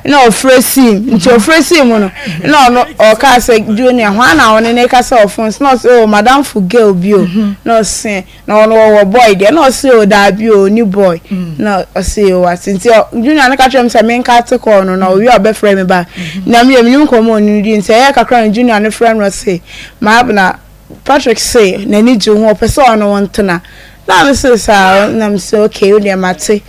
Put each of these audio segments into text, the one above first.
Na ɔfrɛ sii mu, nti ɔfrɛ sii mu no na ɔno ɔkaa sɛ Junior hwan na ɔne ne kasa wɔ phone so na ɔse oh madamfo girl bi o na ɔse na ɔno ɔwɔ boy deɛ na ɔse oh daabi o ɔni boy na ɔse oh wate nti Junior no ka kyerɛ me sɛ menka te call no na ɔwie a ɔbɛfrɛ me back na medeɛ menim nkɔmmɔ a ɔne no di nti ɛyɛɛ kakra na Junior no frɛ me na ɔse Maabena Patrick se n'ani gye wo ho ɔpɛ sɛ ɔne wo ntena na mese saa na mese okay wodeɛ mate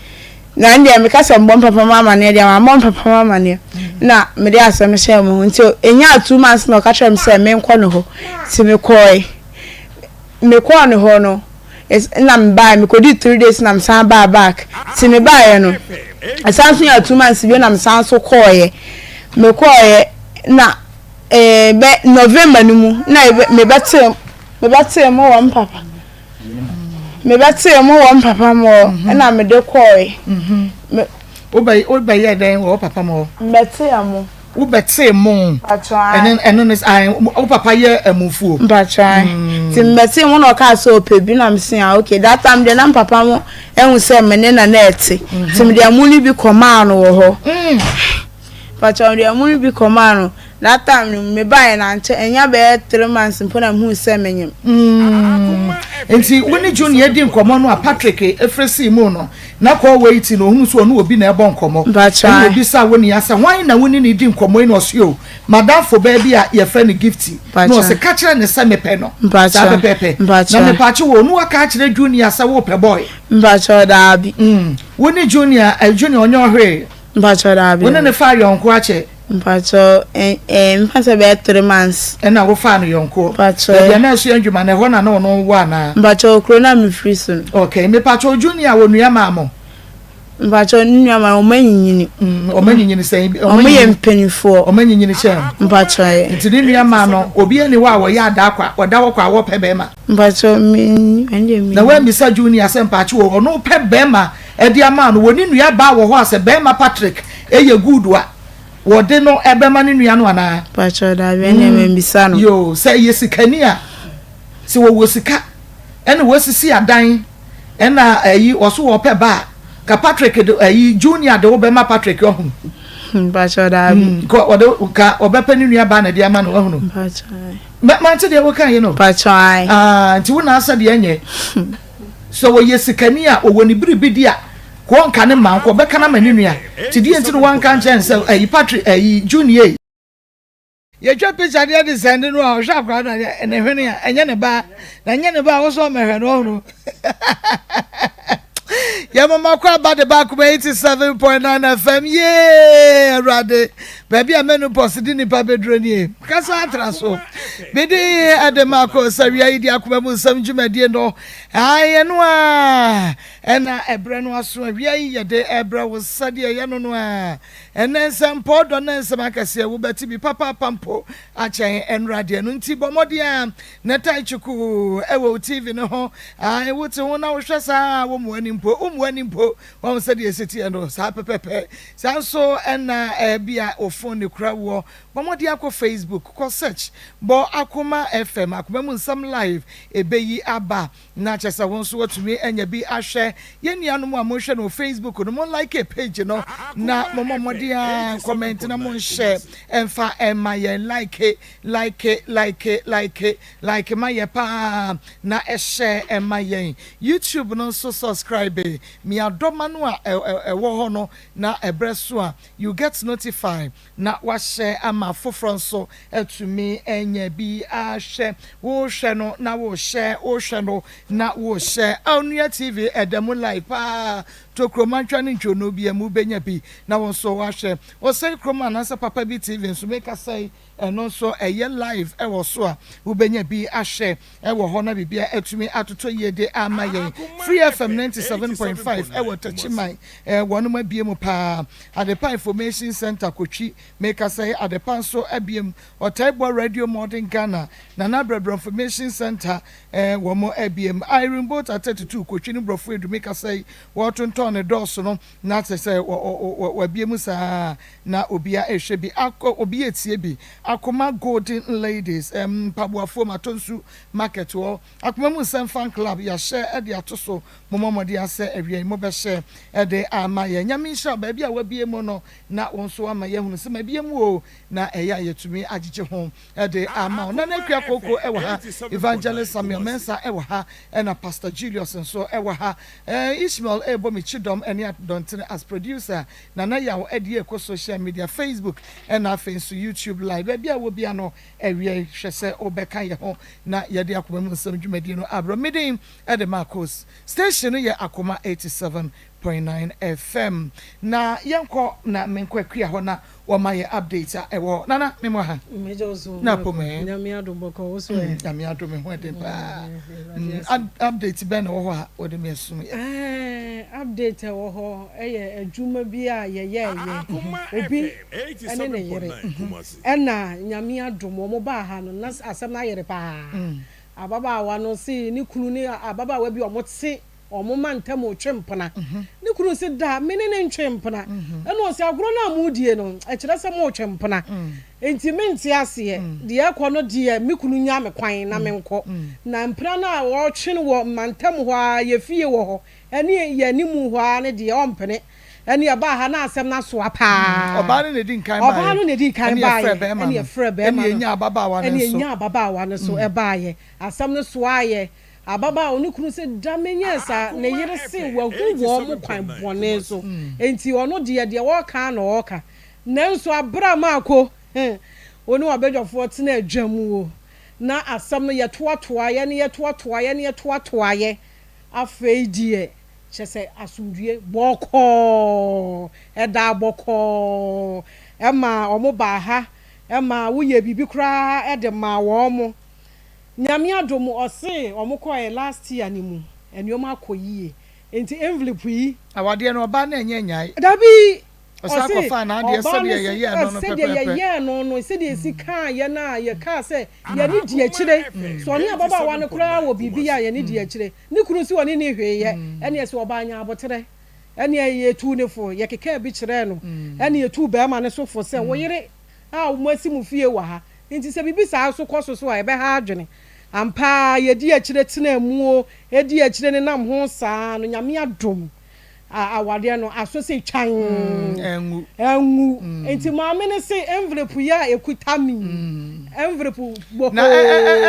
Na ɛndeɛ meka sɛ mebɔ mpapa mu amaneɛ deɛ mammɔ mpapa mu amaneɛ na mede asɛm no hyɛɛ me ho nti ɛnyaa 2 months na ɔka kyerɛɛ me sɛ menkɔ ne hɔ nti mekɔɔe mekɔɔ ne hɔ no na mebaeɛ mekɔdii 3 days na mesan baa back nti mebaeɛ no ɛsan so nyaa 2 months bio na mesan so kɔɔeɛ mekɔɔeɛ na ɛɛ bɛ November no mu na mebɛtee mebɛtee mo wɔ mpapa mebɛtee mo wɔ mpapa mu hɔ ɛna mede kɔɔe. Wobɛyɛ dɛn wɔ wo papa mu hɔ? Mbɛtee mo. Wobɛtee mo. Ɛno ɛno ne wo papa yɛ ɛmufuo. Mpatwa nti mbɛtee mo na ɔkaa sɛ ɔpɛ bi na mese ah okay that time deɛ na mpapa mo ɛhu sɛ me ne na na ɛte nti mede ɛmo no bi kɔmaa no wɔ hɔ. Mpatwa mede ɛmo no bi kɔmaa no. That time no me baeɛ na nkyɛ ɛnya bɛyɛ 3 months mpo na mehuu sɛ menyim. Nti wo ne Junior di nkɔmmɔ no a Patrick efiri sii mu no na kɔɔ wei ti no ohunu sɛ ɔne obi na ɛbɔ nkɔmmɔ. Mpatwa. Ɛna obisa wo nua sɛ hwan na wo ne ne di nkɔmmɔ yi na ɔse o madamfo baa bi a yɛfrɛ no Gifty. Na ɔse ka kyerɛ ne sɛ mepɛ no. Mpatwa. Saa pɛpɛɛpɛ. Mpatwa. Na mepatwe wɔ ɔno aka akyerɛ Junior sɛ wopɛ boy. Mpatwa daabi. Wo ne Junior Junior ɔnyɛ ɔhwee. Mpatwa daabi. Wo ne ne fa yɔnko akyɛ. Mpatwa mfa sɛ bɛyɛ 3 months. Ɛna wofaa no yɔnko. Mpatwa. Baabi a na ɛso adwuma na ɛhɔ na na ɔno wɔ anaa. Mpatwa okuro na mefiri so no. Okay, mepatwa Junior wɔ nua maa mo. Mpatwa ne nua maa ɔmo anyinyini. Ɔmo anyinyini sɛn. Ɔmo yɛ mpanimfoɔ. Ɔmo anyinyini kyɛn. Mpatwa yɛ. Nti ne nua maa no obi ani hɔ a wɔyɛ adaakwa ɔda hɔ kɔ a wɔpɛ bɛrima. Mpatwa mi ɛnde mi. Na wɔamisa Junior sɛ mpatwa wɔ ɔno pɛ bɛrima ɛde ama no wɔ ne nua baa wɔ hɔ a sɛ bɛrima Patrick ɛyɛ good a wɔde no ɛbɛma ne nua no anaa. Mpatwa daabi ɛnna mɛmbisa no. Yoo, sɛ ɛyɛ sikani a sɛ wɔwɔ sika ɛna wɔasisi adan ɛna ɛyi wɔso wɔpɛ ba a ka Patrick de ɛyi Junior de wo bɛma Patrick ɔhunu. Mpatwa daabi. Kɔ ɔde ka ɔbɛpɛ ne nua baa na ɛde ama no ɔhunu. Mpatwa. Mɛ mante deɛ wɔka yi no. Mpatwa ayi. Aa nti wo na asɛ deɛ nyɛ. Sɛ wɔyɛ sikani a ɔwɔ ne biribi di a kɔ nka ne ma nkɔ ɔbɛka na ma ne nua. Ti deɛ nti no wanka nkyɛn sɛ ɛyi Patrick ɛyi Junior yi. Yɛtwa picture deɛ de sɛnde no a ɔhwɛ akwadaa no ne hwene a ɛnyɛ ne ba na ɛnyɛ ne ba a wosɔ ɔmɛhwɛ no ɔhunu. Yɛmama kɔ aba de baako ma 87.9 FM yee awurade baabi a menopause de nipa bɛduro nie kasa atra so mede ɛde maakɔ sɛ wia yi de akoma mu nsɛm dwumadie no ayɛ no a ɛna ɛberɛ no aso awia yi yɛde ɛbrɛ wo sɛdeɛ ɛyɛ no no a ɛnɛ nsɛmpɔ dɔ ne nsɛm akɛseɛ wobɛte bi papaapa mpo akyɛn ɛnora deɛ no nti bɔ mmɔden a na tae kyukuu ɛwɔ wo TV no ho ae wote ho na wohwɛ saa wo mmoa ni mpo wo mmoa ni mpo wɔn sɛdeɛ ɛsi teɛ no saa pɛpɛpɛ saa nso ɛna ɛbi a wo phone ne kura woɔ bɔ mmɔden akɔ Facebook kɔ search bɔ Akoma FM Akoma mu nsɛm live ɛbɛyi aba na kyerɛ sɛ wo nso watumi anya bi ahwɛ yɛn nuanom a mohwɛ no wɔ Facebook no mo like page no na mommɔ mmɔden a comment na monhyɛ ɛmfa ɛma yɛn like like like like like ma yɛ paa na ɛhyɛ ɛma yɛn YouTube no nso subscribe miadɔma no a ɛwɔ hɔ no na ɛbrɛ so a you get notified na wahyɛ ama foforɔ nso atumi anya bi ahwɛ. Wohwɛ no na wohyɛ, wohwɛ no na wohyɛ. Onua TV ɛda mu live paa. Tokuromantwa ne ntwono bi mu bɛnya bi na wo nso wahwɛ. Ɔsɛe kurom anaasɛ Papa bi TV nso meka sɛ ɛno nso ɛyɛ live ɛwɔ so a wobɛnya bi ahwɛ ɛwɔ hɔ na biribia atumi atotɔ yie de ama yɛn. Free FM 97.5 ɛwɔ Takyiman, wɔnom abie mu paa. Adepa Information Center Kotwi, meka sɛ Adepa nso abie mu. Ɔtaebɔ Radio Modern Ghana, Nana Brɛbrɛ Information Center, wɔn abie mu. Irene Boat 32 Kotwi ne Borɔfo Edu, meka sɛ wɔtontɔn ɔtɔn ne dɔɔso no na kyerɛ sɛ wabue mu saa na obia ɛhwɛ bi akɔ obi etie bi Akoma Golden Ladies mpaboafoɔ Matonsu market hɔ Akoma mu nsɛm fan club yahyɛ de ato so mommɔ mmɔden ara sɛ awia yi mobɛhyɛ de ama yɛn Nyame nhyira wo baabi a wabue mu no na wo nso wama yɛahunu sɛ mabue mu o na ɛyɛ a yɛtumi agyegye ho de ama wo. Nana Akua Koko wɔ ha, Evangelist Samuel Mensah wɔ ha, ɛna Pastor Julius nso wɔ ha. Ishmael rebɔ me kyidɔm ne adɔntene as producer. Nana Yaw de rekɔ social media, Facebook ɛna afei nso YouTube live. Baabi a wɔ bia no, awia yi hwɛ sɛ wobɛka yɛn ho na yɛde akoma mu nsɛm dwumadie no abrɛ. Me din de Marcos. Station no yɛ Akoma 87.9 FM. Na yɛnkɔ na menkɔ Akua hɔ na Wɔma yɛ update a ɛwɔ hɔ. Nana me mo ha. Mɛgye wo so. Na pom ɛ. Nyame adom bɔkɔ wo so ɛ. Nyame adom me ho ɛden paa. Mm, update bɛn na ɛwɔ hɔ a wɔde me asum yɛ? Ɛɛ update ɛwɔ hɔ ɛyɛ adwuma bi a yɛyɛɛyɛ. Obi ɛne ne yere ɛna Nyame adom wɔn baa ha no na asɛm no ayere paa. Ababaawa no se ne kunu ne ababaawa bi a wɔte Wɔn mma ntam retwe mpena. Ne kunu se, Da, me ne no ntwe mpena. Ɛna ɔse, Agorɔ no a moredie no, ɛkyerɛ sɛ moretwe mpena. Enti mente aseɛ. Deɛ ɛrekɔ no deɛ, me kunu nnya me kwan na menkɔ. Na mpena no a wɔretwe no wɔ mma ntam hɔ ara, yɛn fie wɔ hɔ, ɛne yɛn animu hɔ ara no deɛ, ɔmpene. Ɛne ɛbaa ha na asɛm no asoa paa. Ɔbaa no na ɛdi nkan baeɛ. Ɔbaa no na ɛdi kan baeɛ. Ɛne yɛfrɛɛ bɛrima no. Ɛne yɛnyaa ababaawa no nso. Ɛne yɛnyaa ababaawa no nso baeɛ. Asɛm no soaeɛ. Ababaawa no kunu se, Da menyɛɛ saa. Ne yere se wahu wɔn kwan bɔne so, enti ɔno deɛ, deɛ ɔreka ara na ɔreka. Nanso aberɛ a Marko wo ne w'abadwafoɔ tenaa dwa mu o, na asɛm no yɛtoatoaeɛ na yɛtoatoaeɛ na yɛtoatoaeɛ, afei deɛ kyerɛ sɛ asomdwoeɛ bɔkɔɔ, ɛdaa bɔkɔɔ, ɛmaa wɔbaa ha, ɛmaa woyɛɛ biribi koraa de maa wɔn. Nyame adom ɔse ɔmo kɔɛ last year no mu nnoɔma akɔ yie nti envelope yi. Awadeɛ no ɔbaa no ɛnyɛ nyae. Dabi Ɔsan ɔse kɔfaa n'adeɛ ɔbaa no sɛdeɛ se yɛyɛɛ no no sɛdeɛ pɛpɛɛpɛ. yɛyɛɛ no no sɛdeɛ yɛsi kaa yɛ no a yɛkaa sɛ yɛne di akyire sɛ ɔne ababaawa no koraa wɔ biribi yɛ a yɛne di akyire ne kunu se ɔne nni hwee yɛ ɛneɛ sɛ ɔbaa nya aboterɛ ɛneɛ yɛtuu no fo yɛkekaa bi kyerɛɛ no ɛne yɛtuu barima no so fo sɛ wo yere a moasi mo fie wɔ ha Enti sɛ biribi saa nso kɔ so so a, ɛbɛha adwene. Ampa ara, yɛdii akyire tenaa mu o, ɛdii akyire nenam ho saa no, Nyame adom, awareɛ no aso se twann, Anwu. anwu. Enti maame no se, envelope yi a ɛkuta me yi, envelope bɔhoo. Na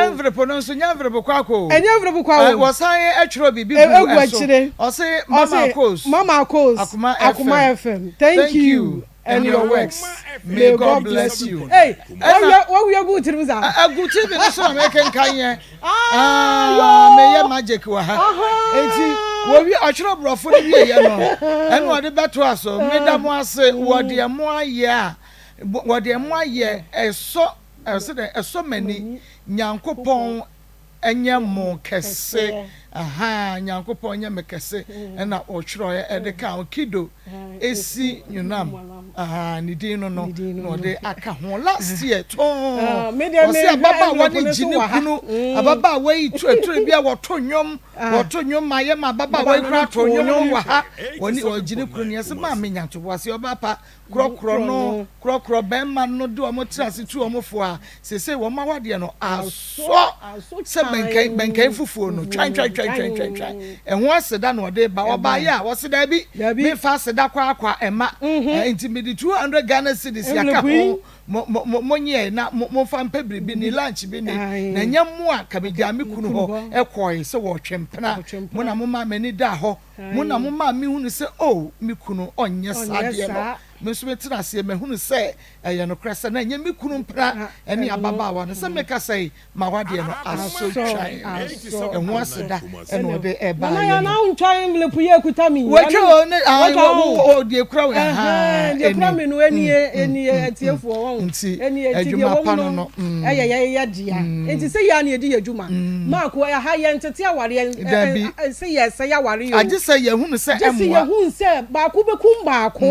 envelope no nso, nyɛ envelope kwakwa o. Ɛnyɛ envelope kwa o. Wɔsan twerɛ biribi guu Egu ɛso. akyire. Ɔse, Mama Ɔse, Akos, Mama Akos, Akoma Akoma FM, FM, thank thank you. you. and your works may God bless you. Hey, ɛna wɔwia gu tirim saa. Agu TV no so na mekenkan yɛ. Ah, meyɛ magic wɔ ha. Eti wɔwi ɔtwerɛ borɔfo no wie yɛ no, ɛna ɔde bɛtoa so. Meda mo ase wɔ deɛ mo ayɛ a, wɔ deɛ mo ayɛ ɛsɔ ɛsɛ dɛ ɛsɔ m'ani. Nyankopɔn nyɛ mo kɛse ahaa Nyankopɔn nyɛ me kɛse ɛna ɔtwerɛeɛ ɛde kaa ho Kido esi Nyonam ahaa ne din no no na ɔde aka ho last year too ɔse ababaawa no gye ne kunu ababaawa yi tuatua bi a wɔto nnwom wɔto nnwom ma yɛ ma ababaawa yi koraa to nnwom no wɔ ha wɔne ɔgye ne kunu ne ɛsɛ maame nyantoboase ɔbaa pa korɔkorɔ no korɔkorɔ bɛrima no de wɔn tena ase tu wɔn fo a seesei wɔn awadeɛ no asɔ sɛ bɛnkɛn bɛnkɛn fufuo no twan twan twan twan twan twan ɛho aseda na ɔde ba ɔbaayɛ a wɔsi daabi mefa aseda kɔ akɔ ɛma mhm. nti mede 200 Ghana cedis yaka ho mo mo mo mo nyɛ na mo mo fa mpɛ biribi ni lunch bi ni na nyɛ mo a kamegya me kunu hɔ ɛkɔe sɛ wɔtwe mpena mo na mo ma m'ani da hɔ Mo na momaa mehunuu sɛ, O me kunu, ɔnyɛ saa adeɛ no. Me nso metena aseɛ mahunu sɛ ɛyɛ nokorɛ sɛ na ɛnyɛ me kunu mpena ne ababaawa no. Sɛ mekasa yi, m'awadeɛ no aso twan. Ɛho aseda na ɔde baeɛ no. Watwa o, ne, ae, wo, wo, deɛ ekura wo, ahaa, ɛni, nti, adwuma pa no no, Nti sɛ yɛ a na yɛdi yɛ adwuma. Mark, ɛha yɛntete awareɛ, Dabi. sɛ yɛsɛe aware o. Agye sɛ yɛhunu sɛ Gye sɛ ɛmmoa. yɛhunu sɛ baako bɛkum baako.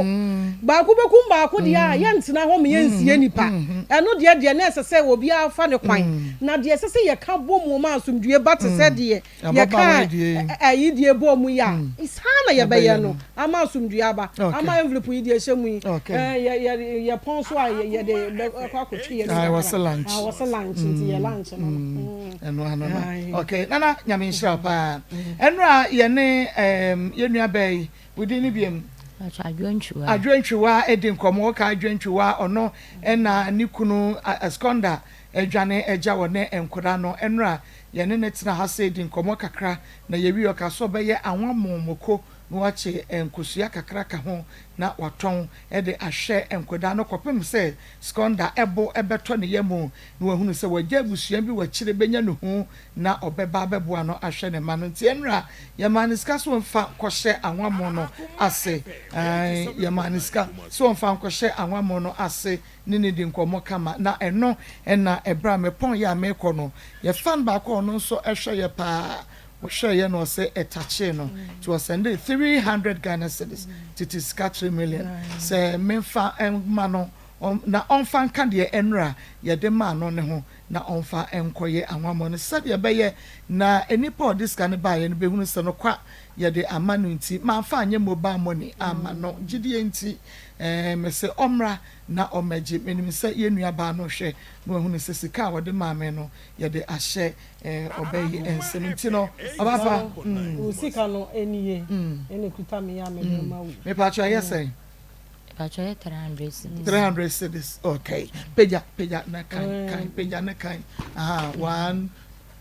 Baako bɛkum baako deɛ a, yɛntena hɔ ma yɛnsie nnipa. Ɛno deɛ deɛ na ɛsɛ sɛ obiara fa ne kwan. Na deɛ ɛsɛ sɛ yɛka bɔ mu ma asomdwoeɛ ba te sɛ deɛ yɛkaa ayi deɛ bɔɔ mu yi a, saa na yɛbɛyɛ no ama asomdwoeɛ aba. Ama envelope yi deɛ ɛhyɛ mu yi, yɛpɔn so a yɛde bɛkɔ akɔtwe yɛn kakra. Wɔse lunch. Wɔse lunch nti yɛ lunch no no. Ɛno ano no. Okay, Nana Nyame nhyira wo paa. Ɛnora yɛne yɛn nua baa yi, wo din ne biam? Adwoantwiwa. Adwoantwiwa di nkɔmmɔ. Woka Adwoantwiwa, ɔno na ne kunu Skonda adwane agya wɔ ne nkwadaa no. Ɛnora yɛne no tena ha sɛ di nkɔmmɔ kakra na yɛwie ɔka sɛ ɔbɛyɛ anwamoo moko na wakye nkosua kakra ka ho na watɔn de ahwɛ nkwadaa no kɔpem sɛ Skonda bo bɛtɔ ne yamu na wahunu sɛ wagya abusua bi wɔ akyire bɛnya ne hu na ɔbɛba abɛboa no ahwɛ ne mma no. Nti ɛnora yɛmaa no sika sɛ ɔmfa nkɔhyɛ anwammo no ase. Ae, yɛmaa no sika sɛ ɔmfa nkɔhyɛ anwammo no ase ne no di nkɔmmɔ kama. Na ɛno na ɛberɛ a mepɔn yɛ a merekɔ no, yɛ fan baako a ɔno nso hwɛ yɛ paa, ɔhwɛɛ yɛ na ɔse ɛtakyee no. Nti ɔsɛndee 300 Ghana cedis, tete sika 3 million, sɛ memfa mma no na ɔmfa nka deɛ ɛnora yɛde maa no no ho na ɔmfa nkɔyɛ anwammɔ no sɛdeɛ ɛbɛyɛ na nnipa a ɔde sika no baeɛ no bɛhunu sɛ nokwa yɛde ama no nti mamfa anyɛ mobile money amma no gyidie nti ɛɛ mese ɔmmra na ɔmmɛgye. Menim sɛ yɛn nua baa no rehwɛ na wahunu sɛ sika a ɔde maa me no yɛde ahyɛ ɛɛ ɔbɛ yi nsam nti no ɔbaa pa mm. Wo sika no nie ɛna ɛkuta me yi a mede rema wo yi. Mepakyɛ ɛyɛ sɛn? Mepakyɛ ɛyɛ 300 cedis. 300 cedis okay pagya pagya na kan kan pagya na kan aha one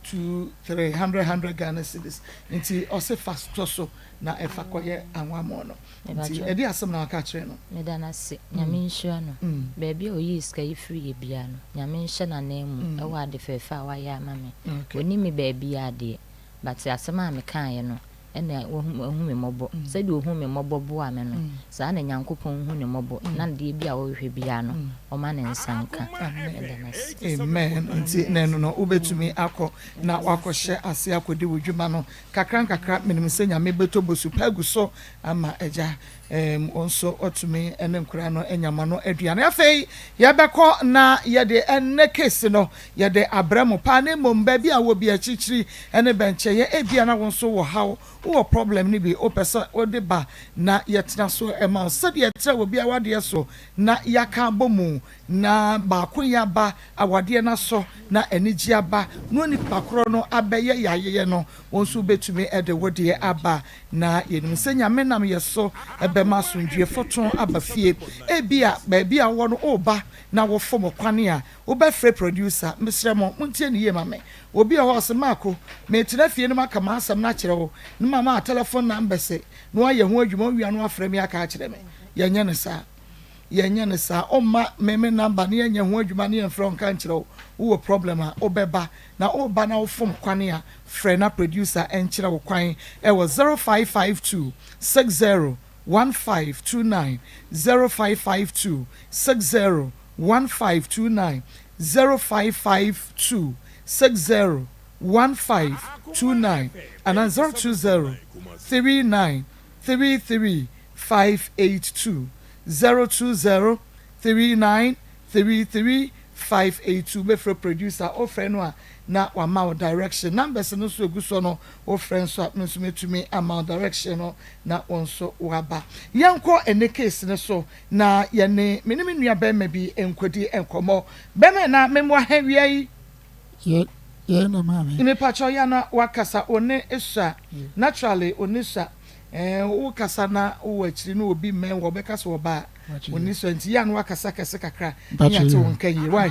two 300 100 Ghana cedis nti ɔse fa tɔ so na ɛfa kɔyɛ anwamɔ no nti ɛde asɛm na waka kyerɛ no. Meda no ase Nyame nhyira no baabi a ɔyii sika yi firi yɛ biara no Nyame nhyɛ n'anan mu ɛwɔ ade fɛɛfɛ a wayɛ ama me ɔnim me baabiaa deɛ but asɛm a mekaeɛ no na wahu me mmɔbɔ. Sɛdeɛ ɔhuu me mmɔbɔ boaa me no, saa ara na Nyankopɔn hu ne mmɔbɔ, na deɛ bi a ɔhwehwɛ biara no, ɔma ne nsa nka. Meda no ase. Amen nti na ɛno no wobɛtumi akɔ na wakɔhyɛ ase akɔdi wo dwuma no kakra nkakra menim sɛ Nyame bɛtɔ bosu pa agu so ama agya Erm wo nso watumi ne nkwadaa no anya ma no aduane. Afei yɛbɛkɔ na yɛde ɛnnɛ case no yɛde abrɛ mo paa na mmom baabi a wɔ bi akyirikyiri ne bɛnkyɛeɛ ebia na wo nso wɔ haw, wowɔ problem no bi wopɛ sɛ wode ba na yɛtena so ma wo sɛdeɛ ɛtrɛ wɔ biara adeɛ so na yɛaka abɔ mu na baakoyɛ aba awadeɛ no asɔ na anigyeɛ aba na onipa korɔ no abɛyɛ yɛayeyɛ no wo nso wobɛtumi de wo deɛ aba Na yɛnim sɛ Nyame nam yɛ so bɛma asomdwie fɔtɔn aba fie. Ebia baabi a wowɔ no woreba na wofom kwan a, wobɛfrɛ producer. Mesrɛ mo, montie no yie ma me. Obi wɔ hɔ a ɔse, Marko, meretena fie na maka m'asɛm no akyerɛ wo, na mama wo telephone numbers na woayɛ ho adwuma, wowie a na woafrɛ me aka akyerɛ me. Yɛnyɛ no saa. Yɛnyɛ no saa. Womma me me number na yɛnyɛ ho adwuma na yɛmfrɛ wo nka nkyerɛ wo. Wowɔ problem a, wobɛba. Na woreba na wofom kwan a, frɛ na producer nkyerɛ wo kwan wɔ 0552 60 1529, 0552 60 1529, 0552 60 1529 anaa 020 39 33 582, 020 39 33 582. Wobɛfrɛ producer, wofrɛ no a na wama wo direction. Numbers no nso ɛgu soɔ no, wofrɛ nso a me nso mɛtumi ama wo direction no na wo nso woaba. Yɛnkɔ ɛnɛ case no so na yɛne me ne me nua bɛrima bi nkɔdi nkɔmmɔ. Bɛrima na memmoa ha wia yi. Yɛ yɛ na maame. Mepakyɛw yɛ na wakasa wo ne sua naturally wo ne sua ɛɛ wo kasa na wowɔ akyiri na obi mmɛn wɔ ɔbɛka sɛ ɔbaa wo ne sua nti yɛ na wakasa kɛse kakra ne yɛate wo nka yie why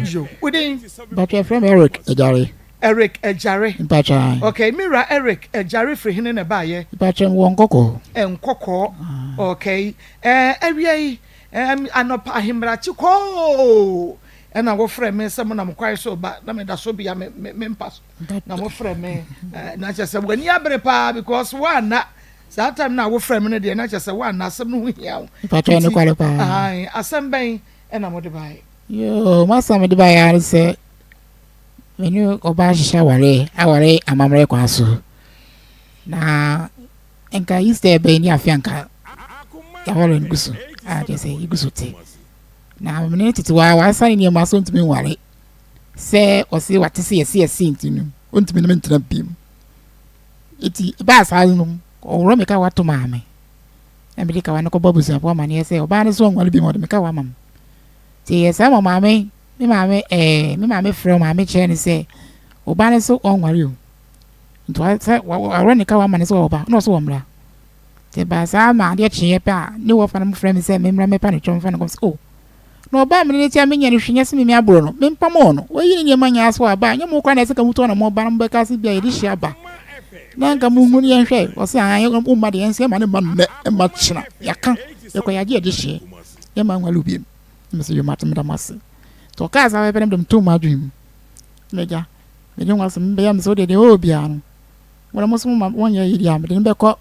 yo wo din. Mpakyɛw yɛfrɛ me Eric Agyare. Eric Agyare. Mpakyɛw. Okay me wura Eric Agyare firi hene na ɛbaayɛ. Mpakyɛw mewɔ Nkɔkɔɔ. Nkɔkɔɔ okay ɛɛ awia yi ɛɛ anɔpa ahemrakye kɔɔ Ɛna wɔfrɛ me sɛ monam kwan so reba na meda so bea me me me mpa so na wɔfrɛ me na kyerɛ sɛ w'ani abere paa because woanna saa time na wofrɛ me no deɛ na kyerɛ sɛ woanna asɛm no ho hia wo. Mpakyɛ ne kwale paa. Asɛm bɛn ɛna mode baeɛ? Yoo, m'asɛm mede baeɛ ara ne sɛ me ne ɔbaa hyehyɛ aware aware amammerɛ kwan so na nka Easter bɛn ne afe anka yɛaware no gu so. A kyerɛ sɛ yɛgu so te. Na me ne no tete hɔ ara, wasesa ne nneɛma so ɔntumi nware. Sɛ ɔse wate sɛ yɛse yɛse nti no, ɔntumi ne me ntena bio. Enti ɛbaa saa no, ɔworɔ me kawa to maa me. Na mede kawa no kɔbɔ abusuafoɔ amaneɛ sɛ ɔbaa no so ɔnware bio, ɔde me kawa ama me. Nti ɛyɛ saa ma maame, me maame ɛɛ, me maame frɛ maame kyerɛ no sɛ ɔbaa no so ɔnware o. Nti sɛ waworɔ ne kawa ama no sɛ ɔba, na ɔso ɔmmra. Nti ɛbaa saa ma adeɛ kyeeɛ pɛ a, ne wɔfa no frɛ me sɛ memmra mmɛpa no kyɛw mfa no nkɔ. Mese oh, na ɔbaa me ne n'akyi a menyɛ no hwee, nyɛ sɛ me me aborɔ no, mempamoo no. Wayi ne nneɛma nyinaa so aba a, nyɛ mo koraa na ɛsɛ ka motu anammɔn ba na mobɛka sɛ bia yɛde hyia aba na nka monhu ne yɛnhwɛ. Ɔse aane, womma deɛ, yɛn nso yɛmma no mma nnɛ, mma kyena. Yɛaka, yɛkɔ yɛagye yɛde hyeɛ, yɛmma nwale bio. Na mese yo mate, meda mo ase. Nti ɔkaa saa pɛpɛ na mede metoo m'adwene mu. Na agya, mede ho asɛm bɛyɛ me sɛ wodeɛ deɛ ɔwɔ biara no, Mo na mo nso moma wɔnyɛ ayi deɛ a, mede no bɛkɔ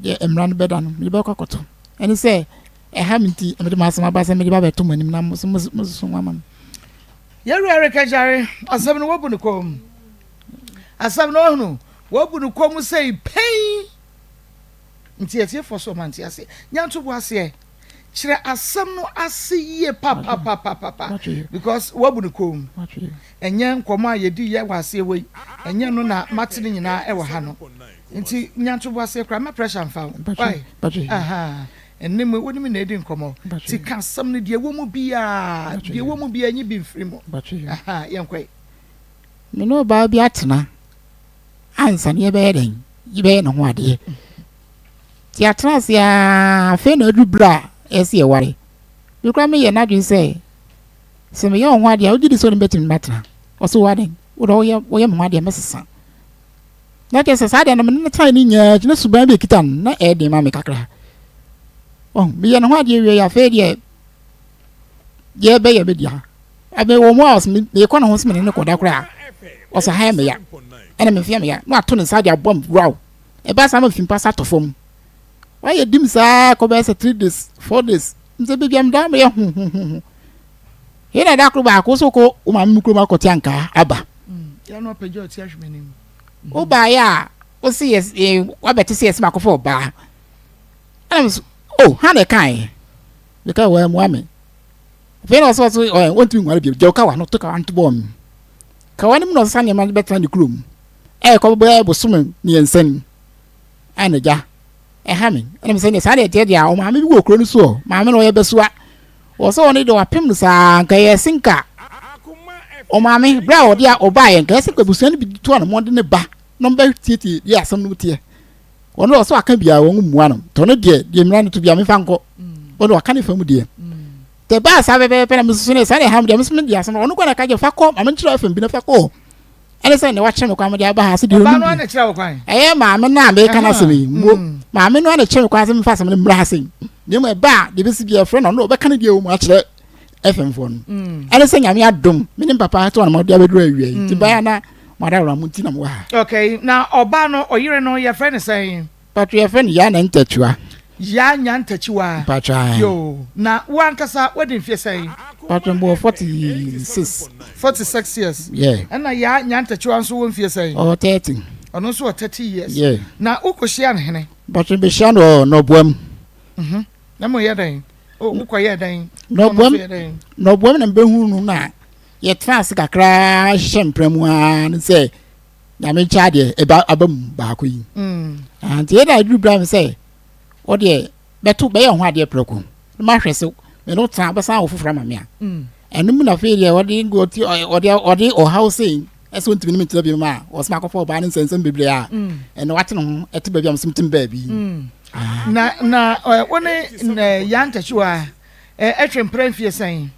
deɛ mmara no bɛda no, mede bɛkɔ akɔto. Ɛne sɛ, ɛha me nti, mede m'asɛm aba sɛ mede ba bɛto mo anim na mo nso moasusu ho ama me. Yɛwura rekɛgyare, asɛm no wɔbu no kɔn mu. Asɛm no ɔhunu, wɔbu no kɔn mu sei pɛn. Nti atiefoɔ so ɔma nte aseɛ. Nya ntoboaseɛ. Kyerɛ asɛm no ase yie papapapapa because woabu no komm. Ɛnyɛ nkɔmmɔ a yɛdi yɛ wɔ aseɛ hɔ yi, ɛnyɛ no na mate ne nyinaa ɛwɔ ha no. Nti nya ntoboaseɛ koraa, mma pressure mfa wo. Why? Ahaa. Ɛnne mu, wo ne me na ɛdi nkɔmmɔ. Nti ka asɛm no deɛ ɛwɔ mu biara, deɛ ɛwɔ mu biara nyi bi mfiri mu. Ahaa, yɛnkɔ yi. Me ne ɔbaa bi atena ansa na yɛbɛyɛ dɛn? Yɛbɛyɛ ne ho adeɛ. Nti yɛatena ase ara, afei na aduru berɛ a ɛyɛ sɛ yɛware. Me koraa meyɛ n'adwene sɛ, sɛ meyɛ wo ho adeɛ a, wogye di sɛ wo ne me bɛtumi atena? Ɔse wo adɛn? Wo deɛ woyɛ woyɛ me ho adeɛ a, mɛsesa. Na kyerɛ sɛ saa deɛ no me ne no tenaeɛ no nyinaa akyi na suban bi a ɛkita no na ɛyɛ den ma me kakra. Ɔho, meyɛ ne ho adeɛ wie afei deɛ deɛ ɛbɛyɛ me dea. Ɛbɛn wɔ mu a ɔse mekɔ ne ho sɛ me ne no kɔda koraa ɔse ha yɛ me ya ɛna me mfe yɛ me ya na wato ne nsa de abɔ me wuraw. Ɛba saa ma fi mpa sa tɔ fam. Wayɛ dim saa kɔ bɛyɛ sɛ 3 days, 4 days. Nsɛ baabi a meda meyɛ ho ho ho ho. Yɛn na ɛda koro baako so kɔ wo maame mu kurom akɔte ankaa aba. Wobaeɛ a wose yɛ wabɛte sɛ yɛsɛ makɔfa ɔbaa. Ɛna me so oh ha na ɛkaeɛ. Meka wɔ ɛmoa me. Afei na ɔsɛ ɔsɛ ɔyɛ wɔntumi nware bio. Gyaw kawa no to kawa no to bɔɔ me. Kawa no mu na ɔsesa nneɛma bɛtena ne kurom. Ɛrekɔ bɛyɛ bosome 3 ni a n'agya ɛha me. Ɛna me sɛ saa deɛ ɛteɛ deɛ a ɔmaame bi wɔ kuro no so ɔ maame no ɔyɛ bɛsoa. Wɔ sɛ ɔne deɛ wapem no saa nka ɛyɛ senka ɔmaame berɛ a ɔde a ɔbaeɛ nka ɛyɛ senka abusua no bi to anamɔ de ne ba na ɔmbɛtietie deɛ asɛm no teɛ. Ɔno ɔsɛ waka biara wɔn mmua no. Tɔ no deɛ deɛ mmira no to biara mefa nkɔ. Ɔno waka ne fam deɛ. Tɛ baa saa pɛpɛɛpɛ na mesusu ne saa na ɛha me deɛ meso me deɛ asɛm ɔno kɔ na ɛka gye fa kɔ ma menkyerɛ fam bi na fa kɔ. Ɛne sɛ ne wakyerɛ me kwan mede aba ha sɛ deɛ ɔno bi. Ɛyɛ maame no a meka no asɛm yi mbo maame no a na kyerɛ me kwan sɛ memfa asɛm no mmra ha sɛ na mmom ɛba a deɛ bɛsi biara frɛ no ɔno ɔbɛka no deɛ wɔ mu akyerɛ FM foɔ no. Ɛne sɛ Nyame adom me ne papa to anamɔ de abɛduru awia yi nti baa na mo adawora mo nti na mo wɔ ha. Okay, na ɔbaa no ɔyere no yɛfrɛ no sɛn? Patro yɛfrɛ no Yaa Nyantakyiwa. Yaa Nyantakyiwa. Patro ae. Yoo, na wo ankasa wadi mfeɛ sɛn? Patro mewɔ 46. 46 years. Yeah. Ɛna Yaa Nyantakyiwa nso wɔ mfeɛ sɛn? Ɔwɔ 30. Ɔno nso wɔ 30 years. Yeah. Na wokɔhyia no hene? Patro mehyia no wɔ Nɔboam. Mhm. Na mo yɛ dɛn? O, wokɔyɛɛ dɛn? Nɔboam, Nɔboam na mebɛhunu no na yɛtena ase kakra hyehyɛ mpra mu ara ne sɛ Nyame nkyɛ adeɛ ɛba aba mu baako yi. Mm. Ah, nti yɛda aduru bra me sɛ wodeɛ bɛto bɛyɛ ho adeɛ prɛko na mahwɛ sɛ me no tena bɛsan wo foforɔ ama me a. Mm. Ɛno mu na afei deɛ ɔde ɔde ɔde ɔhaw sei ɛsɛ ɔntumi ne me ntena bi ma a ɔsɛ makɔfa ɔbaa ne nsɛnsɛm bebree a mm. ɛna wate ne ho ɛte baabi a mesɛ metem baabi. Mm. Ah. Na na wo ne Yantakyiwa ɛtwe mpra mfie sɛn?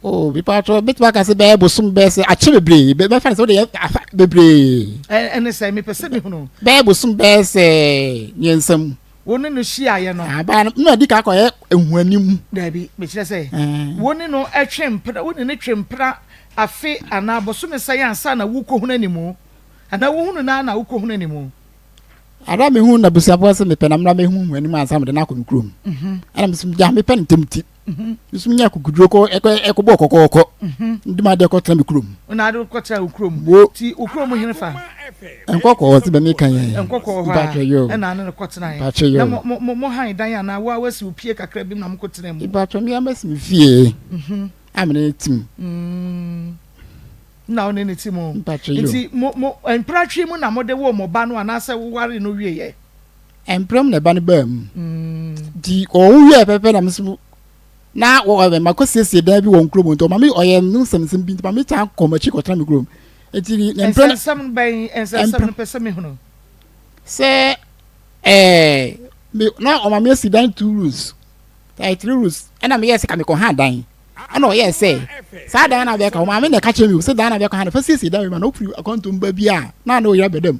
Oh, bi pa to betumi aka sɛ bɛyɛ bosom bɛyɛ sɛ akyɛ bebree bɛfa no sɛ wode yɛ afa bebree. Ɛne sɛ mepɛ sɛ mehunu. Bɛyɛ bosom bɛyɛ sɛ 3 mu. Wo ne no hyiaeɛ no. Abaa no na di ka akɔyɛ ehuanim. Daabi, mekyerɛ sɛ wo ne no twe mpena, wo ne no twe mpena afe anaa bosome sɛn ansa na wokɔhunu animu? Anaa wohunu no ara na wokɔhunu animu? Ada mehu n'abusuafoɔ sɛ mepɛ na mmra mehu anim ansa mede no akɔ me kurom. Ɛna mesɛ gya mepɛ no ntɛm ti. Nso menya akokoduro kɔ ɛkɔ ɛkɔbɔɔ kɔkɔɔkɔ. Nde m'adeɛ kɔtena me kurom. Na ade kɔtena wo kurom. Wo. Ti wo kurom hene fa? Nkɔkɔɔ sɛ bɛmi ka yɛn. Nkɔkɔɔ hɔ a ɛna ane no kɔtenaeɛ. Na mo mo mo han dan anaa wo a wasi wo pie kakra bi na mo kɔtena mu. Mpakyɛ mi ama si mi fie. Mhm. A me ne ti mu. Mm. Na wo ne ne ti mu. Mpakyɛ yo. Nti mo mo mpratwe mu na mo de wo mo ba no anaasɛ wo ware no wie yɛ. Mpra mu na ɛba no baa mu. Mm. Nti ɔwo wie pɛpɛ na me so Na wɔ makɔ siesie dan bi wɔ nkurom nti ɔma me ɔyɛ no nsɛmnsɛm bi nti ma me san kɔ m'akyi kɔtena me kurom nti ne mpɛ nsɛmnsɛm bɛn nsɛmnsɛm no pɛ sɛ mehunu sɛ ɛɛ me na ɔma me asi dan two rooms ɛɛ three rooms ɛna meyɛ sɛ ka mekɔ ha dan ɛna ɔyɛ sɛ saa dan na bɛka ɔma me na ɛka kyerɛ mi sɛ dan na bɛka ha no fa siesie dan ma na ofiri akwantum ba bi a na na ɔyɛ abɛdam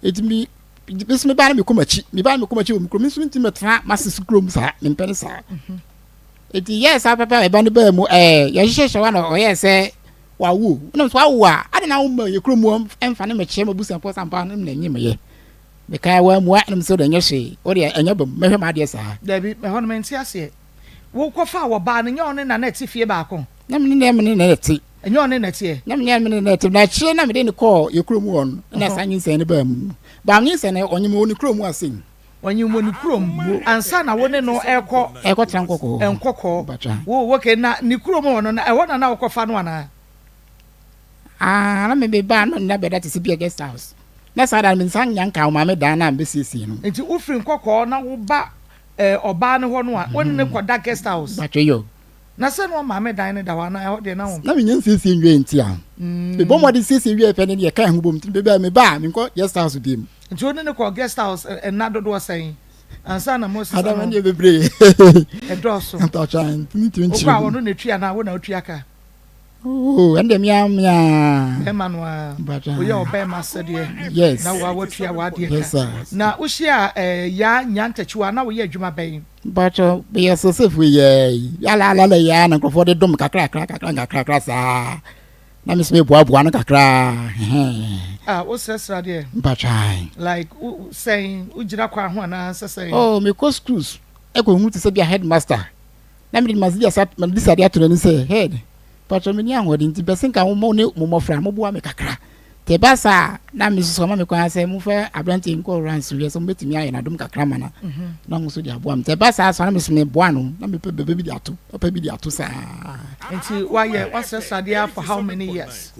eti mi me nso mebaa na mekɔ m'akyi mebaa na mekɔ m'akyi wɔ me kurom me nso mentumi mɛtena m'asese kurom saa mempɛ no saa eti yɛɛ saa pɛpɛ a ɛba no baa mu ɛɛ yɛhyehyɛ wa na ɔyɛɛ sɛ wawo ɛna nso wawo a ade na woma yɛ kurom hɔ ɛmfa ne mɛkyerɛ m'abusuafoɔ sampa no na ɛnyɛ meyɛ mekae wammua ɛna mesɛ wode ɛnyɛ hwee wode ɛnyɛ bam mɛhwɛ m'adeɛ saa. Dabi ɛhɔ no mente aseɛ Wokɔfaa ɔbaa no, nyɛ ɔne na na ɛte fie baako? Na me ne me ne na ɛte. Ɛnyɛ ɔne na ɛteɛ? Na me ne me ne na ɛte. Na akyire na mede no kɔɔ yɛ kurom hɔ no, na saa nyinsɛn no baa mu. Baa nyinsɛn no, ɔnyem wɔ ne kurom ase. Ɔnyem wɔ ne kurom ansa na wo ne no ɛrekɔ. Ɛrekɔtena Nkɔkɔɔ. Nkɔkɔɔ. Mpakyɛ. Wo, okay, na ne kurom hɔ no, na ɛhɔ na na wokɔfa no anaa? Ah, na me me ba no nna bɛda te sɛ bi a guest house. Na saa da no, me nsa nnya nka wo maame dan no a mebɛsiesie no. Nti wofiri Nkɔkɔɔ na woba eh, ɔbaa no hɔ no a, wo ne no kɔda guest house? Mpakyɛ yo. Na sɛ na ɔmaame dan no da hɔ anaa ɛhɔ deɛ na wo. Na menya nsiesie nwiei nti a. Mebɔ mmɔden siesie wiei pɛ ne deɛ ɛka ɛho bom nti baabi a meba a menkɔ guest house biom. Nti wo ne no kɔɔ guest house nna dodoɔ sɛn ansa na mo sesa no? Adama deɛ bebree. Ɛdɔɔso. Mpakyɛ ntumi nkyerɛ mu. Wokɔ a ɔno na etua anaa wo na wotua ka? Oh, ɛnde mea mea. Bɛrima no ara. Woyɛ ɔbɛrima sɛdeɛ. Yes. Na wa watua w'adeɛ ka. Yes sir. Na wohyia ɛɛ eh, yaa nyantakyiwa na woyɛ adwuma bɛn? Mpatsɔ meyɛ sosefo yɛ yala alala yɛ na nkurɔfoɔ de dom kakra kakra kakra kakra saa na me nso meboaboa no kakra. Ah, wosrɛsrɛ adeɛ? Mpatsɔ. Like sɛn wogyina kwan ho anaa sɛ sɛn? Oh, mekɔ schools ɛkɔhu te sɛ bi a headmaster. Na mede m'abisade ato n'anim sɛ, Head, mpakyɛw minni ahoɔden nti mepɛ sɛ nka mo ne mo mmofra moboa me kakra. Nti ɛba saa a, na me nso so wɔama me kwan sɛ momfa aberante yi nkɔ runs hwɛ sɛ mobɛtumi ayɛ no adom kakra ama no na ɔno nso de aboa me. Nti ɛba saa so a na me nso meboa no na mepɛ bɛbɛ bi de ato, papa bi de ato saa. Nti woayɛ woasrɛsrɛ adeɛ ara for how many years?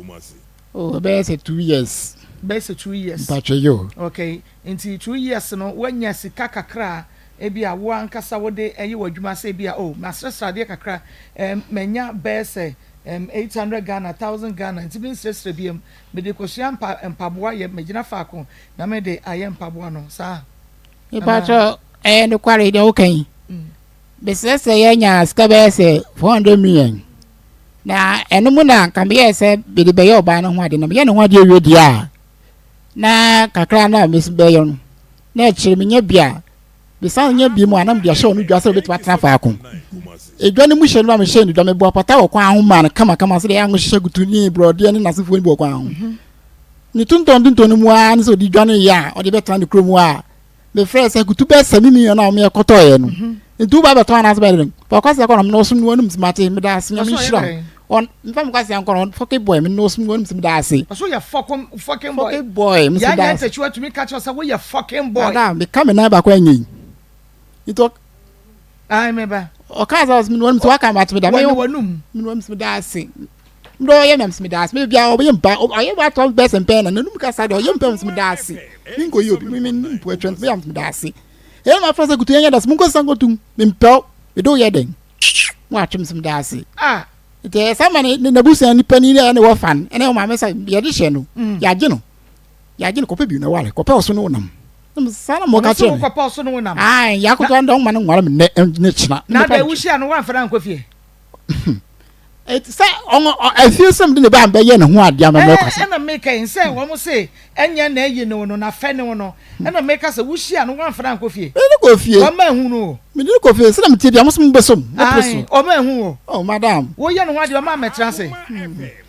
Oh, ɛbɛyɛ sɛ 2 years. Bɛyɛ sɛ 2 years. Mpakyɛw yo. Okay, nti 2 years no woanya sika kakra a Ebia wo ankasa wode yɛ w'adwuma sɛ ebia, oh, masrɛsrɛ adeɛ kakra, ɛɛm, manya bɛyɛ sɛ, ɛɛm, 800 Ghana, thousand Ghana, nti mensrɛsrɛ biom. Mede rekɔsua mpa, mpaboa yɛ, magyina faako na mede ayɛ mpaboa no. Saa anaa? Mepakyɛw, ɛyɛ nokware deɛ woka yi? Mesrɛsrɛ yɛ nyaa sika bɛyɛ sɛ 400 million. Na ɛno mu na nka meyɛɛ sɛ mede bɛyɛ ɔbaa no ho ade, na meyɛ ne ho adeɛ wie deɛ a, na kakra no a mesi bɛyɛ no, na akyire menya bi a, mesan nya bi mu a na mede ahyɛ ɔno dwa sɛ obetumi atena faako. Edwa no mu hyɛ no ma mehyɛ no dwa, mebɔ apata wɔ kwan ho maa no kamakama sɛdeɛ ɛyɛ a ahohyehyɛ kutu ne borɔdeɛ ne n'asefoɔ no bi wɔ kwan ho. Ne tontɔn tontɔn no mu ara ne sɛ ɔde dwa no yɛ a ɔde bɛtena ne kurom a mefrɛɛ sɛ kutu bɛyɛ sɛ me million a wɔyɛ kɔtɔeɛ no nti woba bɛtɔn anaasɛ bɛyɛ dɛn fa kwasea kɔ na mene ɔsom no w'anum sɛ mate meda ase nyame nhyira ɔn mfa me kwasea nkɔ no fucking boy mene ɔsom no w'anum sɛ meda ase ɔso yɛ fucking fucking boy fucking boy mese da ase yɛanyɛ tumi ka kyerɛ sɛ woyɛ fucking boy ada meka me nan baako anyɛ yi nti Ae me ba. Ɔkaa sɛ mene w'anum sɛ waka mate meda me w'anum mene w'anum sɛ meda ase ndɛ ɔyɛ me meda ase me bia ɔyɛ mpa ɔyɛ ba tɔ bɛsɛ mpɛn na n'anum kasa deɛ ɔyɛ mpɛn meda ase me nkɔ yɛ obi me me mpo atwa me yɛ meda ase ɛyɛ ma fɛ sɛ kutu yɛnyɛ da se monkɔ sisan kɔtum mempɛw mede woyɛ dɛn mo atwe me sɛ meda ase ah nti ɛyɛ sɛ ma ne n'abusua nipa ni ne wɔfa no ɛne ɔmaame sɛ yɛde hyɛ no yɛagye no yɛagye no kɔpɛ bi na ware kɔpɛ ɔso ne wonam saa na mɔka kyerɛ me kɔpɛ ɔso ne wonam ae yɛakoto ndɛ ɔma no nware me nnɛ ne kyena na da wuhyia no woamfa no ankɔ fie Eti sɛ ɔno afie sɛm de ne ba bɛyɛ ne ho adeɛ ama mɛkɔ sɛ. Ɛna meka yi sɛ wɔn se ɛnyɛ na ayi ne wo no na fɛ ne wo no ɛna meka sɛ wuhyia no woamfa no ankɔ fie. Mede no kɔ fie. Wɔn ahu no o. Mede no kɔ fie sɛ na metie bia mo so mo bɛsom mo pere so. Wɔn ahu o. Oh madam. Woyɛ ne ho adeɛ wɔn amɛtena ase.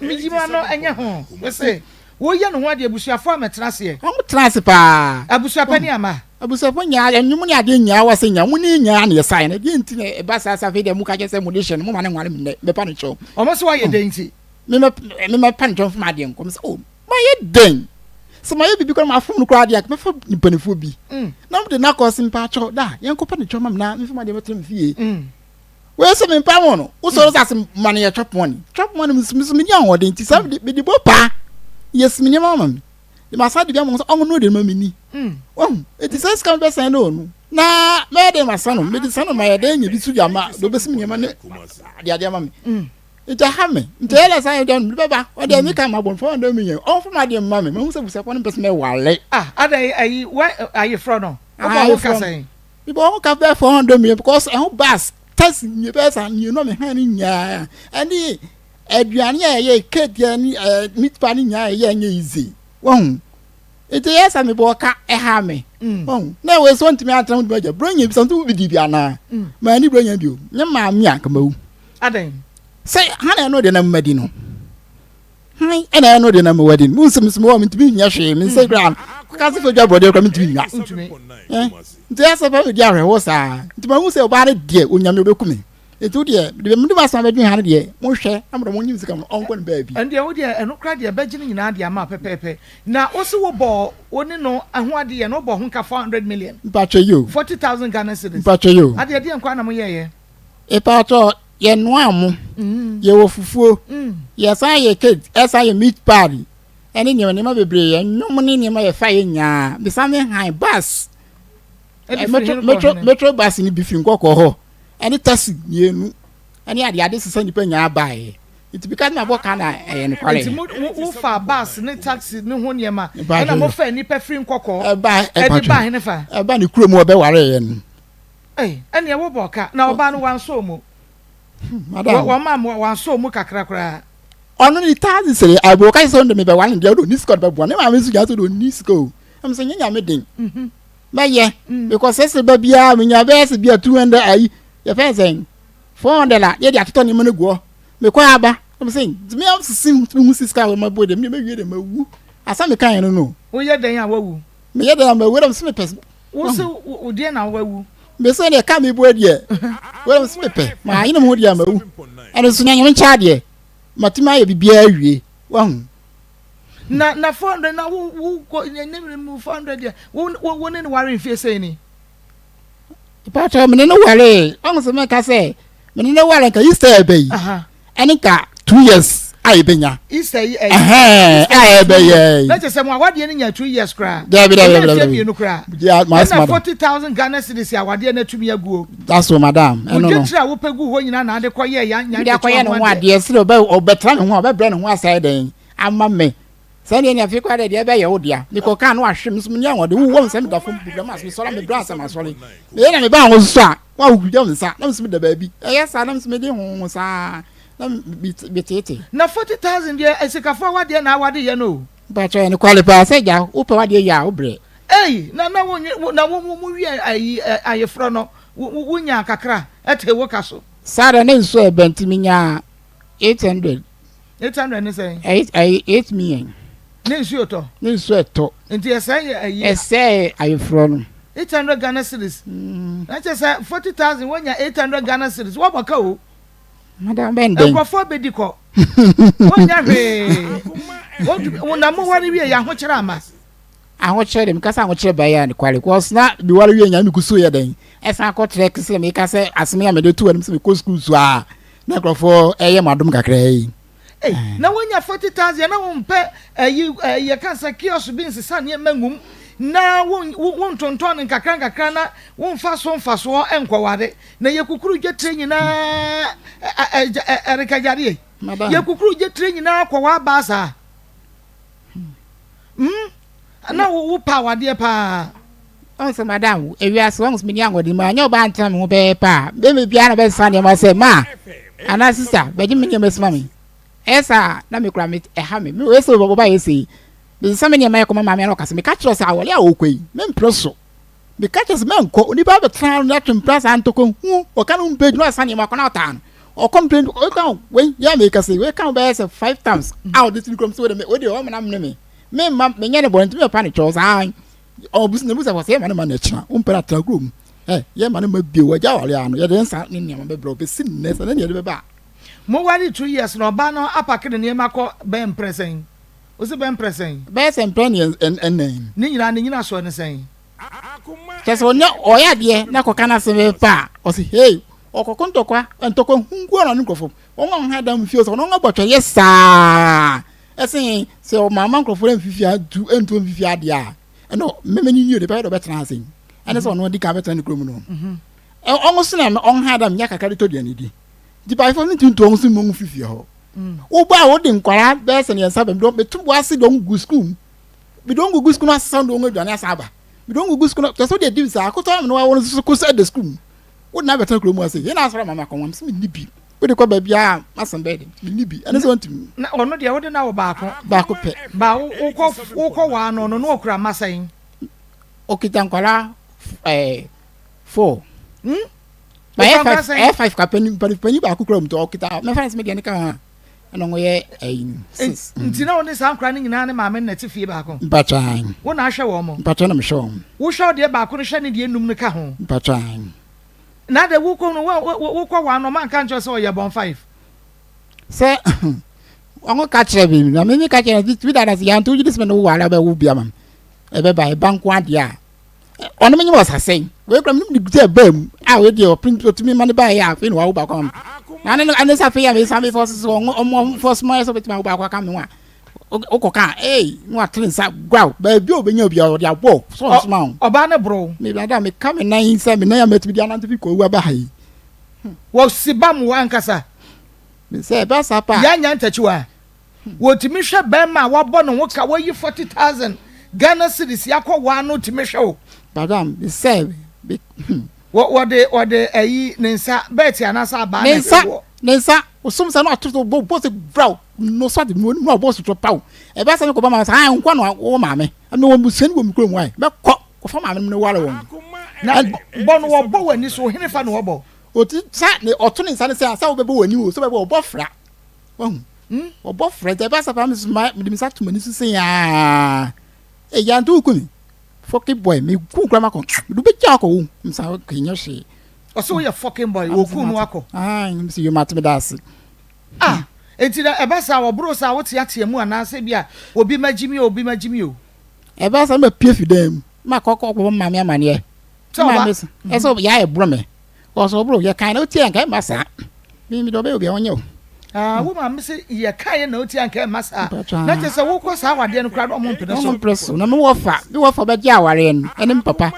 Meyi ma no ɛnyɛ ho. Mese Woyɛ ne ho adeɛ abusuafoɔ ammɛtena aseɛ. Wɔn tena ase paa. Abusuapani ama. Abusuafo nyaa nnwom ne adeɛ nyaa wɔ sɛ nyaa mo ne nyaa na yɛsaeɛ no deɛ nti na ɛba saa sɛ afei deɛ mo ka kyerɛ sɛ mo de hyɛ no mo ma no nware me nnɛ mɛpa no kyɛw. Wɔn sɛ wayɛ dɛn nti. Me mɛpa no kyɛw mfa m'adeɛ nkɔ me sɛ oh mayɛ dɛn. Sɛ mayɛ biribi koraa mafom no koraa deɛ a, mɛfa mpanimfoɔ bi na mede no akɔ se mpakyɛw da yɛnkɔpɛ ne twɛ ma me na memfa m'adeɛ mɛtena me fie. Wei sɛ mempa mo no, wosɔre sɛ ase ma no yɛ chop money. Chop money nso me so menni ahoɔden nti saa mede bɔ paa yɛsi me nneɛma ma me. De masa de bi ama sɛ ɔno no de ma menni. Wahu? Nti sɛ sika mebɛsɛn no no na mɛyɛ dɛn masa no mede sa no mayɛ dɛn anya bi so de ama de ɔbɛsi me nneɛma ne adeade ama me. Nti ɛha me. Nti ɛyɛ dɛ saa yɛ dɛn mede bɛba. Ɔdeɛ meka ma bɔ mfa ɔndɛ meyɛ. Ɔmfa m'adeɛ mma me. Mahu sɛ abusuafoɔ no mpɛ sɛ mɛwale. Ah, adɛn ayi wa ayeforɔ no? Wobɔ ho ka sɛn? Mebɔ ho ka bɛyɛ 400 million because ɛho bus taxi mmienu bɛyɛ saa mmienu a mehan no nyinaa ɛne aduane a ɛyɛ cake ne ɛɛ meat pie ne nyinaa ɛyɛ nyɛ easy. Wahu? Nti ɛyɛ sɛ mebɔ ka ɛha me. Wahu? Na ɛwɔ sɛ ɔntumi antena ho ntumi agya. Buronya bi sɛ nso wobɛdi bi anaa? Manni buronya bio. Nyɛ maame a nka mawu. Adɛn? Sɛ hana ɛno deɛ na mmadi no. Han ɛna ɛno deɛ na mmadi no. Mu nsɛm sɛ mewɔ mentumi nyɛ hwee. Me nsa kura no. Kase fo dwa borɔdeɛ kura mentumi nwa. Eh, nti ɛsɛ fɛ medi ahwɛho saa. Nti mahu sɛ ɔbaa no deɛ onyame ɔbɛku me. Nti wo deɛ mede mede m'asɛm abɛdwen ha no deɛ monhwɛ na mode monye me sika no ɔnkɔ ne baabi. Ɛndeɛ wo deɛ ɛno koraa deɛ bɛgye ne nyinaa de ama pɛpɛɛpɛ. Na wo se wo bɔɔ wo ne no ho adeɛ no wo bɔɔ ho nka 400 million. Mpakyɛ yi o. 40,000 Ghana cedis. Mpakyɛ yi o. Adeɛ deɛn koraa na mo yɛɛyɛ? Mpakyɛ yɛ noaa mo, yɛ wɔ fufuo, yɛ san yɛ cake, ɛsan yɛ meat pie ɛne nneɛma nneɛma bebree, yɛ nnwom ne nneɛma yɛ fa yɛ nyaa, me san me han bus, metro metro metro bus ne bi firi nkɔkɔɔ hɔ ɛne taxi mmienu ɛne ade ade sesa nipa nyaa baeɛ nti bi ka na bɔ ka na ɛyɛ nokware. Nti mo wo fa bus ne taxi ne ho nneɛma ɛna mo fa nipa firi nkɔkɔɔ ɛde ba hene fa. Ɛba ne kurom ɔbɛware yɛ no. Ei, ɛnneɛ wobɔɔ ka, na ɔbaa no wansɔɔ mu. Madam. Wɔn a wansɔɔ mu kakra koraa. Ɔno ne taxi sere abo ɔka sɛ ɔno de mebɛware no deɛ ɔde ɔni sika ɔde bɛboa ne maame nso gyina sɛ ɔde ɔni sika o ɛm sɛ nyɛ nyame den mhm. mɛyɛ mm. because sɛ sɛ ba biara menya bɛyɛ sɛ bia 200 ayi yɛfɛ sɛn 400 a yɛde atotɔ nneɛma no guɔ mekɔ aba ɛm sɛ ntumi asisi ntumi hu sika a wɔma bɔ deɛ meyɛ deɛ mawu asa meka yɛn no no woyɛ dɛn a wawu Meyɛ dɛn a mawu na mese mepɛ. Wo se wo deɛ na wawu. Mese deɛ ka me boa deɛ. Wei na mese mepɛ. Maa yene ho deɛ a mawu. Ɛno nso nyame nkyɛ adeɛ. Matumi ayɛ biribiara awie. Wahu. Na na 400 na wo wo kɔ ne mu 400 deɛ wo wo ne no ware mfie sɛn ni. Mpakyɛw mene no waree ɔho sɛ mɛka sɛ mene no ware nka Easter ɛbɛ yi ɛne nka 2 years a yɛbɛnya Easter yi ɛyi a ɛbɛyɛ yi na kyerɛ sɛ mo awadeɛ no nya 2 years koraa dabi dabi dabi dabi mmienu koraa ɛna 40,000 Ghana cedis awadeɛ no atumi aguo. That's all madam ɛno no wodwetire a wopɛ gu hɔ nyinaa na ade kɔyɛ ya nya nketewa ho adeɛ ne ho adeɛ sɛ ɔbɛtra ne ho a ɔbɛbrɛ ne ho asɛe dɛn ama me. Sɛdeɛ nea afei koraa deɛ deɛ ɛbɛyɛ wo dea. Mekɔ kaa no wahwe me so menni ahoɔden wowɔ me sɛ meda fam bubu ma mesɔre a mebrɛ ansa masɔre. Meyɛ na meba ho so a woahuhugya me nsa na me so meda baabi. Ɛyɛ saa na me so mede ho saa na meteetee. Na 40,000 deɛ asikafoɔ awadeɛ na awade yɛ no o. Mpakyɛ ɛyɛ nokware paa sɛ gya wopɛ wadeɛ yie a wobrɛ. Ei na na wo wo na wo wo wie ayi ayeforɔ no wo wo nyaa kakra ɛtee wo ka so. Saa da na nsuo ɛbɛ nti menyaa 800. 800 ne sɛn? Eight ayi 8 million. Ne nsuo tɔ. Ne nsuo ɛtɔ. Nti ɛsɛe yɛ ayi. Ɛsɛe ayeforɔ no. 800 Ghana cedis. Na kyerɛ sɛ 40,000 wonya 800 Ghana cedis wɔbɔ ka o. Madam bɛn dɛn. Nkurɔfoɔ bɛdi kɔ. Wonnya hwee. Wontumi na mo ware wie yɛ ahokyerɛ ama. Ahokyerɛ de meka sɛ ahokyerɛ baeɛ a nokware cause na meware wie nya megu so yɛ dɛn ɛsan kɔ trek sɛ meka sɛ asɛm yi a mede to anim sɛ mekɔ sukuu so a na nkurɔfoɔ ɛyɛ mo adom kakra yi. Ei, na wonya 40,000 na wompɛ ayi yɛka sɛ kiosk bi nsesa nneɛma ngum na wontontɔn no nkakra nkakra na womfa so mfasoɔ nkɔware na yɛkukuru dwetire nyinaa ɛrekagyadeɛ yɛkukuru dwetire nyinaa kɔwaa baa saa. Hmm, na wo wo pa awadeɛ paa. Ɔn sɛ madam, ewiase wɔn sɛ meni ahoɔden mu anyɛ ɔbaa ntena me ho bɛyɛ paa. Bɛma biara na bɛsesa nneɛma sɛ ma anaa sista bɛgye me nneɛma sima me. Ɛyɛ saa na me kura me ɛha me. Me wɔ sɛ ɔba yɛ sei. Mesesa me nneɛma yɛ kɔma maame na ɔka sɛ meka kyerɛ sɛ awɔle a ɔkɔ yi mempere so. Meka kyerɛ sɛ mɛnkɔ onipa abɛtena no atwe mpira saa ntɔkwa hu ɔka no mpɛ gyina ɔsa nneɛma kɔ na ɔtaa no. Ɔkɔ mpɛ ɔka wei yɛ meka sɛ wei ka bɛyɛ sɛ five times a ɔde tiri kurom sɛ wei de wei de ɔmena mene me. Me mma menyɛ ne bɔne nti mɛpa ne kyɛw saa ɔbusu na busa fɔ sɛ yɛma ne ma no akyina wompɛ no atra kurom ɛ yɛma ne ma bio wagya aware ano yɛde nsa ne nneɛma bɛbrɛ wo bɛsi nnɛ sɛ ne deɛ de bɛba a. Mo ware 2 years na ɔbaa no apake ne nneɛma kɔ bɛyɛ mprɛ sɛn? Ose bɛ mprɛ sɛn? Bɛyɛ sɛ mprɛ nnan. Ne nyinaa ne nyinasoɔ ne sɛn? Kyerɛ sɛ ɔnyɛ ɔyɛ adeɛ na kɔka n'asɛm bɛyɛ pɛ a, ɔse hei, ɔkɔko ntɔkwa, ntɔkwa hu nko ara na ɔne nkurɔfoɔ. Wɔn a wɔha dan mu fie sɛ ɔno ɔbɔ twɛdeɛ saa ɛsen sɛ ɔma nkurɔfoɔ no mfifi antu ɛntu mfifi adeɛ a ɛna mmɛmɛ ni nie de bɛyɛ dɛ ɔbɛtena ase ɛne sɛ ɔno adi kan bɛtena ne kurom no ɔno so na ɔnha dam nya kakra de tɔ aduane di nti baifo no ntumi ntu ɔno so mu ɔmo fifie hɔ wobɔ a wode nkwara bɛyɛ sɛ ne nsa bɛm de meto bo ase de ɔmo gu sukuu mu mede ɔmo gugu sukuu no asesa de ɔmo aduane asa aba mede ɔmo gugu sukuu no kyɛ sɛ wode adi saa akotɔ amene wawo no nso kɔ sɛ da sukuu mu Wo na abɛtena kurom ha sei. Yɛn na asɔre ama me akɔnwa. Mese menni bi. Wode kɔ baabi a m'asɛm bɛyɛ den. Menni bi. Ɛne sɛ ɔntumi. Na ɔno deɛ wode no awo baako. Baako pɛ. Ba wokɔ wokɔ waa no no na ɔkura mma sɛn? Ɔkita nkwadaa ɛɛ four. Hmm? Ba ɛyɛ five ɛyɛ five ka panyin panyin baako kura mu nti ɔkita mɛfa ne sɛ me deɛ ne ka ho a. Ɛna wɔn yɛ ɛyi six. Nti na wɔne saa nkwadaa no nyinaa ne maame no na ɛte fie baako? Mpatwa. Wo na ahwɛ wɔn mo? Mpatwa na mehwɛ wɔn. Wohwɛ ɔdeɛ baako no hwɛ ne deɛ num no ka ho? Mpatwa. Na de wokɔ no wo wokɔ wɔn ano ɔma nka nkyerɛ sɛ ɔyɛ bɔn five. Sɛ wɔn ka kyerɛ mi na mi mi ka kyerɛ mi dada sɛ yanto wogye di sɛ mi ne wo ware abɛwo bi ama mi ɛbɛba ɛba nko adeɛ a. Ɔno menye wɔ sasɛn wei kura menim de sɛ ɛbaa mu a wei deɛ ɔpem ɔtumi ma ne baeɛ a afei na wawo baako ama me na ne ne sɛ afei a mesan mefɔ so so ɔmo ɔmo fɔ so mayɛ sɛ ɔbɛtumi awo baako aka me ho a wokɔ ka ee na watene nsa gwaw baabi a ɔbɛnya obi a ɔde abɔ so ɔnsoma ho ɔbaa ne boro mebada meka me nan sɛ me nan a matumi de anante fi kɔwu aba ha yi wɔsi ba mu ankasa sɛ ɛba saa pa yɛanya ntakyiwa Wɔtumi hwɛ bɛrima a wabɔ ne ho ka wayi 40,000 Ghana cedis akɔ waa no tumi hwɛ wo. Madam, sɛ bi hmm. Wɔ wɔde wɔde ayi ne nsa bɛɛti anaasɛ abaa na ɛhwɛ woɔ. Ne nsa osum sɛ no ato so bɔ bɔ sɛ braw no so ade mu no abɔ so to paw. Ɛbɛ sɛ me kɔ ba maame sɛ ah nkwa no wɔ maame. Ɛmɛ wɔ musua ni wɔ me kurom wae. Mɛkɔ kɔfa maame no ware wɔn. Na bɔ no wɔbɔ w'ani so hene fa na wɔbɔ. Oti sa ne ɔto ne nsa ne sɛ sɛ wobɛbɔ w'ani o sɛ wobɛbɔ ɔbɔ fra. Wahu? Hmm? Wɔbɔ frɛ nti ɛba sɛ paa me ma mede me nsa to m'ani so sɛ yaa. Ee ya nti woku me. Fucking boy, me ku kura makɔ. Mede wobɛgya akɔ wo. Msa okay nyɛ hwee. Ɔsɛ woyɛ fucking boy, wɔku no akɔ. Ah, msi yo mate me da ase. Ah, enti na ɛba saa wɔboro saa woteatea mu anaasɛ bi a obi ma gyimi o, obi ma gyimi o. Ɛba saa ma pie fi dan mu. Ma kɔkɔ kɔbɔ maame amaneɛ. Maame ɛsɛ yɛ ayɛ borɔ me. Ɔsɛ ɔboro yɛ kan na otie anka ɛmma saa. Mi mi de ɔbɛyɛ obi a ɔnyɛ o. Ah, wo maame se yɛ kan yɛ na otie anka ɛmma saa. Na kyerɛ sɛ wokɔ saa awadeɛ no koraa na ɔmo mpene so. Ɔmo mpene so. Na me wɔfa, me wɔfa bɛgye awareɛ no ɛne me papa.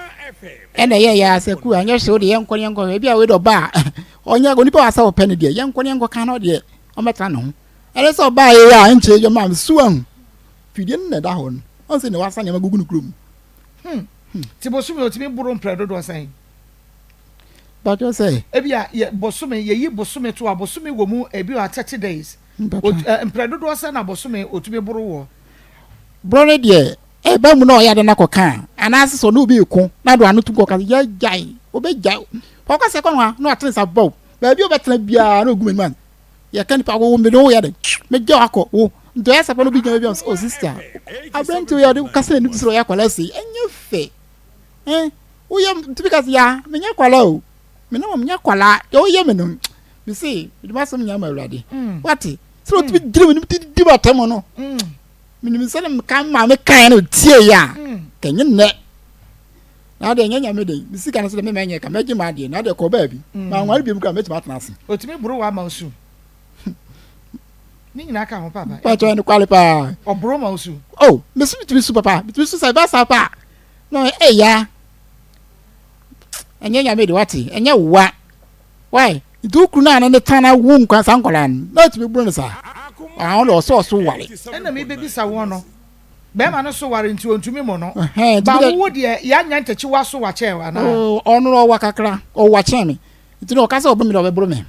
Ɛna ɛyɛ yɛ asɛ ku anyɛ hwee wode yɛnkɔ ne yɛnkɔ hwɛ. Ebi a wei de ɔba a ɔnyɛ onipa wɔ asɛ ɔpɛ no deɛ yɛnkɔ ne yɛnkɔ kan na ɔdeɛ ɔmmɛtena ne ho. Ɛne sɛ ɔbaa yɛ a ɛnkyɛ yɛ maame su ahu. Fidie no na ɛda hɔ no. Ɔn sɛ ne wasa nneɛma gugu ne kurom. Hmm. Ti bosome otumi boro mprɛ dodoɔ sɛn? Bàtò sɛ. Ebi a yɛ bosome yɛyi bosome to a bosome wɔ mu ebi wɔ 30 days. Mprɛ dodoɔ sɛn na bosome otumi boro wɔ? Borɔ no deɛ ɛba mu na ɔyɛ ade na kɔka a anaasɛ sɛ ɔne obi reko na de ano tum kɔka sɛ yɛgyae obɛgyae ɔka sɛ kɔ no a na watene nsa bɔw baabi a ɔbɛtena biara na ɔgu m'anim ase yɛka nipa wo mede wo yɛ de megya wakɔ wo nti ɔyɛ sɛ pɛ no obi gyina baabi a ɔsɛ oh sister aberante yɛ ɔde kasa n'anim sɛ ɔyɛ akwadaa sei ɛnyɛ fɛ Eh, woyɛ ntumi ka sɛ ya menyɛ kwalaa o me ne wɔn nyɛ kwalaa deɛ woyɛ me no me se mede m'asɛm nyɛ ama awurade mm. wate sɛ ɔtumi mm. gyina m'anim didi m'atɛm no mm. menim sɛ ne meka maa me kan no tie yɛ a kɛnyɛ nnɛ na adeɛ nyɛ nyame den me sika no sɛ dɛ mema nyɛ ka mɛgye ma adeɛ na adeɛ kɔ baabi ma nware biom kora mɛtumi atena ase ɔtumi boro wɔ ama wo su ne nyinaa ka ho papa pàtó ɛno kwale paa ɔboro ma wo su oh mesu metumi su papa metumi su sɛ ɛba saa paa Na eya ɛnyɛ nyame de wate ɛnyɛ wa why nti wo kunu no a ne ne tan awo nkwa saa nkwadaa no na ɔtumi boro no saa ahɔn de ɔsɛ ɔso ware. Ɛna mi bebisa wɔn no bɛrima no so ware nti ontumi mo no ba wowo deɛ yɛanya ntakyi wa so wakyɛn anaa. Ɔno no ɔwa kakra ɔwa kyɛn me nti na ɔka sɛ ɔbɛ mi na ɔbɛboro me.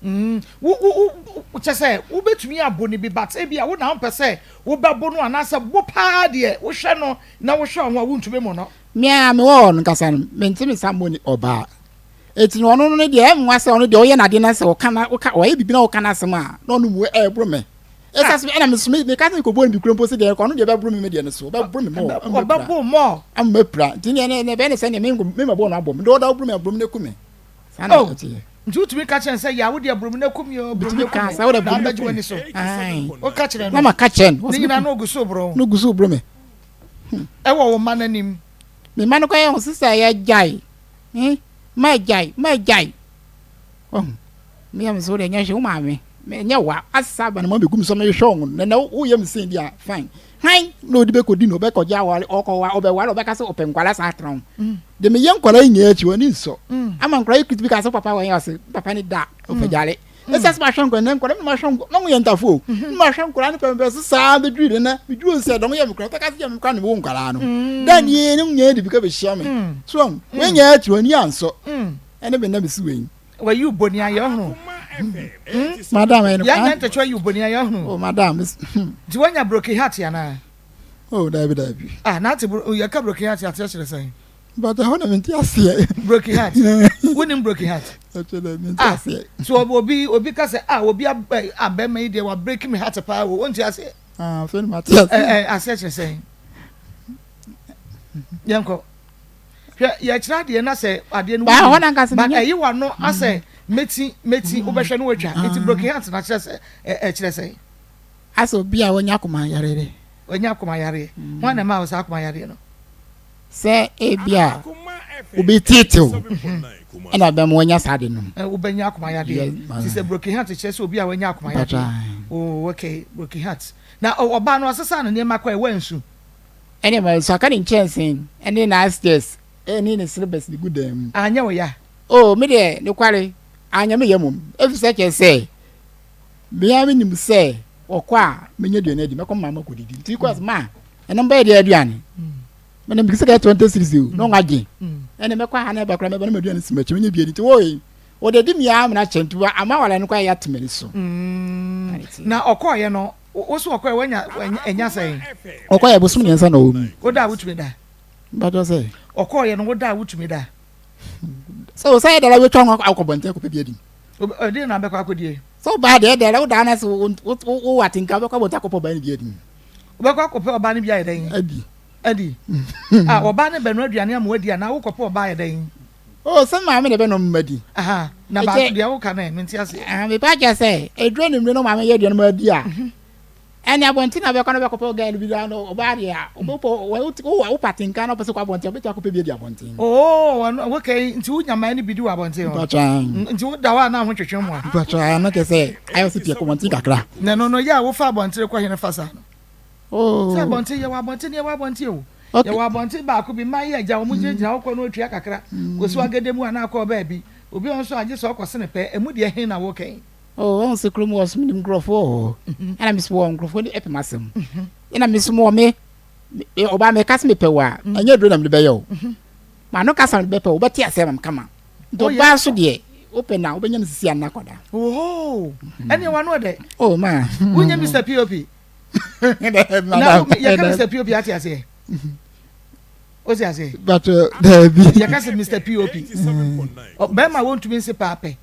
Mm, wo, wo, wo, kyɛ sɛ wobɛtumi abo no bi but ebi a wo na wompɛ sɛ wobɛbo no anaasɛ bo paa deɛ wohwɛ no na wohwɛ wo ho a wontumi mo no. Me a mewɔ hɔ no nkasa no, mente me nsa mmɔ ni ɔbaa. Eti no ɔno no deɛ ɛnwa sɛ ɔno deɛ ɔyɛ n'adeɛ na sɛ ɔka na ɔka ɔyɛ biribi na ɔka n'asɛm a na ɔno mu ɛɛboro me. Ɛsa so ɛna me so me meka sɛ mekɔbɔ no bi kura mpo sɛ deɛ ɔno deɛ ɔbɛboro me me deɛ no so ɔbɛboro me mɔ ɔbɛbo mɔ ama mapira nti neɛ ne ɛbɛyɛ ne sɛ neɛ me mɛbɔ no abɔ me deɛ ɔda ɔboro me aboro me na ɛku me saa na oh. ɛteɛ. Nti wotumi ka kyerɛ no sɛ, Yaa, wo deɛ boro me na kum me oo, boro me Metumi na kum kaa me, sɛ, wo deɛ na boro me na wobɛgye kum me. w'ani so. Ae. Woka kyerɛ Na no. maka kyerɛ no. Ne Ɔse nyinaa meku. na ɔgu so reboro wo. Na ɔgu so reboro me. Ɛwɔ wo mma no anim. Me mma no kɔyɛ ho sista yɛagyae. Eh, ma agyae, ma agyae. Wahu? Me a me sɛ wo deɛ nyɛ hwee, wo maame, ɛnyɛ wa, asa aba no ma bɛgu me so mehwehwɛ wo no, na woyɛ me sei deɛ a, fine. Hwan na ɔde bɛkɔdi no, ɔbɛkɔgye aware, ɔkɔwa, ɔbɛware, ɔbɛka sɛ ɔpɛ nkwadaa saa atena ho. Deɛ meyɛ nkwadaa yi nyinaa akyi, wɔn ani nsɔ. Ama nkwadaa yi kutu bi ka sɛ papa wɔn yɛ ɔse, papa ne da, ɔpɛ Ɛsɛ sɛ mahwɛ nkwadaa, nkwadaa no mahwɛ nkwadaa, na wɔyɛ ntafo o. Na mahwɛ nkwadaa no pɛmpɛ so saa bɛduru de na meduru sɛ dɔn yɛ me koraa, ɔbɛka sɛ yɛ me koraa na mewɔ nkwadaa no. Da nie ne nyinaa de bi ka bɛhyia me. So wɔn nyinaa akyi wɔn ani ansɔ. Ɛne me na mesi wei. Wayi wo boni ayɛ ɔhunu. Madam ɛyɛ no. Yɛn nyɛ ntɛkyɛ wayi wo boni ayɛ ɔhunu. Oh madam. Nti wanya broken heart anaa? Oh dabi dabi. Ah na ate yɛka broken heart ateɛ kyerɛ sɛn? But ɛhɔ na mente aseɛ. Broken heart. Wonim broken heart? Ɛkyɛ dɛ mente ah, aseɛ. So obi obi ka sɛ ah obi abɛma yi deɛ wa break me heart paa o wonte aseɛ? Ah afei na mate aseɛ. Ɛ ɛ aseɛ kyerɛ sɛn? Yɛnkɔ. Hwɛ yɛkyerɛ adeɛ na sɛ adeɛ no wonim but ɛyi w'ano asɛ meti meti wobɛhwɛ no watwa nti broken heart na kyerɛ sɛ ɛkyerɛ sɛn? Asɛ obi a wanya akoma yareɛ dɛ. Wanya akoma yareɛ. Hwan na ɛmaa wo saa akoma yareɛ no? Sɛ ebia obi teetew ɛna ɛbɛma wanya saa ade no. Wobɛnya akoma yadeɛ. Nti sɛ broken heart kyerɛ sɛ obi a wanya akoma yadeɛ. Oh, okay, broken heart. Na ɔbaa no ɔsesaa ne nneɛma kɔɛ, wansu? Ɛne ma nsu aka ne nkyɛnsee ɛne n'astairs ɛne ne slippers de gu dan mu. Anyɛ wo ya? Oh, me deɛ nokware, anyɛ me ya mmom. Efisɛ kyerɛ sɛ me ara menim sɛ ɔkɔ a menya aduane adi, mɛkɔ ma makɔdidi. Nti kɔ ma ɛno bɛyɛ deɛ aduane. Mene mekisɛ kɛ 20 series o, na ɔnwa gye. Ɛne mɛkɔ ha na ɛba koraa mɛba na m'aduane si m'akyi, menya bi adi. Nti woi, wɔde adi me ara mena kyɛ nti ama wale no kɔ ayɛ ate m'ani so. Na ɔkɔɔyɛ no, wo so ɔkɔɛ wanya ɛnya sɛn? Ɔkɔɔyɛ bosom mmiɛnsa na ɔwɔ mu. Woda a wotumi da? Mpakyɛ sɛ. Ɔkɔɔyɛ no woda a wotumi da? Sɛ wo sɛ ɛdara wotwa ho akɔ bɔnten akɔpɛ bi adi. Ɛdeɛ na abɛkɔ akɔdie? Sɛ ɔbaa deɛ ɛdara wodaa no sɛ wowɔ atenka wobɛkɔ abɔnten akɔpɛ ɔbaa no bi adi. Wobɛkɔ akɔpɛ ɔbaa no bi ayɛ dɛn? Adi. Adi. Ah, ɔbaa no bɛnoa aduane ama wadi anaa wokɔpɛ ɔbaa ayɛ dɛn? Oh, sɛ maame na ɛbɛnoa ma madi. Aha, na baako deɛ woka no ɛ, mente aseɛ. Ah, mepa kyɛ sɛ, ɛduru anwummere na maame yɛ aduane ma adi a, ɛne abɔnten na bɛkɔ na bɛkɔpɛ girl bi na ɔbaa deɛ a, wobɛpɔ, wowɔ patenka na wopɛ sɛ kɔ abɔnten a, wobɛtumi akɔpɛ bi adi abɔnten. Oh, ɔno, okay, nti wonya mmaa no bi di wɔ abɔnten hɔ? Mpatwa. Nti woda hɔ a na ho twetwe mo a? Mpatwa, na kyerɛ sɛ, ayɛ sɛ pia kɔ abɔnten kakra. Na ɛno no, yɛ a wofa abɔnten kɔ hene fa saa no? Oh. Sɛ abɔnten, yɛwɔ abɔnten, yɛwɔ abɔnten o. Okay. Yɛwɔ abɔnten baako bi, mmaa yi agya wɔn gyinagyina hɔ kɔ na otua kakra, kɔsi agede mu anaa kɔ baabi. Obi wɔ nso a gye sɛ ɔkɔ sene pɛ, emu deɛ he na woka yi? Oh, wɔn sɛ kurom wɔ so menim nkurɔfoɔ wɔ hɔ. Ɛna me so wɔ nkurɔfoɔ ne ɛpem asɛm. Ɛna me so wɔ me, ɔbaa meka sɛ mepɛ wo a, ɛnyɛ aduro na mede bɛyɛ wo. M'ano kasa mede bɛpɛ wo, wobɛte aseɛ ama me kama. Nti ɔbaa so deɛ, wopɛ no a, wobɛnya no sisi anaa akɔda. Ohoo, ɛneɛ w'ano ɛdɛ. Oh, ma. Wonyɛ Mr. POP. Na yɛka Mr. POP ate aseɛ. Wote aseɛ? But daabi. Yɛka sɛ Mr. POP. Bɛrima wɔntumi nse paapɛ.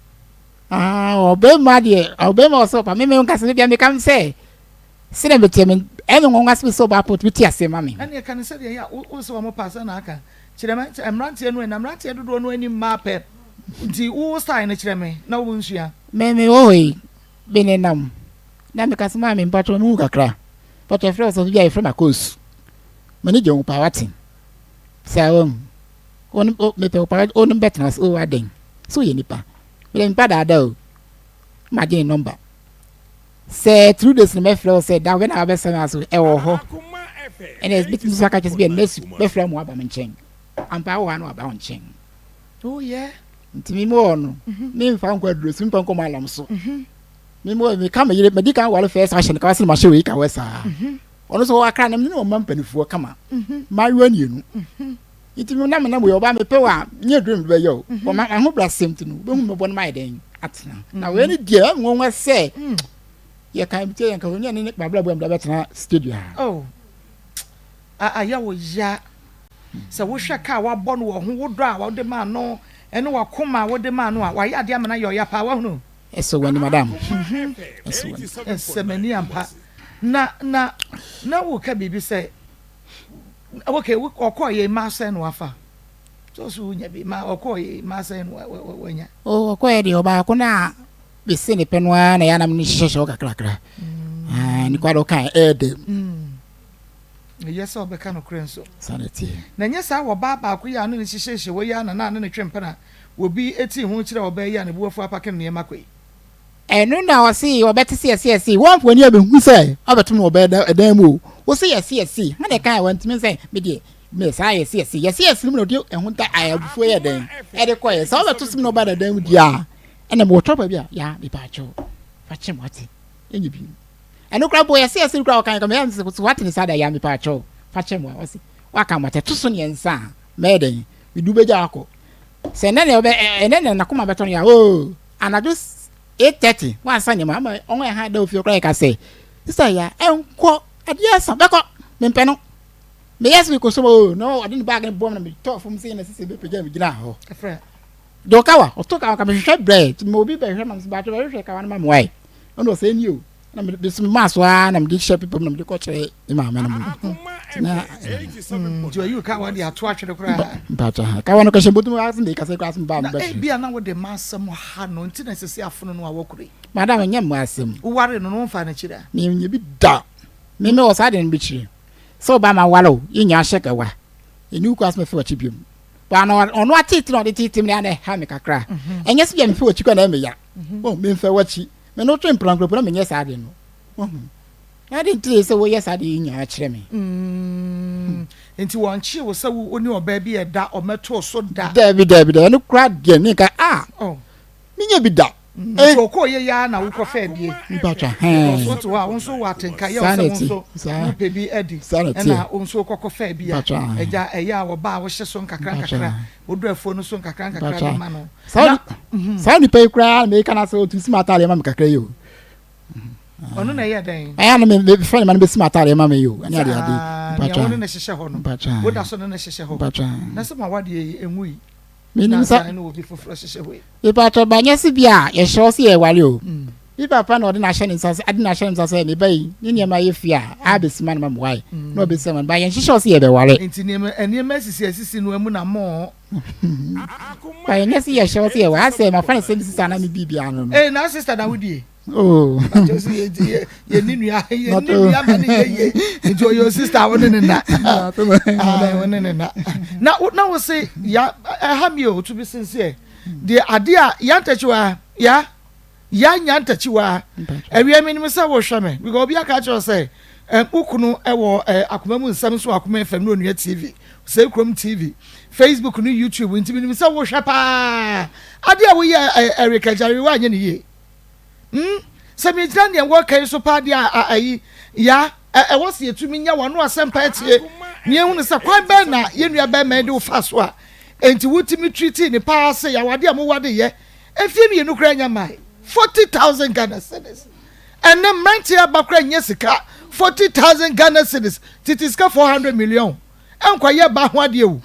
Ah, ɔbɛrima deɛ, ɔbɛrima ɔsɛ ɔpa. Meme nkasa no bia meka sɛ sɛdeɛ meteɛ me ɛne nwanwa sɛ sɛ ɔbaa pɔtumi te aseɛ ma me. Ɛne ɛka no sɛdeɛ yɛ a wo sɛ wɔn pa sɛ na aka kyerɛ me mmeranteɛ no na mmeranteɛ dodoɔ no anim mmaa pɛ nti wo style no kyerɛ me na wo nsua. Me me wɔ hɔ yi me ne nam na meka sɛ maame mpakyɛ me hu kakra mpakyɛ frɛ sɛ bi a yɛfrɛ me akoosu m'ani gye ho paa wate saa wɔn wɔn mepɛ wo paa wɔn bɛtena ase o adɛn sɛ woyɛ nipa mede mpa daadaa o magye ne nɔmba sɛ through days no mɛfrɛ wo sɛ da wobɛ na wabɛsɛ me aso ɛwɔ hɔ ɛna ɛbɛtumi so aka kyerɛ sɛ bi a next bɛfrɛ mu aba me nkyɛn ampa wɔ ha na waba wo nkyɛn oh yeah nti me mu wɔ no memfa nkɔ aduro so memfa nkɔ malam so me mu meka me yere madi kan ware fɛs ahyɛ no kawa sɛ mahyɛ wei kawɛ saa ɔno so wakra no ne ɔma mpanimfoɔ kama maayewa mmienu nti me nam nam wei ɔbaa mepɛ wɔ a nyɛ aduro mede bɛyɛ o ɔma ahobrɛasɛm nti no wobɛhu mɛbɔ no mayɛ dɛn atena na wei ne deɛ ɛnwanwa sɛ yɛka bi kyɛ yɛnka ɔnyɛ ne mabrabɔ a mede bɛtena studio ha oh ayɛ wo ya sɛ wohwɛ ka a wabɔ no wɔ ho wo dɔ a wode maa no ɛne wakoma a wode maa no a wayɛ adeɛ ama no ayɛ ɔya paa wahunu ɛsɛ w'ani madam ɛsɛ w'ani ɛsɛ m'ani ampa na na na woka biribi sɛ okay ɔkɔɔ yɛ mmaa sɛn na wafa. Sɛ ɔso wonya bi ma ɔkɔɔ yi ma asɛn no wanya. O ɔkɔɛ deɛ ɔbaako no a bɛsi ne pɛ no ara na ɛyɛ anam ne hyehyɛhyɛ hɔ kakrakra. Mm. Ne kwa de ɔka ɛyɛ dɛ. Mm. Ɛyɛ sɛ ɔbɛka nokorɛ nso. Saa na ɛteɛ. Na ɛnyɛ saa wɔ ɔbaa baako yi a ne ne hyehyɛhyɛ hɔ yi ara na na ne ne twe mpena wɔ bi tii ho kyerɛ ɔbaa yi a ne bo afu apake ne nneɛma kɔ yi. Ɛno na ɔse ɔbɛte se yɛse yɛse wɔmfa w'ani abɛhu sɛ abɛto me wɔ bɛɛ dan mu o wose yɛse yɛse hwan na ɛkae wantumi sɛ me deɛ me saa yɛse yɛse yɛse yɛse no mu na ɔde ɛho nta abufuo yɛ dɛn ɛde kɔɛ sɛ wobɛto se me na ɔba da dan mu deɛ a ɛna mewɔ tɔpa bi a ya mepaakyɛw fa kyem wate ɛnyɛ bi ɛno kora mpo yɛse yɛse no kora ɔkan kama yɛ sɛ wate ne saa da ya mepaakyɛw fa kyem wa ɔse waka mate to so neɛnsa a mɛyɛ dɛn medu bɛgya akɔ sɛ ɛnɛ na ɔbɛ ɛnɛ na nakoma bɛtɔ no ya oo Anadwo 8:30 wansa nneɛma ama wɔn a ɛha da ofie koraa yɛ ka sɛ sista ya ɛnkɔ adeɛ asa bɛkɔ mempɛ no meyɛ sɛ mekɔ som o na ɔde ne baage no bɔm na metɔ fam sɛ na sisi bɛpagya me gyina hɔ de ɔkawa ɔto kawa ka mehwehwɛ brɛ nti ma obi bɛhwehwɛ ma mesɛ baatwe bɛhwehwɛ kawa no ma mewae ɛna ɔsɛ ni o na mede so maa so ara na mede hyɛ pepa mu na mede kɔkyerɛ me maame no mu na nti ɔyi kawa de ato atwere koraa mpakyɛ ha kawa no kɔhyɛ bɔtum ase na ɛkasa koraa so mbaa na ebi a na wode ma asɛm ha no nti na ɛsɛ sɛ afono no a wɔkoro yi madam ɛnyɛ mma asɛm woware no no womfa no kyerɛ a menyɛ bi da me me wɔ saa de no bɛkyire sɛ woba ma ware o yɛnya ahyɛ kawa ɛni wo kɔ asɛm afei wakyi biom ba na ɔno atete na ɔde tete me na ɛha me kakra ɛnyɛ sɛ bia mefe wakyi kɔ na ɛmeya memfɛ wakyi Me no twe mpena nkurɔfoɔ na menyɛ saa ade no. Wahu? Na ade nti sɛ woyɛ saa ade yi nyinaa kyerɛ me. Mm, nti wɔnkyee wo sɛ wo ne ɔbaa bi ɛda ɔmɛtoo so da? Daabi, daabi, daabi, ɛno koraa deɛ ne nka, ah, oh. menyɛ bi da. Mm, nti ɔkɔɔ yɛ ya na wokɔ fɛ bie. Mpatwa, hɛn. Because wote hɔ a, wo nso wɔ atenka yɛ sɛ wo nso wopɛ bi adi. Ɛna wo nso wokɔkɔ fɛ bi a, ɛgya ɛyɛ a wɔba a wohyɛ so nkakra nkakra, wodɔ afuo no so nkakra nkakra de ma no. Saa mhm. saa nipa yi koraa na meka na sɛ ɔtumi si m'ataadeɛ ma me kakra yi o. Ɔno na ɛyɛ dɛn? Ɛyɛ na mefrɛ ne ma no bɛsi m'ataadeɛ ma me yi o. Ɛne ade ade. Nea wo ne ne hyehyɛ hɔ no. Woda so ne ne hyehyɛ hɔ. Na sɛ ma wadeɛ yi ɛnwu yi. Menim sɛ. Ne obi foforɔ hyehyɛ hɔ yi. Mepatwa ba nyɛ se bi a yɛhyɛ hɔ sɛ yɛware o. Mm. Me papa na ɔde n'ahyɛ ne nsa sɛ ade n'ahyɛ ne nsa sɛ me ba yi ne nneɛma yɛ fie a abɛsi ma no ma me wae. Mm. Na ɔbɛsi ma no ba yɛnhyehyɛ hɔ sɛ yɛbɛware. Nti nneɛma nneɛma asisi asisi no amu na mo Ba yɛnyɛ sɛ yɛhyɛ wo sɛ yɛwɔ ha sɛ mafa ne sɛ me sista na me biribiara no no. Ee na sista na wodie. Oh. Bàtɛ sɛ yɛ yɛ yɛ ni nua yɛ ni nua ma ne yɛ yie nti ɔyɛ o sista wo ne ne na. Wo ne ne na. Na na wo se ya ɛha mi o to be sincere deɛ adeɛ a yantakyiwa ya. Ya nya ntakyiwaa. Awia menim sɛ wohwɛ me because obi aka akyerɛ sɛ eh, wo kunu wɔ eh, akoma mu nsɛm so akoma FM ne onua TV, sɛ kurom TV, Facebook ne YouTube nti menim sɛ wohwɛ paa. Ade a woyɛ eh, Eric Agyare woanyɛ ne yie. Hmm? Sɛ megyina neɛ wɔka yi so paa deɛ a ayi ya ɛwɔ sɛ yɛtumi nya wano asɛmpa atie ne yɛhunu sɛ kwan bɛn na yɛn nua bɛrima de wo fa so a enti wotumi treaty ne paa sɛ yɛawade a mowade yɛ Mfeɛ mmienu koraa nya mmae. 40,000 Ghana cedis. Ɛnnɛ mmeranteɛ aba koraa nnya sika 40,000 Ghana cedis, tete sika 400 million, nkɔyɛ ba ho adeɛ o.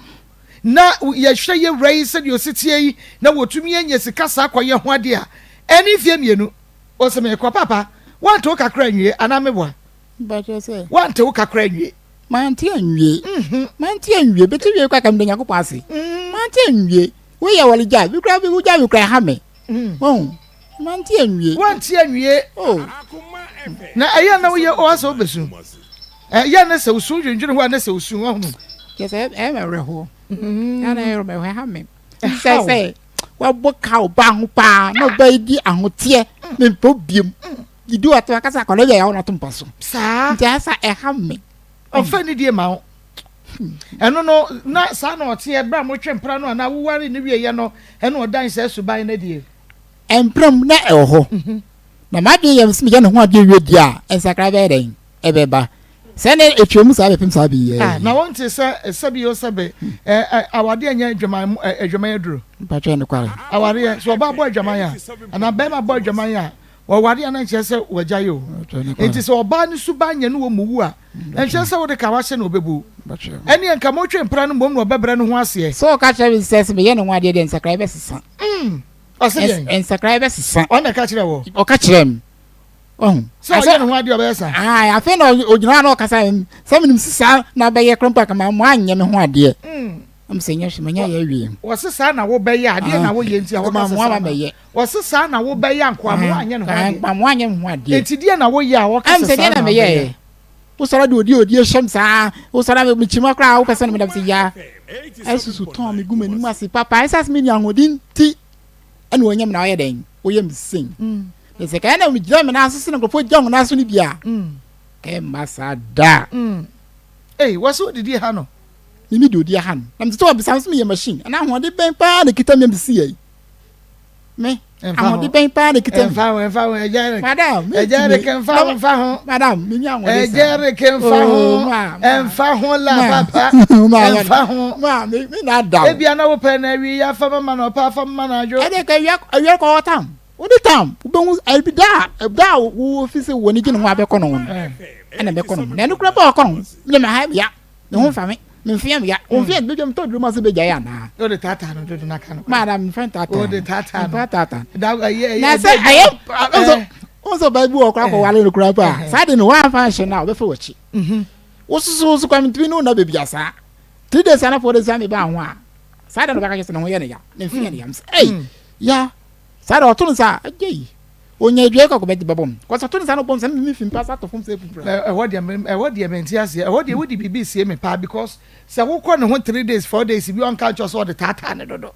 Na yɛhwɛ yɛ wura yi sɛdeɛ ɔsi teɛ yi na wɔtumi anya sika saa kɔyɛ ho adeɛ a, ɛne mfeɛ mmienu. Ɔse meekɔ papa, woante wo kakra anwie anaa meboa? Mpakyɛ sɛ. Woante wo kakra anwie. Mante anwie. Mante anwie. Bɛte wie koraa ka meda Nyankopɔn ase. Mante anwie. Woyɛ wɔle gya bi koraa bi wogya bi koraa ɛha me. Wɔn mante anwie. Wante anwie. Oh. Na ɛyɛ na woyɛ o asɛ wobɛsu. Ɛyɛ na sɛ wosu dwendwene ho a na sɛ wosu wahunu. Kyɛ sɛ ɛyɛ mɛ werɛhoɔ. Ɛyɛ na ɛyɛ mɛ ɛha me. Sɛ sɛ wabɔ ka ɔba ho paa na ɔba yi di ahoteɛ mempɛ biem. Didi ɔtɔ akasa akɔlɛ yɛ ɛwɔ n'ato mpa so. Saa. Nti ɛyɛ sa ɛha me. Ɔmfa nidie ma wo. Ɛno no, na saa na ɔteɛ berɛ a motwe mpena no anaa wowaree no wieeɛ no, ɛna ɔdan saa suban no adie? Mpena mu na ɛwɔ hɔ. Na m'adwene yɛ me sɛ meyɛ ne ho adeɛ wie deɛ a, nsakraeɛ bɛyɛ dɛn? Ɛbɛba. Sɛ na ɛtwa mu saa bɛpem saa bere yi ara yi. Na wonte sɛ sɛbi o sɛbe awadeɛ nyɛ adwaman adwaman aduro? Mpakyɛ nokware. Awareɛ, sɛ ɔbaa bɔ adwaman a, anaa barima bɔ adwaman a, Wɔware a na nkyerɛ sɛ wɔagyae o. Enti sɛ ɔbaa no suban nyɛ ne wɔ mu wu a, ɛnkyerɛ sɛ wode kawa hyɛ na ɔbɛbu. Ɛnneɛ nka motwe mpena no mmom na ɔbɛbrɛ ne ho aseɛ. Sɛ ɔka kyerɛ me sɛ sɛ meyɛ ne ho adeɛ deɛ nsakraeɛ bɛsesa. Mm, ɔse deɛn? Nsakraeɛ bɛsesa. Ɔno na ɛka kyerɛ wɔ? Ɔka kyerɛ me. Ɔhu. Sɛ ɔyɛ ne ho adeɛ ɔbɛyɛ saa? Ae, afei na ɔgyina hɔ na ɔkasa sɛ menim sɛ saa na bɛyɛ koraa mpo a kama moanyɛ me ho adeɛ. Mm. Ɛm sɛ nyɛ hwee manya yɛ awie. Wɔse saa na wobɛyɛ a, deɛ na woyɛ nti a wɔka sɛ saa na. Wɔse saa na wobɛyɛ a, nkoamoa anyɛ ne ho adeɛ. Nkoamoa anyɛ ne ho adeɛ. Enti deɛ na woyɛ a wɔka sɛ saa na wobɛyɛ. Wosɔre de odi odi hyɛm saa, wosɔre a mekyima koraa wopɛ sɛ no medam sɛ ya. Ɛsusu tɔn me gu m'anim ase papa, ɛsɛ sɛ menya ahoɔden nti ɛna wɔnyɛ me na wɔyɛ dɛn, woyɛ me sen. Na sɛ kɛyɛ na megyina me nan so sɛ nkurɔfoɔ gyina wɔn nan so no bi a, ɛmma saa da. Ei, wɔse wodidi ha no. Me me de odi aha no. Na mete sɛ wɔbisa me sɛ meyɛ machine anaa ahoɔden bɛn paa na ɛkita me a mesi yɛ yi. Me, ahoɔden bɛn paa na ɛkita me. Ɛmfa ho, ɛmfa ho, ɛgya Eric. Madam, me Ɛgya Eric, ɛmfa ho, ɛmfa ho. Madam, me nya ahoɔden saa. Ɛgya Eric, ɛmfa ho, ɛmfa ho la papa, ɛmfa ho. Ma, me, me na da o. Ebia na wopɛ na awie yi afa ma na ɔpɛ afa ma na adwo. Ɛde ka awia, awia kɔ hɔ tam. Wode tam, wobɛhu ɛbi da a, da a wo fi sɛ w'ani gye ne ho abɛkɔ no ho no, ɛna bɛkɔ no ho. Na ɛno kura bɛ ɔkɔ no ho, me ma ha ya. Ne ho nfa me. Me mfe ya. Wo mfe bɛdwa me tɔ duro ma sɛ bɛgyae anaa? Wode taataa no dodo na ka no. Maa na mfe ntaataa. Wode taataa no. Mfe taataa. Da ɛyɛ ɛyɛ. Na sɛ ɛyɛ ɔsɔ ɔsɔ baa bi wɔ kora kɔware no kora pa. Saa de no wɔamfa nhyɛ no a ɔbɛfa w'akyi. Wososo woso kwa mentumi ne wo na baabi asaa. 3 days ana 4 days a mebaa ho a. Saa da no bɛka kyerɛ sɛ ne ho yɛ ne ya. Ne mfe yɛ ne ya. Mesɛ ei ya. Saa da ɔto no saa agya yi. Onya aduan kɔ akɔbɛgye bɛbɔ me. Kɔsɛ ɔto ne nsa no bɔ me sɛ me fi mpa so atɔ fam sɛ apupra. Ɛhɔ deɛ ɛhɔ deɛ mente aseɛ. Ɛhɔ deɛ wode biribi sie me paa because sɛ wokɔ ne ho 3 days 4 days bi ɔnka nkyerɛ sɛ ɔde taataa ne dodo.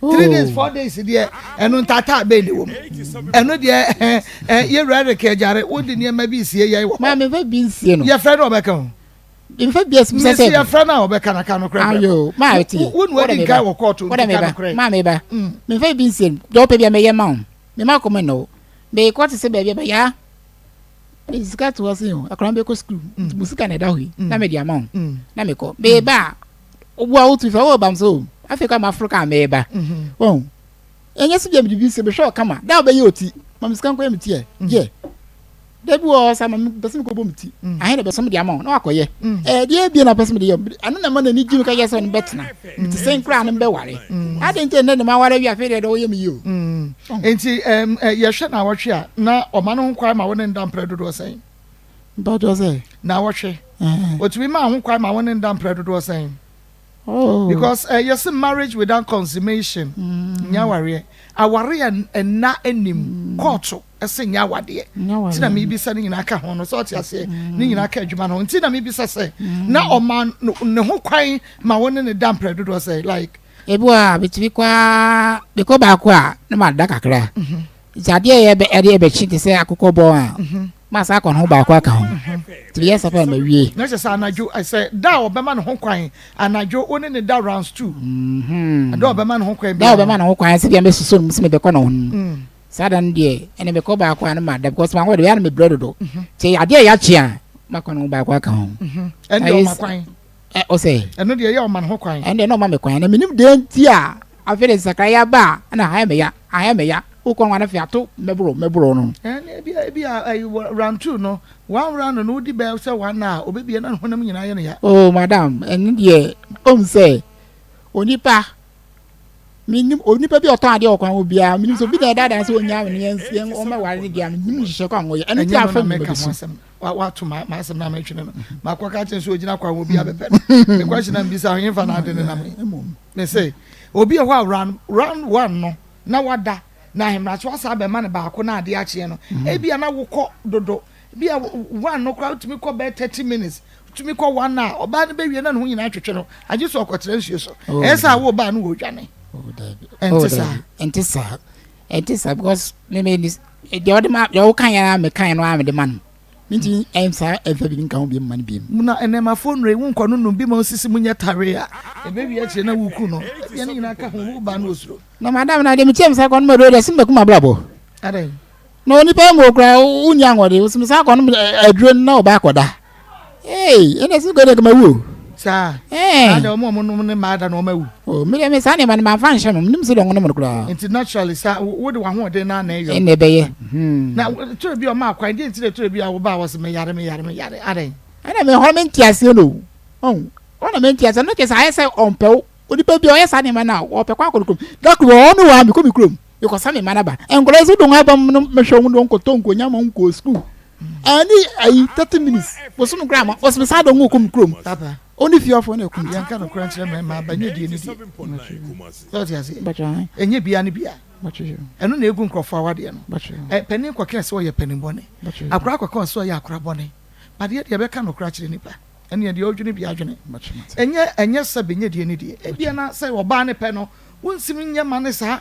3 days 4 days deɛ ɛno ntaataa bɛn ne wɔ mu. Ɛno deɛ ɛ ɛ yɛwura Eric Agyare wode nneɛma bi sie yɛn wɔ hɔ. Maame fɛ bi nsie no. Yɛfrɛ no ɔbɛka ho. Mfa bi asi sɛ sɛ. Yɛfrɛ no a ɔbɛka na ka nokorɛ brɛ. Ayo maa ti. Wo na wadi nkan wɔ kɔɔto nti ka nokorɛ. Maame ba. Mfa bi nsie no. Deɛ ɔpɛ bi a mɛyɛ ma wo. Me ma kɔm nnɔ wo. Meekɔ te sɛ baabi a bɛyɛ a mede sika to hɔ sɛ o akwadaa no bɛkɔ sukuu nti mo sika na ɛda hɔ yi na mede ama wo na mekɔ. Meba a woboa wo tu fɛ wo ba m sɛ o afei kɔ a maforo kaa meba. Wɔn ɛnyɛ sɛ bia mede bi sɛ mehwɛ ɔkama da a wobɛyɛ oti ma me sika nkɔyɛ me ti ɛ gyeɛ. Da bi wɔ hɔ sa ma mepɛ sɛ mekɔbɔ me ti mm. ahe na bɛsɛ mede ama wo na wakɔyɛ mm. ɛɛ deɛ ebie na pɛ sɛ mede yɛ ɛno na ɛma n'ani gye me ka yɛ sɛ ɔno bɛtena mm. mete sɛn koraa no mbɛware ade nti ɛnɛ ne ma ware awie afei deɛ dɛ ɔyɛ me yie o nti yɛhwɛ na awɔtwe a na ɔma no ho kwan ma wo ne nda mprɛ dodoɔ sɛn mpatwɔ sɛ na awɔtwe ɔtumi ma ho kwan ma wo ne nda mprɛ dodoɔ sɛn Oh. Because uh, yɛse marriage without consummation mm. nyɛ awareɛ. Awareɛ ɛna anim mm. kɔɔto ɛsɛ nyɛ awadeɛ. Nti na mebisa ne nyinaa ka ho no sɛ ɔte aseɛ mm. ne nyinaa ka adwuma no ho. Nti na mebisa sɛ mm. na ɔma ne ho kwan ma wo ne ne da mprɛ dodoɔ sɛ like. Ebi wɔ a metumi kɔ a mekɔ baako a na mada kakra. Mm-hmm. Nti adeɛ yɛ bɛ ɛde ɛbɛkye te sɛ akokɔ bɔn a mhm. ma saa akɔ ne ho baako aka ho. Mhm. Nti meyɛ sɛ pɛ ma wie. Na kyerɛ sɛ anadwo sɛ da a ɔbɛma ne ho kwan anadwo wo ne ne da rounds two. Mhm. Da a ɔbɛma ne ho kwan Da a ɔbɛma ne ho kwan sɛ bia mɛsusu no mu sɛ mebɛkɔ ne ho no. Mm. Saa da no deɛ ɛne mekɔ baako a no ma da because mankɔ de bɛyɛ na mebrɛ dodo. Nti adeɛ yɛ akye a makɔ ne ho baako aka ho. Ɛne ɔma kwan. Ɛ ɔsɛ. Ɛno deɛ ɛyɛ ɔma ne ho kwan. Ɛno deɛ na ɔma me kwan na menim deɛ nti a afei de nsakraeɛ aba a ɛna ayɛ me ya ayɛ me ya wokɔ no afei ato mɛboro mɛboro no. Ɛne ebi a ebi a ɛyi round two no one round no wodi bɛyɛ sɛ one hour obebie na ne honam nyinaa yɛ ne ya. Oh madam ɛno deɛ ɔhu sɛ onipa menim onipa bi a ɔtɔn adeɛ wɔ kwan ho biara menim sɛ obi na ɛdaadaa sɛ ɔnyaa me no yɛn yɛn ɔmmɛware no deɛ a menim nhyehyɛ kɔ a wɔyɛ ɛno ti afa mu bɛbi so. Wato m'asɛm na metwene no makɔ ka kyerɛ sɛ ogyina kwan ho bi abɛpɛ no me question na mbisa ho yɛmfa na ade ne nam me se obi ɛhɔ a round round one no na wada na ahemrakye wasa abɛma no baako na ade akyeɛ no mhm. ebia na wokɔ dodo ebia one no koraa wotumi kɔ bɛyɛ 30 minutes tumi kɔ one a ɔbaa no bɛwie na ne ho nyinaa twetwe no agye sɛ ɔkɔtena nsuo so oh. ɛyɛ sɛ awo baa no wɔ odwane oh, ɛnte saa ɛnte saa ɛnte saa because me me deɛ ɔde ma deɛ ɔka yɛn a meka yɛn no a mede ma no nti ɛnsa ɛnfa bi nka ho bi mma no bi mu. Na ɛnɛmafoɔ nnuro yi wonkɔ no nom bi ma osisi mu nyɛ tare a ɛbɛwie akyire na woku no ebia ne nyinaa ka ho wo baa no osuro. Na madam na deɛ mekyia me sa kɔ no ma aduro deɛ sɛ mɛkum abrabɔ. Adɛn? Na onipa yi mu okura wonni ahoɔden wosi me sa kɔ no aduro no na ɔba akɔda. Ee ɛna sɛ kɔ deɛ kama wu o. Saa. Ɛɛ. Ada wɔn a wɔn nom ne mmaa da na wɔn awu. O mi deɛ mi saa nneɛma no maa nfa nhyɛ mo nim sɛ deɛ wɔn nom no koraa. Nti naturally saa wo de w'ahoɔden na na ɛyɔ. Ɛna ɛbɛyɛ. Na tore bi ɔma akwan deɛ nti na tore bi a wo ba wɔ sɛ me yare me yare me yare adɛn. Ɛna mi hɔ mi nti aseɛ no o ɔna mi nti aseɛ no kyɛ sɛ ayɛ sɛ ɔmpɛ wo onipa bi a ɔyɛ saa nneɛma no a ɔpɛ kwan akɔ ne kurom da koro ɔno wɔ ha mi kɔ mi kurom mekɔsa mi ma no ba nkɔla yi so don aba mu no mehwɛ wɔn de wɔn kɔtɔ nkonya ma wɔn kɔ sukuu. Ɛne ayi 30 minutes bosom koraa ma ɔsɛ saa dɔn kɔ mu kurom. Ɔne fie ɔfo ne ɛkum. Yɛnka no kora nkyerɛ mmarima aba nyɛ die ne die. Sɛ ɔte aseɛ. Ɛnyɛ bia ne bia. Ɛno na ɛgu nkurɔfoɔ awadeɛ no. Panin kɔkɛɛ sɛ ɔyɛ panin bɔne. Akora kɔkɛɛ sɛ ɔyɛ akora bɔne. But yɛ deɛ bɛka nokora akyerɛ nipa. Ɛneɛ deɛ ɔdwene bi adwene. Ɛnyɛ ɛnyɛ sɛ bɛnyɛ die ne die. Ebia na sɛ ɔbaa ne pɛ no wonsim nyɛ ma ne saa.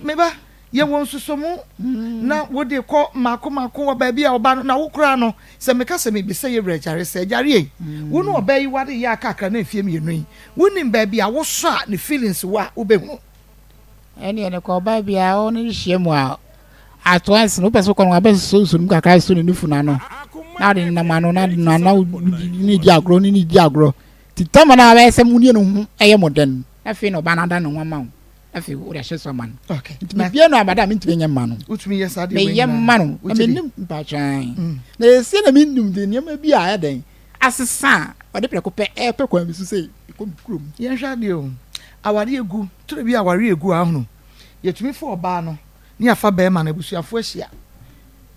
Meba Yɛwɔ nsusomu na wode kɔ mmaako mmaako wɔ baabi a ɔbaa no na wo koraa no sɛ meka sɛ mebisa yɛ wura agyare sɛ agyare ei wo ne ɔbaa yi ware yɛ akakra na mfie mmienu yi wonim baabi a wosɔ a ne feelings wɔ a wobɛhunu. Ɛneɛ no kɔ ɔbaa biara wo ne no hyia mu a at once no wopɛ sɛ wokɔ no wabɛsosɔ nsuo no mu kakra sosɔ ne nufu no ano na wode nenam ano na wode no ano ne di agorɔ ne ne di agorɔ nti tama no a bɛyɛ sɛ mo mmienu ho ɛyɛ mo dɛ no afei na ɔbaa no ada ne ho ama wo. Afei wode ahyɛ so ama no. Okay. Nti mebie no abada a mentumi nyɛ mma no. Wotumi yɛ saa deɛ wei nyinaa. Meyɛ mma no. Na menim mpatwan. Mm. Na ɛsie na menim de nneɛma bi a ɛyɛ dɛn asesa a ɔde prɛko pɛ ɛrepɛ kwan bi so sɛ ɛkɔ me kurom. Yɛnhwɛ adeɛ o. Awareɛ gu. Toro bi awareɛ gu ahunu. Yɛtumi fa ɔbaa no ne yɛafa bɛrima no abusuafoɔ ahyia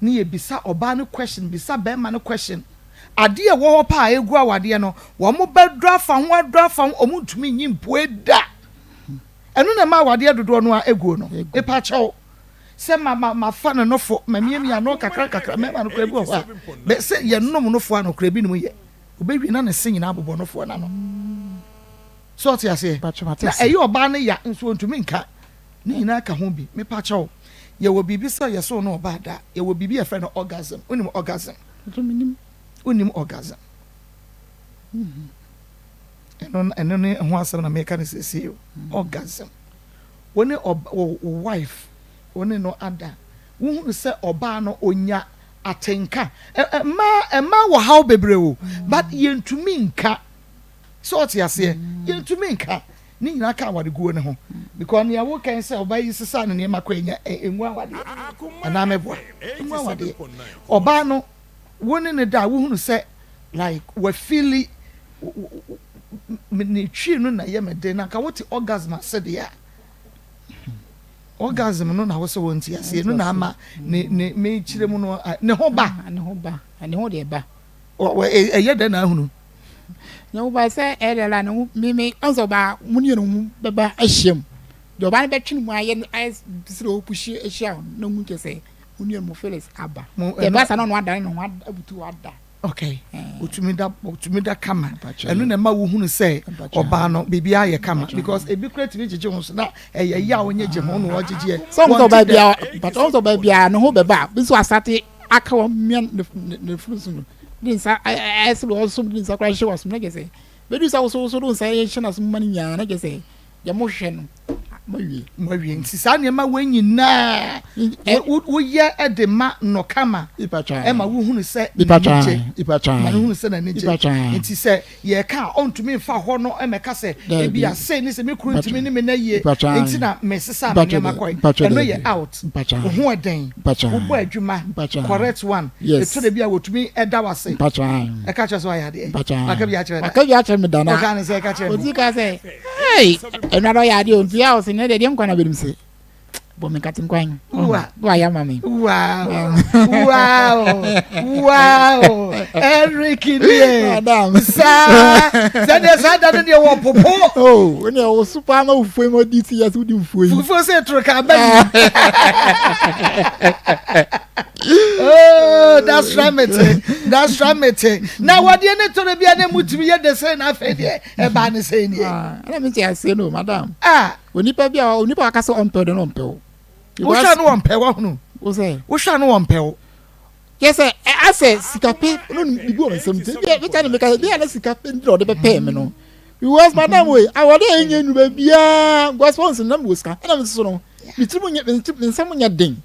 ne yɛbisa ɔbaa no question bisa bɛrima no question. Adeɛ ɛwɔ hɔ paa a ɛgu awadeɛ no wɔn bɛdɔ afa ho adɔ afa ho wɔn ntumi nyi mpue da. Ɛno na ɛma awadeɛ dodoɔ no ara guo no. Mepa kyɛw, sɛ ma ma mafa no nofo, mamiamia ano kakra kakra, mmarima no koraa bi wɔ hɔ a, bɛ sɛ yɛnom nofoɔ ano koraa ebinom yɛ. Obewie na ne se nyinaa abobɔ nofoɔ no ano. So ɔte aseɛ? Na ɛyɛ ɔbaa no ya nso ɔntumi nka. Ne nyinaa ka ho bi. Mepa kyɛw, yɛwɔ biribi sɛ yɛsɛ wo ne ɔbaa da a, yɛwɔ biribi a yɛfrɛ no orgasm. Wonim orgasm? Wonim orgasm? Ɛno ɛno ne ho asɛm na meka no seesei o. Orgasm. Wo ne ɔb wo wo wife wo ne no ada. Wohunu sɛ ɔbaa no onya atenka. Ɛ ɛ mmaa mmaa wɔ haw bebree o, but yɛntumi nka. Sɛ ɔte aseɛ? Yɛntumi nka. Ne nyinaa ka awareguo no ho. Because nea woka yi sɛ ɔbaa yi sesaa ne nneɛma kɔ anya ɛ ɛngu awadeɛ. Anaa mɛboa? Ɛngu awadeɛ. Ɔbaa no wo ne no da a wohunu sɛ like wafili ne twi no na ɛyɛ me den na nka wote orgasm ase deɛ a orgasm no na wo sɛ wɔnti aseɛ no na ama ne ne mekyerɛ mu no ne ho ba ah, ne ho ba ne ho deɛ ba ɛyɛ dɛ na ahunu ne ho ba sɛ ɛyɛ la ne ho me me ɔnsɛ ɔba mu ne yɛ ne ho bɛba ahyia mu deɛ ɔba no bɛtwe ne mu ayɛ ayɛ sɛ ɔpushi ahyia na hu kyɛ sɛ Mo nua mo Felix aba. Mo ɛno. Ɛba saa na ɔno adane ne ho abutu hɔ ada. Okay. Otumi da otumi da kama. Ɛno na ɛma wohunu sɛ ɔbaa no biribi ayɛ kama because ebi kura tumi gyegye ho so na ɛyɛ yaw nye gye ho na ɔgyegyeɛ. Sɛ ɔmo sɛ ɔbaa biara but ɔmo sɛ ɔbaa biara ne ho bɛba a bi nso asate aka wɔn mmea ne ne funu so no de nsa ɛsɛ ɔsom de nsa koraa hyɛ wɔn som na kyerɛ sɛ bɛdu sɛ wosowoso de nsa hyɛ n'asom ma no nyinaa na kyerɛ sɛ Deɛ mohwehwɛ no, moawie. Moawie. Nti saa nneɛma wei nyinaa woyɛ de ma no kama ɛma wohunu sɛ n'ani gye. Ma no hunu sɛ n'ani gye. Nti sɛ yɛka a ɔntumi mfa hɔ no mmɛka sɛ ebia sei ne sɛ me kunu ntumi ne me nna yie nti na mesesaa me nneɛma kɔe. Ɛno yɛ out. Wo ho ɛdɛn? Wobɔ adwuma. Correct one. Ɛtɔ da bi a wɔtumi da wo ase. Ɛka kyerɛ sɛ wayɛ adeɛ. Waka bi akyerɛ da. Waka bi akyerɛ me da na. Ɔka ne sɛ ɛka kyerɛ me. Ɔti ka sɛ Hey, ɛnu adɔ yɛ adeɛ o nti a ɔsɛ ne deɛ deɛ nkwa na bɛnim sɛ bɔ me nkate nkwan. Wa. Wa yɛ ama me. Wow. Wow. Wow. Eric nie. Madam. Saa. Sɛ deɛ saa da no deɛ wɔ popo. Oh, wo deɛ wo so paa ma fufuo yi ma odi si yɛ sɛ wodi fufuo yi. Fufuo sɛ toro ka ba yi. Oh, that's right, mete. That's right, mete. Na wadeɛ ne toro bia ne mutumi yɛ de sɛ na afei deɛ. Ɛbaa ne sɛn nie. Ah, ɛna mi ti aseɛ no madam. Ah. Onipa bi a onipa aka sɛ ɔmpɛ de no ɔmpɛ o. Wohwɛ no wɔmpɛ wahunu. Wosɛ. Wohwɛ no wɔmpɛ o. Kyɛ sɛ asɛ sika pɛ no bibi wɔ nsɛm ti bi bi ta ne meka bi a na sika pɛ nti na ɔde bɛpɛɛ me no. Because madam wei awɔde a ɛnyɛ nnwuma biara because wɔn nso nam wɔ sika ɛna me nso no me tiri mu nyɛ me nsɛm nyɛ den.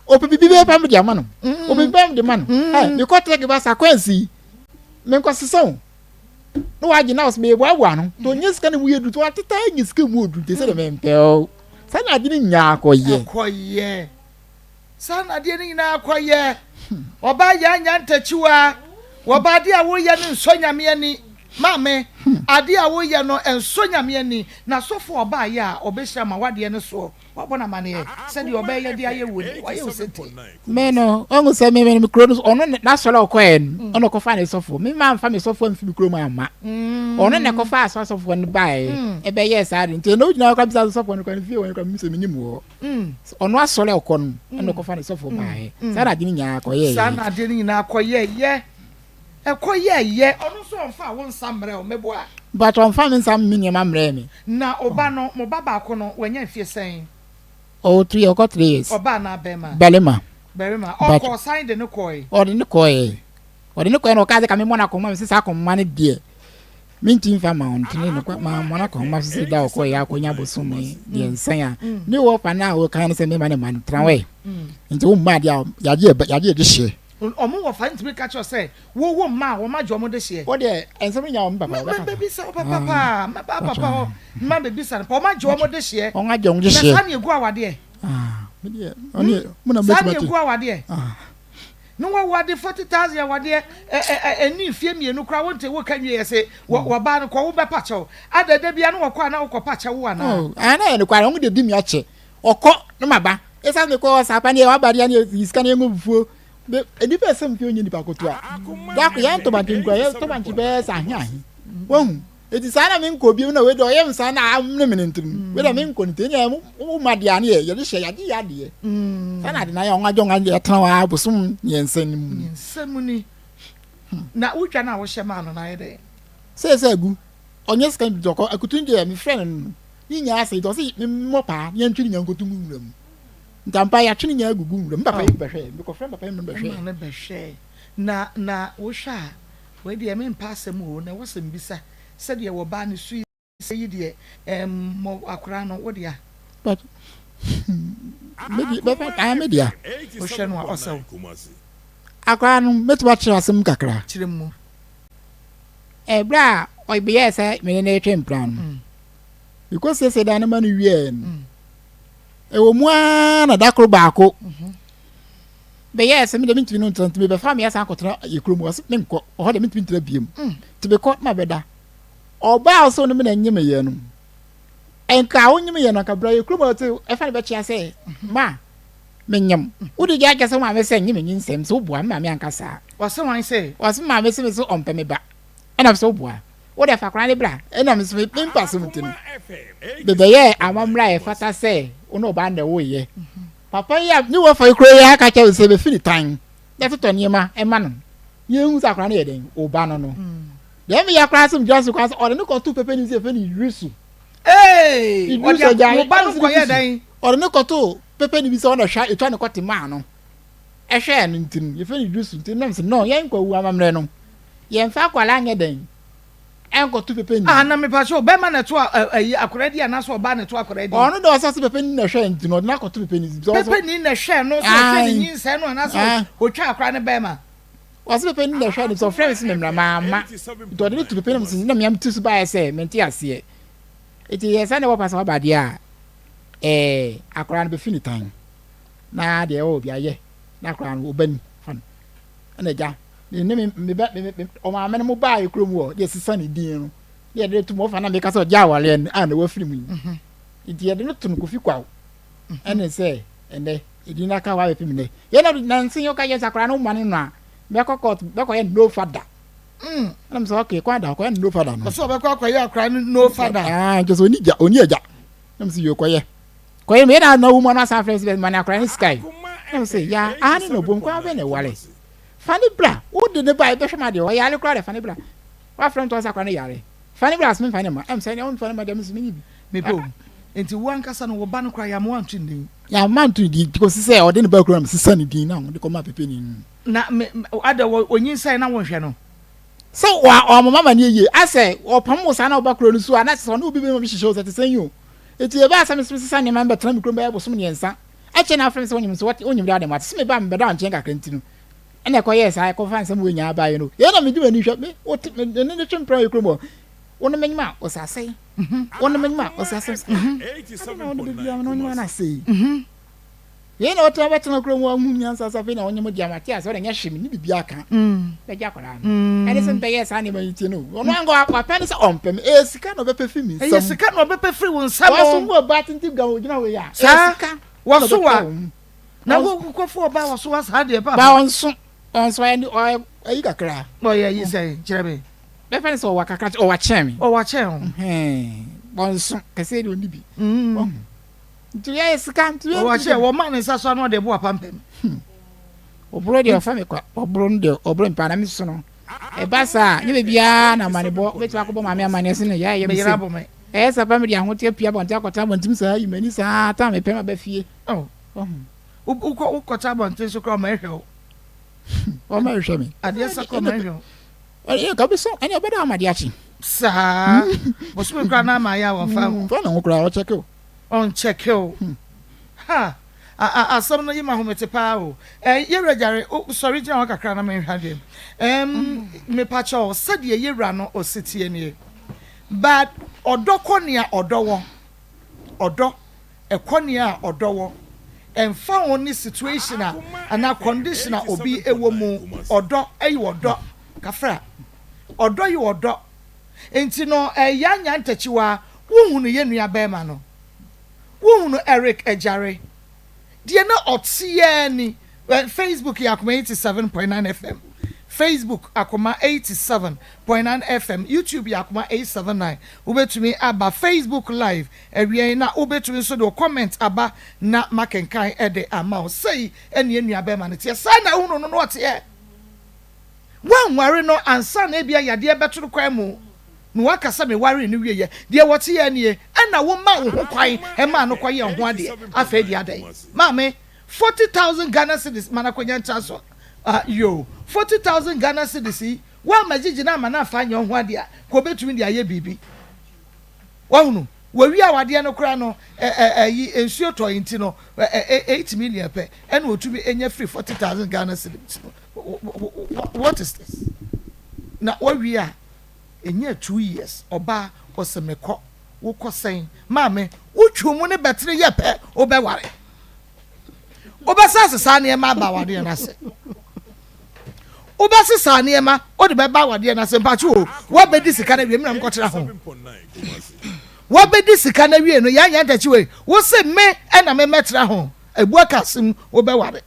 Ɔpɛ bibi bɛyɛ pa me de ama no. Ɔpɛ bibi bɛyɛ me de ma no. Ɛ mekɔ tɛk ba sa kwansi menkɔ sesa o. na wagye na ɔsɛ meboaboa ano nti ɔnyɛ sika na mu yɛ duru nti wateta anya sika mu ɔduru nti sɛ deɛ mempɛ o saa na adeɛ no nyinaa akɔyɛ akɔyɛ saa na adeɛ no nyinaa akɔyɛ ɔbaa yɛ anya ntakyiwa wɔba adeɛ a woyɛ no nsɔ nyame ani. Maame, adeɛ a woyɛ no ɛnsɔ Nyame ani, na sɔfo a ɔbaeɛ a ɔbɛhyira ma w'adeɛ no soɔ, woabɔ no amaneɛ sɛdeɛ ɔbɛyɛ de ayɛ wo ni, wayɛ wo setie. Me no, ɔhu sɛ me me kuro no so, ɔno n'asɔre a ɔkɔɛ no, ɔna ɔkɔfaa ne sɔfoɔ. Me mamfa me sɔfoɔ amfi me kurom amma. Ɔno na ɛkɔfaa saa sɔfoɔ no baeɛ, ɛbɛyɛɛ saa de. Nti ɛna wogyina hɔ koraa bisa sɔfoɔ no koraa ne fie wɔ he koraa, menim sɛ menim hɔ. Ɔno asɔre a ɔkɔ no, ɛna ɔkɔfa ne sɔfoɔ baeɛ. Saa na ade no nyinaa kɔyɛeɛ. Saa na adeɛ no nyinaa kɔyɛeɛ. Ɛkɔyɛeɛ. Ɔno nso ɔmfaa wo nsa mmrɛɛ wo, meboa? Mpakyɛ ɔmfaa me nsa me nneɛma mmrɛɛ me. Na wo ba no, mo ba baako no, wanya mfie sɛn? Ɔwɔ three, ɔkɔ 3 years. Ɔbaa anaa bɛrima? Barima. Barima. Ɔkɔɔ san de no kɔe? Ɔde no kɔeɛ. Ɔde no kɔeɛ na ɔkaa sɛ ka memmɔ no akɔnhoma. Mese saa akɔnhoma no deɛ mentumi mfa mma wo nti ne nokwa mammɔ no akɔnhoma so sɛ da ɔkɔeɛ akɔnya bosome mmiɛnsa a ne wɔfa no a ɔka ne sɛ mema no mma no tena hɔ ɛ. Nti womma adeɛ a yɛagye yɛagye yɛde hyeɛ. Wɔn wɔfa ntumi ka kyerɛ sɛ wo wo mma a wɔn agye wɔn de hyeɛ. Wo deɛ nsɛm no nya wɔn papa wɔbɛka. Mɛbisa wo papa paa mɛba papa hɔ mma bɛbisa no pa wɔn agye wɔn de hyeɛ. Wɔn agye wɔn de hyeɛ. Na saa na egu awadeɛ. Saa na egu awadeɛ. Ne wawo ade 40,000 awadeɛ ɛ ɛ ɛ ɛni mfie mmienu koraa wonte wo ka nwie yɛ se wɔ wɔbaa no kɔ wo bɛpa kyɛw ada da bia no wɔkɔ a na wokɔ pa kyɛw wo anaa. Oh, ɛna yɛ nokware wɔn de di mi akyɛ ɔkɔ ne ma ba esan mi kɔ saa pa ne yɛ waba deɛ ne yɛ sika ne yɛ ngo fufuo be nipa ɛsɛm fi onye nipa kotoa dako yɛn tɔbankye nkura yɛ tɔbankye bɛyɛ sɛ ahe ahe wɔn Eti saa na menkɔ bio na wei deɛ ɔyɛ me saa na amene mene nti no wei deɛ menkɔ no nti ɛnna wo ma deɛ ano yɛ yɛde hyɛ yɛagye yɛ adeɛ saa na ade na yɛ ɔnwa dwɔnwa yɛtena hɔ ara bosom mmiɛnsa no mu mmiɛnsa mu ni na wotwa no a wohyɛ maa no na ayɛ dɛn sɛ sɛ agu ɔnyɛ sika bi ɔkɔ akutu deɛ mefrɛ no no ne nyinaa sɛ nti ɔse memmɔ paa ne yɛntwe ne nyinaa nkɔto ngu nwura mu nti ampa yɛatwe ne nyinaa agugu nwura mu papa yi bɛhwɛ mekɔfrɛ papa yi bɛhwɛ ne bɛhwɛ na na wohwɛ a Wei deɛ mempɛ asɛm oo, na ɛwɔ sɛ mebisa, sɛdeɛ wɔbaa ne su yi deɛ ɛɛm mo akwadaa no wo dea? But me deɛ bɛfa ah me dea. Wohwɛ no a ɔsɛ wo. Akwadaa no mɛtumi akyerɛ asɛm kakra. Kyerɛ mu. Ɛberɛ a ɔbɛyɛɛ sɛ me ne no retwe mpena no, mekɔ siesie dan no ma no wieɛ no, ɛwɔ mu ara na da koro baako Meyɛɛ sɛ me deɛ mentumi no ntena nti mebɛfa me asan akɔtena yɛ kurom ɔse menkɔ ɔhɔ deɛ mentumi ntena biom nti mekɔ na mabɛda ɔbaa ɔsɛ ɔno me na nye meyɛ no nka wonye meyɛ no anka bra yɛ kurom ɔte ɛfa ne bɛkyea sɛ ma menyam wode gya akyɛ sɛ maame sɛ nye me nyinsɛm sɛ woboa me maame anka saa ɔse wan sɛ ɔse maame sɛ me sɛ ɔmpɛ me ba ɛna sɛ woboa wode fa koraa ne bra ɛna me sɛ mempa so nti no mebɛyɛɛ amammerɛ a ɛfata sɛ wo ne ɔbaa na ɛwoyɛ Papa yi a ne wɔfa yi kura yi aka kyerɛ no sɛ bɛfi ne tan na totɔ nneɛma ɛma no na yɛhu sɛ akwadaa no yɛ dɛn ɔba no no deɛ meyɛ koraa sɛ megyina so koraa sɛ ɔde ne kɔto pɛpɛ nim sɛ yɛfɛ no Idrisu Idrisu agya ɔde ne kɔto pɛpɛ nim sɛ ɔna hwɛ ɛtwa ne kɔte maa no ɛhwɛɛ no nti no yɛfɛ no Idrisu nti nam sɛ no yɛn nkɔ wu amammerɛ no yɛmfa akwadaa nyɛ dɛn ɛnkɔto pɛpɛ ni. Ah na mepa kyɛw bɛma na ɛto ayi akwadaa di anaasɛ ɔbaa na ɛto akwadaa di. Ɔno de ɔsɛ sɛ pɛpɛ ni na ɛhwɛ nti no ɔde no akɔto pɛpɛ ni. Pɛpɛ ni na ɛhwɛ no sɛ ɔhwɛ ne nyinsɛn no anaasɛ ɔtwa akwadaa no bɛrima. Ɔsɛ pɛpɛ ni na ɛhwɛ no sɛ ɔfrɛ me sɛ memmra mamma nti ɔde no to pɛpɛ ni sɛ na mea mete so baeɛ sɛ mente aseɛ nti yɛ sɛ ne wɔpa sɛ waba deɛ a ɛɛ akwadaa no bɛfi ne tan na deɛ ɛwɔ obi ayɛ na akwadaa no ɔba ni fa no ɛna agya Me ne me me ba me me ɔmaame no mo baa yɛ kurom wɔ deɛ sesa ne din no ne yɛde to mu ɔfa na meka sɛ ɔgye awareɛ no a na wafiri mu yi mhm. nti yɛde no to no kofi kwaw mhm. ɛne sɛ ɛnɛ ɛdin no aka hɔ abɛpem nnɛ yɛn na nanse yɛ ɔka yɛ sɛ akwadaa no woma no no a mɛkɔ court bɛkɔyɛ no fada mm. ɛna mesɛ okay kwan da ɔkɔyɛ no fada no ɔsɛ ɔbɛkɔ akɔyɛ akwadaa no no fada ah nkyɛ sɛ ɔni gya ɔni agya na mesɛ yɛ kɔyɛ kɔyɛ meyɛ na na wo mu ano asan afrɛ sɛ ma ne akwadaa no sika yi na mesɛ ya aha ne na ɔbom kwan bɛ na ɛware Fa no bra. Wo de no ba a, ebɛhwɛ ma deɛ ɔyare koraa deɛ fa no bra. Wafrɛ me to ɔsɛ akora no yare. Fa no bra ase memfa no mma. Ɛm sɛ ɛneɛ womfa no mma deɛ me nso menyi bi. Mepɛ o. Nti wo ankasa no wo ba no koraa yɛamma wanto ne din? Yɛamma anto ne din kɔsi sɛ ɔde ne ba kura me sesa ne din na ɔde kɔmaa pepeni no. Na me, adɛ wɔ onyinsɛn na wonhwɛ no? Sɛ wa ɔmo mama no yɛ yie. Asɛ ɔpam wo saa na woba kuro no so a na kyerɛ sɛ ɔne obi bɛma bi hyehyɛ o sɛ ɛte sɛn yi o. Nti ɛbaa sɛ me nso mesesa nneɛma mebɛtena me kurom bɛyɛ bosom mmiɛnsa. Ɛkyɛ na afrɛ me sɛ wonyim nso wɔte wonyim dɛ adɛn mate sɛ meba a mebɛda wo nkyɛn kakra nti no ɛna ɛkɔyɛɛ saa ɛkɔfa nsɛm wei nyinaa baeɛ no yei na mede m'ani hwɛ me wote me ne ne twe mpena yɛ kurom hɔ wo ne menyim a ɔsɛ asɛe wo ne menyim a ɔsɛ asɛe ade na wo ne baabi a wo ne onyim a na asɛe. Wei na ɔtena bɛtena kurom hɔ ahu nyansa sɛ afei na ɔnye mo deɛ mate ase ɔde nyɛ hwee menni biribiara ka bɛgye akwadaa no ɛne sɛ mbɛyɛ saa nneɛma yi ti no ɔno anka wapɛ ne sɛ ɔmpɛ me ɛyɛ sika na ɔbɛpɛ firi me nsam ɛyɛ sika na ɔbɛpɛ firi wo nsam wɔso mu ɔbaa tenten gam ogyina hɔ yi a ɛyɛ sika wɔso wa na wokɔfo ɔbaa wɔso wa saa deɛ papa ba ɔnso ɔnso ɔyɛ ɔyɛ ayi kakra ɔyɛ ayi sɛ kyerɛ me bɛfɛ ne sɛ ɔwa kakra ɔwa kyɛn me ɔwa kyɛn ho ɔnso kɛseɛ deɛ ɔnni bi Nti yɛ sika nti yɛ. Ɔwɔ akyɛ wɔma ne nsa so ano ɔde bo apampam. Hmm. Ɔboro deɛ ɔfa me kwa ɔboro no deɛ ɔboro mpa na me so no. Ɛba saa nyɛ baabiara na amanebɔ wobɛtumi akɔbɔ maame amaneɛ se no yɛ yɛ me se. Ɛyɛ sɛ pa me de ahoteɛ pia abɔnten akɔtena abɔnten saa yi m'ani saa ta mepɛ ma ba fie. Oh. Wokɔ wokɔtena abɔnten so koraa ɔma ɛhwɛ wo. Ɔma ɛhwɛ me. Adeɛ sa kɔ ɔma ɛhwɛ wo. Ɛyɛ ka bi so ɛne ɔbɛda ama adeɛ akye. Saa. Bosome koraa na ama ayɛ a wɔmfa ho. Fa ne ho koraa ɔkyɛke o. Ɔnkyɛke o. Ha! A a asɛm no yi ma ahomete paa o. Eh, Yewura Gyare, o, sɔre gyina hɔ kakra na menhwɛ adeɛ. Ɛm, mepakyɛw, sɛdeɛ Yewura no ɔsi teɛ nie. But ɔdɔ kɔ nea ɔdɔ wɔ. Ɔdɔ, ɛkɔ nea ɔdɔ wɔ. Ɛmfa ho ne situation a anaa condition a obi wɔ mu, ɔdɔ yɛ ɔdɔ. Kafra, ɔdɔ yɛ ɔdɔ. Enti no ɛyɛ anya ntakyiwaa wo hunu yɛ nua bɛɛma no wo hunu Eric Agyare deɛ na ɔteɛ ni Facebook yɛ Akoma 87.9 FM Facebook Akoma 87.9 FM YouTube yɛ Akoma 879 wobɛtumi aba Facebook live awia yi na wobɛtumi nso de wo comment aba na makenkan de ama wo sei ɛne yɛ nua bɛɛma no teɛ saa na wohunu no na ɔteɛ. Woanware no ansa na ebia yadeɛ bɛto no kwan mu na woaka sɛ mewaree no wieɛ, deɛ wɔteɛ nie, ɛna womaa wo ho kwan maa no kɔyɛɛ ho adeɛ, afei deɛ adɛn? Maame, 40,000 Ghana cedis ma no akɔnya ntraso ah yoo, 40,000 Ghana cedis yi woamma gyigyi no amma no amfa anyɛ wo ho adeɛ a, nka ɔbɛtumi de ayɛ biribi. Wahunu? Wɔwie awadeɛ no koraa no, ɛ ɛ ɛyi nsuo tɔe nti no, ɛ ɛ 8 million pɛ ɛna ɔtumi nya firi 40,000 Ghana cedis mu. What is this? Na wawie a, ɛnyɛɛ 2 years, ɔbaa ɔsɛ mekɔ, wokɔ sɛn? Maame, wotwi mu ne bɛtere yɛ pɛ, wobɛware. Wobɛsa sesa nneɛma aba awadeɛ no ase. Wobɛsesa nneɛma wode bɛba awadeɛ no ase. Mpakye o, woabɛdi sika no awie, me na mekɔtena ho. Woabɛdi sika no awie no, yɛanyɛ ntakyi wei. Wo se me ɛna me mɛtena ho. Ebu aka asem, wobɛware.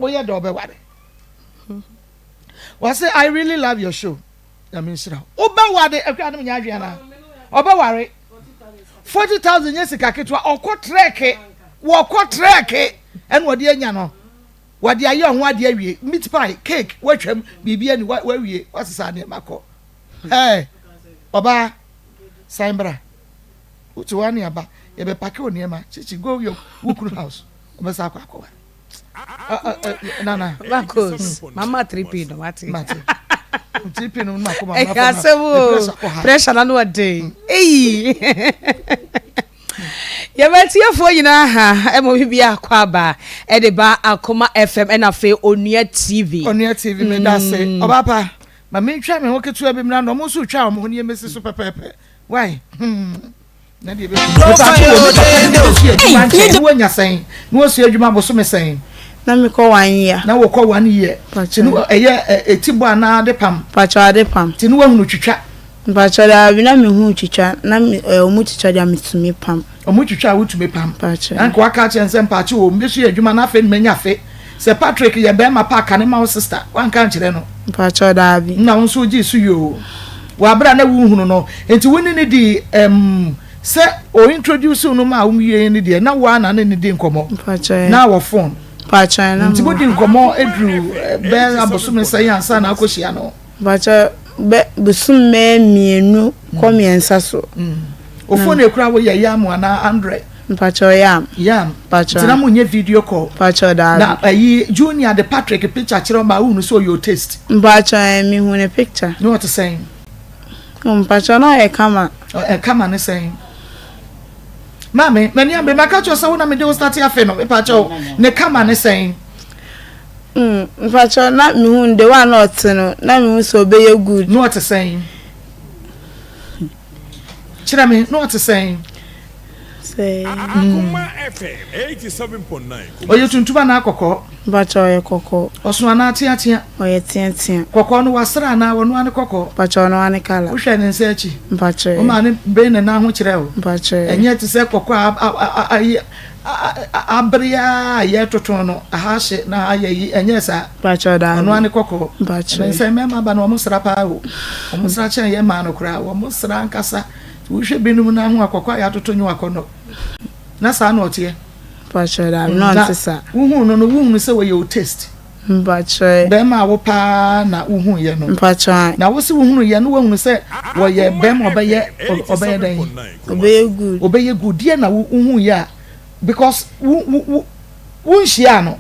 Woyɛ dɛ wobɛware. Wɔse I really love your show. Nyame nhyira wo. Wobɛware akura no nyɛ adwene anaa? Ɔbɛware. 40,000 nyɛ sika ketewa. Ɔkɔ trɛke. Wɔkɔ trɛke. Ɛna ɔde anya no. Wɔde ayɛ ɔho adeɛ awie. Meat pie, cake, watwam, biribi ani, wawie, wasesa nneɛma kɔ. Hey, ɔbaa, san bra. Wote hɔ ne aba, yɛbɛpake wo nneɛma. Chichi, go your wo kunu house. Ɔbɛsa akɔ akɔwa. Nana. Marcos, mama 3P no wate. Mate. 3P no ma kɔ mama. Ɛyɛ asɛm o. Pressure na no ɔden. Eyi. Yɛbɛtiefoɔ nyinaa ha ɛma obi bi akɔ aba ɛde ba Akoma FM ɛna afei Onua TV. Onua TV me da se. Ɔba pa. Ma mentwa me ho ketewa bi mmra na ɔmo nso twa ɔmo ho ne yɛmɛsi so pɛpɛɛpɛ. Why? Hmm. Na deɛ bɛsi. Mepatwo wɔ nipa pɛ ne bɛsi adwuma nkyɛn ne wanya sɛn na wasua adwuma bosome sɛn. Na mekɔ one year. Na wokɔ one year. Ti no ɛyɛ eti bɔ anaa ade pam. Mpakyɛw ade pam. Ti no wahunu twitwa. Mpakyɛw daabi na mehu twitwa na ɔmo twitwa deɛ metumi pam. Ɔmo twitwa a wotumi pam. Mpakyɛw. Na nka waka akyerɛ no sɛ mpakyɛw o mbɛsua adwuma na afei na manya afe. Sɛ Patrick yɛ bɛɛma pa ka ne ma wo sister wanka ankyerɛ no. Mpakyɛw daabi. Nna wo nso wogyee so yoo. Wɔ aber a na wonnhunu no ntsi wo ne no dii ɛmm sɛ o introduce no maa wo wiei no deɛ na wo ara na ne no di nkɔmmɔ. Mpakyɛw. Na wɔ phone. Mpakyɛw na Nti modi nkɔmmɔ duru bɛyɛ abosome sɛn ansa na akɔhyia no? Mpakyɛw bɛ bosom bɛyɛ mienu kɔ miɛnsa so. Wo phone ekura wo yɛ yam anaa android? Mpakyɛw yam. Yam. Mpakyɛw. Nti na mo nyɛ video call? Mpakyɛw daabi. Na ayi Junior de Patrick picture kyerɛ wo ma wohunu sɛ ɔyɛ o taste? Mpakyɛw ɛɛ me hu ne picture. Na ɔte sɛn? Oh mpakyɛw na ɔyɛ kama. Ɛ kama ne sɛn? Maame, m'ani abere maka kyerɛ sɛ wo na mede wo starte afe no mepakyɛw ne kama ne sɛn? Mm mpakyɛw na me hu no the way a na ɔte no na me hu sɛ ɔbɛyɛ good. Na ɔte sɛn? Kyerɛ me, na ɔte sɛn? Sɛ. Ɔyɛ tuntum anaa kɔkɔɔ? Mpakyɛ ɔyɛ kɔkɔɔ. Ɔso anaa teatea? Ɔyɛ teatea. Kɔkɔɔ no wasra anaa ɔno ara ne kɔkɔɔ? Mpakyɛ ɔno ara ne colour. Wohwɛ ne nsa akyi? Mpakyɛ. Wo maame ben ne nan ho kyerɛ wo? Mpakyɛ. Ɛnyɛ te sɛ kɔkɔɔ a a a abere a yɛtoto no aha ahye na aha yɛ yi ɛnyɛ saa? Mpakyɛ daabi. Ɔno ara ne kɔkɔɔ. Mpakyɛ. Nsɛ mmarima ba no wɔn sra paa o. Wɔn sra kyɛn yɛ mmaa no koraa. Wɔn sra ankasa. Wohwɛ binom nan ho a kɔkɔɔ a yɛatoto nyo akɔnnɔ. Na saa na ɔteɛ. Mpakyɛ daabi na ɔnte saa. Na wohuu no no wohunu sɛ ɔyɛ wo taste. Mpakyɛ. Bɛrima a wo paa na wohuu yɛ no. Mpakyɛ. Na wose wohunu yɛ no woahunu sɛ wɔyɛ bɛrima ɔbɛyɛ ɔbɛyɛ dɛn? Ɔbɛyɛ good. Ɔbɛyɛ good deɛ na wohuu yɛ a because wo wo wo wonhyiaa no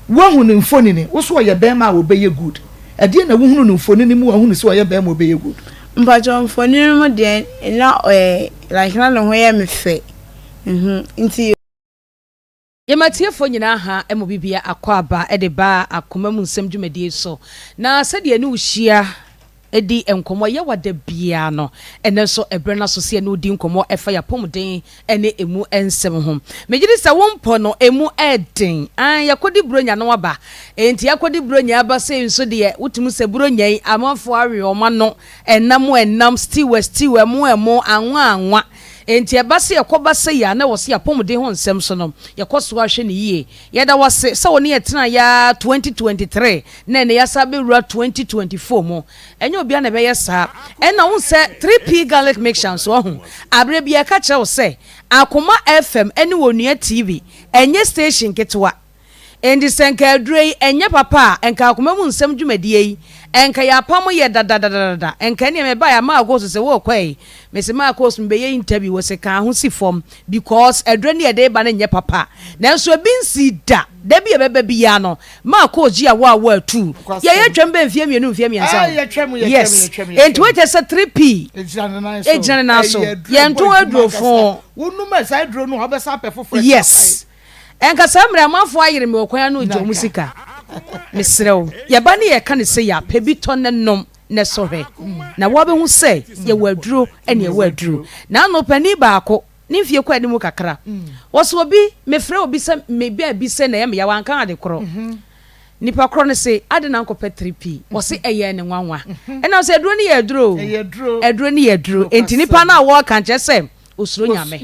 woahu ne mfonini wo so ɔyɛ bɛrima a ɔbɛyɛ good ɛdeɛ na wohunu ne mfonini mu a wohunu sɛ ɔyɛ bɛrima ɔbɛyɛ good. Mpakyɛ mfonini mu deɛ na ɔyɛ like na ne ho yɛ me fɛ nti. Yɛma atiefoɔ nyinaa ha ma obi bia akwaaba de ba akoma mu nsɛm dwumadie so. Na sɛdeɛ yɛne wo hyia di nkɔmmɔ yɛwa da biara no, ɛnnɛ nso ɛberɛ no aso sɛ yɛne wo di nkɔmmɔ ɛfa yɛn apɔmuden ne ɛmu nsɛm ho. Megye di sɛ wo mpɔ no ɛmu ɛden. Aane, yɛakɔdi Buronya no aba. Enti yɛakɔdi Buronya aba sei nso deɛ, wotumi sɛ Buronya yi amanfoɔ awe wɔn ano, ɛnam ɛnam, stew stew, ɛmo ɛmo, anwa anwa. Enti ɛba sɛ yɛkɔba sei a, na ɛwɔ sɛ yɛn apɔmuden ho nsɛm so no, yɛkɔ so ara hwɛ no yie. Yɛda wo ase sɛ wo ne yɛn tenaeɛ ara 2023 na ɛnnɛ yɛasan abɛwura 2024 mu. Ɛnyɛ obiara na ɛbɛyɛ saa. Ɛnna wohu sɛ 3P Garlic Mixture nso, wahu, aberɛ biara yɛka kyerɛ wo sɛ Akoma FM ne Onua TV ɛnyɛ station ketewa. Enti sɛ nka aduro yi ɛnyɛ papa a, nka akoma mu nsɛm dwumadie yi, nka yɛapamo yɛ dadadadada. Nka ɛneɛ mebaeɛ a Marcos se worekɔ ei? Mese Marcos mebɛyɛ interview, ɔse kaa ho si fam because aduro no yɛde reba no nyɛ papa. Nanso ebi nsii da, da bi a ɛbɛba biara no, Marcos gye awɔ awɔ atuu. Yɛyɛ twam bɛyɛ mfeɛ mmienu mfeɛ mmiɛnsa o. Yes, enti wei kyerɛ sɛ 3P gyina ne nan so. Yɛntɔn aduro fo. Yes. Ɛnka saa mmerɛ amanfoɔ ayere me wɔ kwan ano regye wɔn sika. Mesrɛ wo, yɛba ne yɛka no sei a, pɛ bi tɔ na nom na sɔ hwɛ. Na woabɛhu sɛ yɛwɔ aduro ne yɛwɔ aduro. N'ano panin baako, ne mfie kɔ anim kakra, ɔse obi, mefrɛ obi sɛ me baabi sɛ na ɛyɛ me ya, wanka ade korɔ. Nipa korɔ no se, adɛn na wonkɔpɛ 3P? Ɔse ɛyɛɛ no nwanwa. Ɛna ɔse aduro no yɛ aduro o. Aduro no yɛ aduro. Enti nipa no a wɔreka nkyerɛ sɛ Osuro Nyame.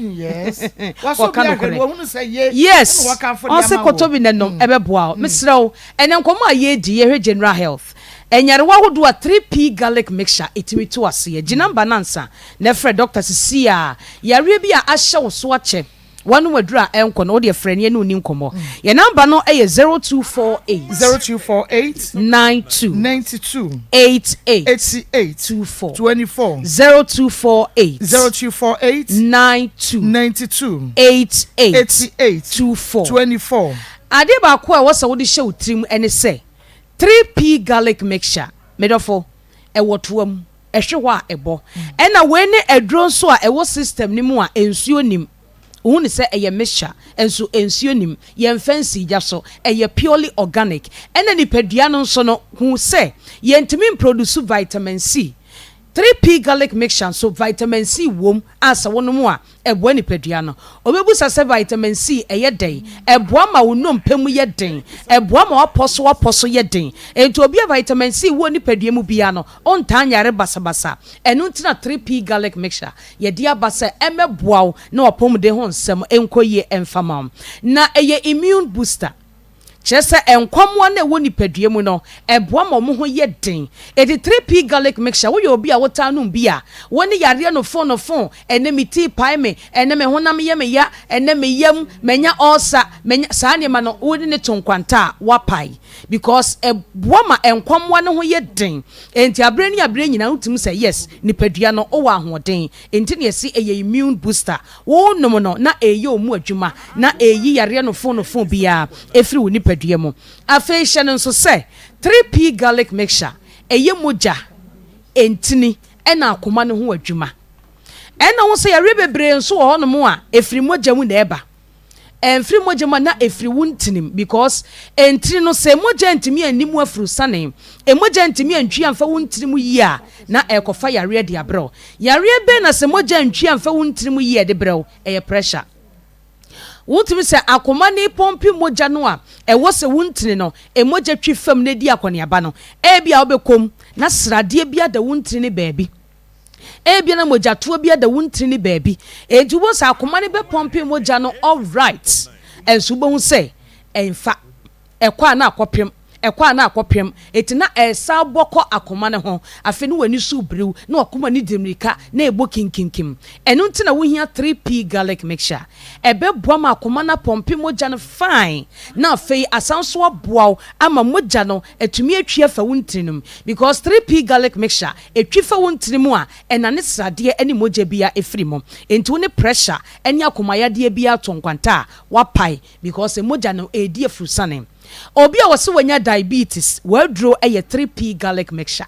Wɔka nokorɛ. Yes, ɔse kɔtɔ bi na nom, ɛbɛboa wo. Mesrɛ wo, ɛnɛ nkɔmmɔ a yɛredi, yɛhwɛ general health. Nyarewa ahodoɔ a 3P garlic mixture ɛtumi tu aseɛ. Gye number no ansa na frɛ doctor sesei ara. Yareɛ bi a ahyɛ wo so akyɛ. W'anom aduru a ɛnkɔ no, wo deɛ frɛ ne yɛne wo nni nkɔmmɔ. Yɛn namba no yɛ 0248. 0248. 92. 92. 88. 88. 24. 24. 0248. 0248. 92. 92. 88. 88. 24. 24. Adeɛ baako a ɛwɔ sɛ wode hyɛ wo tirim ne sɛ, 3P garlic mixture, me dɔfo, ɛwɔ toa mu, ɛhwe hɔ a ɛbɔ. Ɛna wei ne aduro nso a ɛwɔ system no mu a nsuo nnim. Wohu no sɛ ɛyɛ mixture nso nsuo nnim, yɛmfa nsii gya so, ɛyɛ purely organic. Ɛna nipadua no nso no, hu sɛ yɛntumi mproduce vitamin C. 3P garlic mixture nso vitamin C wom a sɛ wonom a ɛboa nipadua no. Wobɛbusa sɛ vitamin C ɛyɛ dɛn? Ɛboa ma wo nnompe mu yɛ den, ɛboa ma w'apɔ so w'apɔ so yɛ den. Enti obi a vitamin C wɔ nipadua mu biara no, ɔntaa nyare basabasa. Ɛno nti na 3P garlic mixture Yɛde aba sɛ ɛmmɛboa wo na w'apɔmuden ho nsɛm nkɔ yie mfa ma wo. Na ɛyɛ immune booster. Kyerɛ sɛ nkwammoa no a ɛwɔ nipadua mu no, ɛboa ma wɔn ho yɛ den. Enti 3P Garlic Mixture, woyɛ obi a wotaa nom bi a, wo ne yareɛ no fon no fon, ɛnnɛ me ti repae me, ɛnnɛ me honam yɛ me ya, ɛnnɛ me yam, manya ulcer, manya, saa nneɛma no, wo ne no to nkwanta a, woapae. Because ɛboa ma nkwammoa no ho yɛ den. Enti aberɛ ne aberɛ nyinaa wotumi sɛ yes nipadua no wowɔ ahoɔden enti na yɛse ɛyɛ immune booster wo nom no na ɛyɛ wo mu adwuma na ɛyi yareɛ nofo nofo biara ɛfiri wo nipadua mu. Afei hyɛ no nso sɛ 3P garlic mixture ɛyɛ mogya, ntini ɛna akoma no ho adwuma. Ɛna wo sɛ yareɛ bebree nso wɔ hɔ nom a ɛfiri mogya mu na ɛba. Ɛmfiri mogya mu a na ɛfiri wo ntinim because ntini no sɛ mogya antumi anni mu afurusane, mogya antumi antwi amfa wo ntini mu yie a na ɛrekɔfa yareɛ de abrɛ wo. Yareɛ bɛn na sɛ mogya antwi amfa wo ntini mu yie a ɛde brɛ wo? Ɛyɛ pressure. Wotumi sɛ akoma no repɔmpe mogya no a ɛwɔ sɛ wo ntini no mogya twi fam na ɛdi akɔneaba no, ebia wobɛkɔ mu na sradeɛ bi ada wo ntini no baabi. Ebia na mogyatoa bi ada wo ntini no baabi. Enti wobɛhu sɛ akoma no bɛpɔmpe mogya no alright, nso wobɛhu sɛ ɛmfa. Ɛkɔ a na akɔpem, ɛkɔ a na akɔpem. Enti na ɛresan bɔ kɔ akoma no ho. Afei na w'ani so rebiriw, na w'akoma no di mmirika, na ɛrebɔ kinkinkim. Ɛno nti na wohia 3P Garlic Mixture. Ɛbɛboa ma akoma no apɔmpe mogya no fine, na afei asan nso aboa wo ama mogya no atumi atwi afa wo ntini no mu. Because 3P Garlic Mixture Ɛtwi fa wo ntini mu a, ɛnane sradeɛ ne mogya biara firi mu. Enti wo ne pressure ne akomayadeɛ biara to nkwanta a, woapae because mogya no ɛredi afurusane. Obi a wɔse wanya diabetes, w'aduro yɛ 3P garlic mixture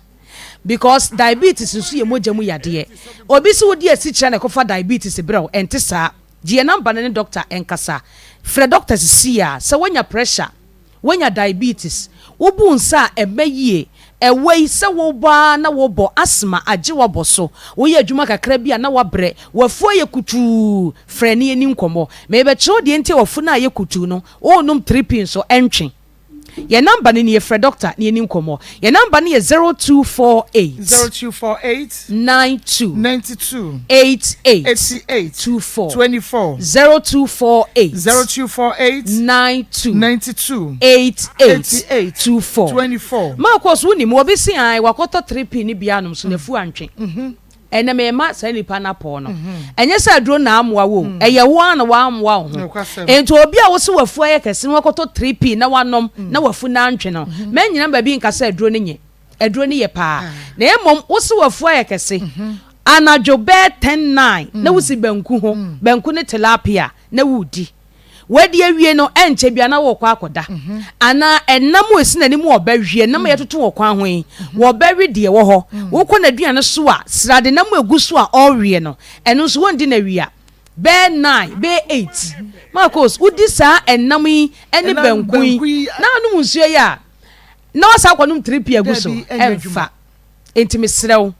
because diabetes nso yɛ mogya mu yadeɛ. Obi se wodi asikyire na ɛkɔfa diabetes brɛ wo, ɛnte saa. Gye yɛn number no ne doctor nkasa. Frɛ doctor sisi a sɛ woanya pressure. Woanya diabetes, wobu nsa a ɛmma yie, ɛwɔ yi sɛ wobɔ ara na wobɔ, asthma agye wo abɔ so, woyɛ adwuma kakra bi a na woabrɛ, w'afu ayɛ kutuu, frɛ na yɛnni nkɔmmɔ. Merebɛkyerɛ wo deɛ nti a w'afu no ayɛ kutuu no, worenom 3P nso, ɛntwe. Yɛn number no nie, frɛ doctor na yɛnni nkɔmmɔ. Yɛn number no yɛ 0248. 0248. 92. 92. 88. 88. 24. 24. 0248. 0248. 92. 92. 88. 88. 24. 24. Marcus wonim obi se ae wakɔtɔ 3P no bi anom so n'afu antwe. Ɛnɛ mema saa nipa no apɔw no. Ɛnyɛ sɛ aduro na amoa wo o, ɛyɛ wo ara na woammoa wo ho. Enti obi a wose w'afu ayɛ kɛse na wakɔtɔ 3P na wanom na w'afu no antwe no, mɛnnyina baabi nka sɛ aduro no nye. Aduro no yɛ paa. Na mmom wose w'afu ayɛ kɛse, anadwo bɛyɛ 10, 9 na wosi banku ho, banku ne tilapia na woredi. Wadi awie no, ɛnkyɛ biara na wɔrekɔ akɔda. Anaa ɛnam a ɛsi n'anim a ɔbɛwe, ɛnam a yɛtoto wɔ kwan ho yi, wɔbɛwe deɛ ɛwɔ hɔ. Wokɔ n'aduane so a, sradenam a ɛgu so a ɔreweɛ no, ɛno nso wɔndi no awia. Bɛyɛ nine, bɛyɛ eight. Marcos, wodi saa ɛnam yi ne banku yi na anom nsuo yi a, na wasan akɔnom 3P agu so, ɛmfa. Enti mesrɛ wo,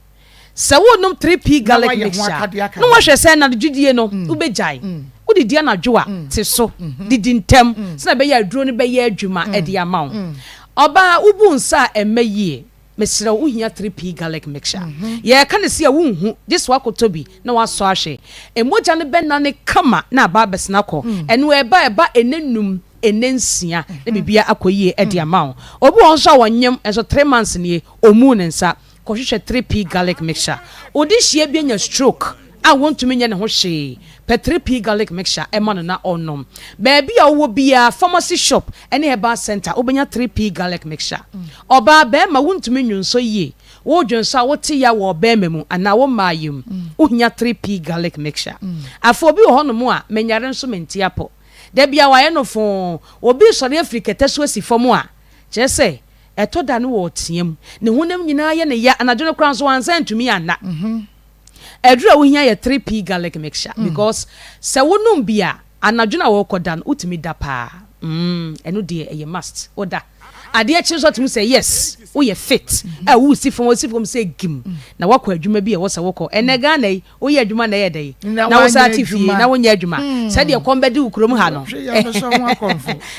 sɛ worenom 3P garlic mixture a, na woahwɛ sɛ anadwo no wobɛgyae. Wodidi anadwo a, te so. Didi ntɛm sɛnea ɛbɛyɛ a aduro no bɛyɛ adwuma de ama wo. Ɔbaa, wobu nsa a, ɛmmɛ yie. Mesrɛ wo, wohia 3P garlic mixture. Yɛreka no sei a, wonhu, gye sɛ woakɔtɔ bi na woasɔ ahwɛ. Mogya no bɛnane kama na aba abɛsene akɔ. Ɛno ɛba a, ɛba nnanum. nnansia na biribiara akɔ yie de ama wo. Obi wɔ hɔ nso a ɔnyem nso three months nie ɔmmuu ne nsa. Kɔhwehwɛ 3P garlic mixture. Wo dehyeɛ bi anya stroke a wɔntumi nyɛ ne ho hwee, pɛ 3P garlic mixture ma no na ɔnnom. Baabi a wowɔ biara, pharmacy shop ne herbal centre wobɛnya 3P garlic mixture. Ɔbaa, barima wontumi nnwonsɔ yie, woredwonsɔ a wote ya wɔ ɔbarima mu anaa wo mmaa yam, wohia 3P garlic mixture. Afei obi wɔ hɔnom a, menyare nso mente apɔ. Da biara wɔayɛ no foo. Obi resɔre afiri kɛtɛ so asi fam a, kyerɛ sɛ, ɛtɔ da no ɔreteam. Ne honam nyinaa yɛ no ya. Anadwo no koraa nso, wansan antumi anna. Aduru a wohia yɛ 3P garlic mixture because sɛ wonom bi a, anadwo no a worekɔda no, wotumi da paa. Mm, ɛno deɛ ɛyɛ must. Woda. Adeɛ kye nso a, wotumi sɛ yes, woyɛ fit. A woresi fam, wosi fam sɛ gim, na woakɔ adwuma bi a ɛwɔ sɛ wokɔ. Ɛnnɛ Ghana yi, Woyɛ adwuma na ɛyɛ dɛn? Na wo san te fie na wonyɛ adwuma. Sɛdeɛ kɔm bɛde wo kurom ha no.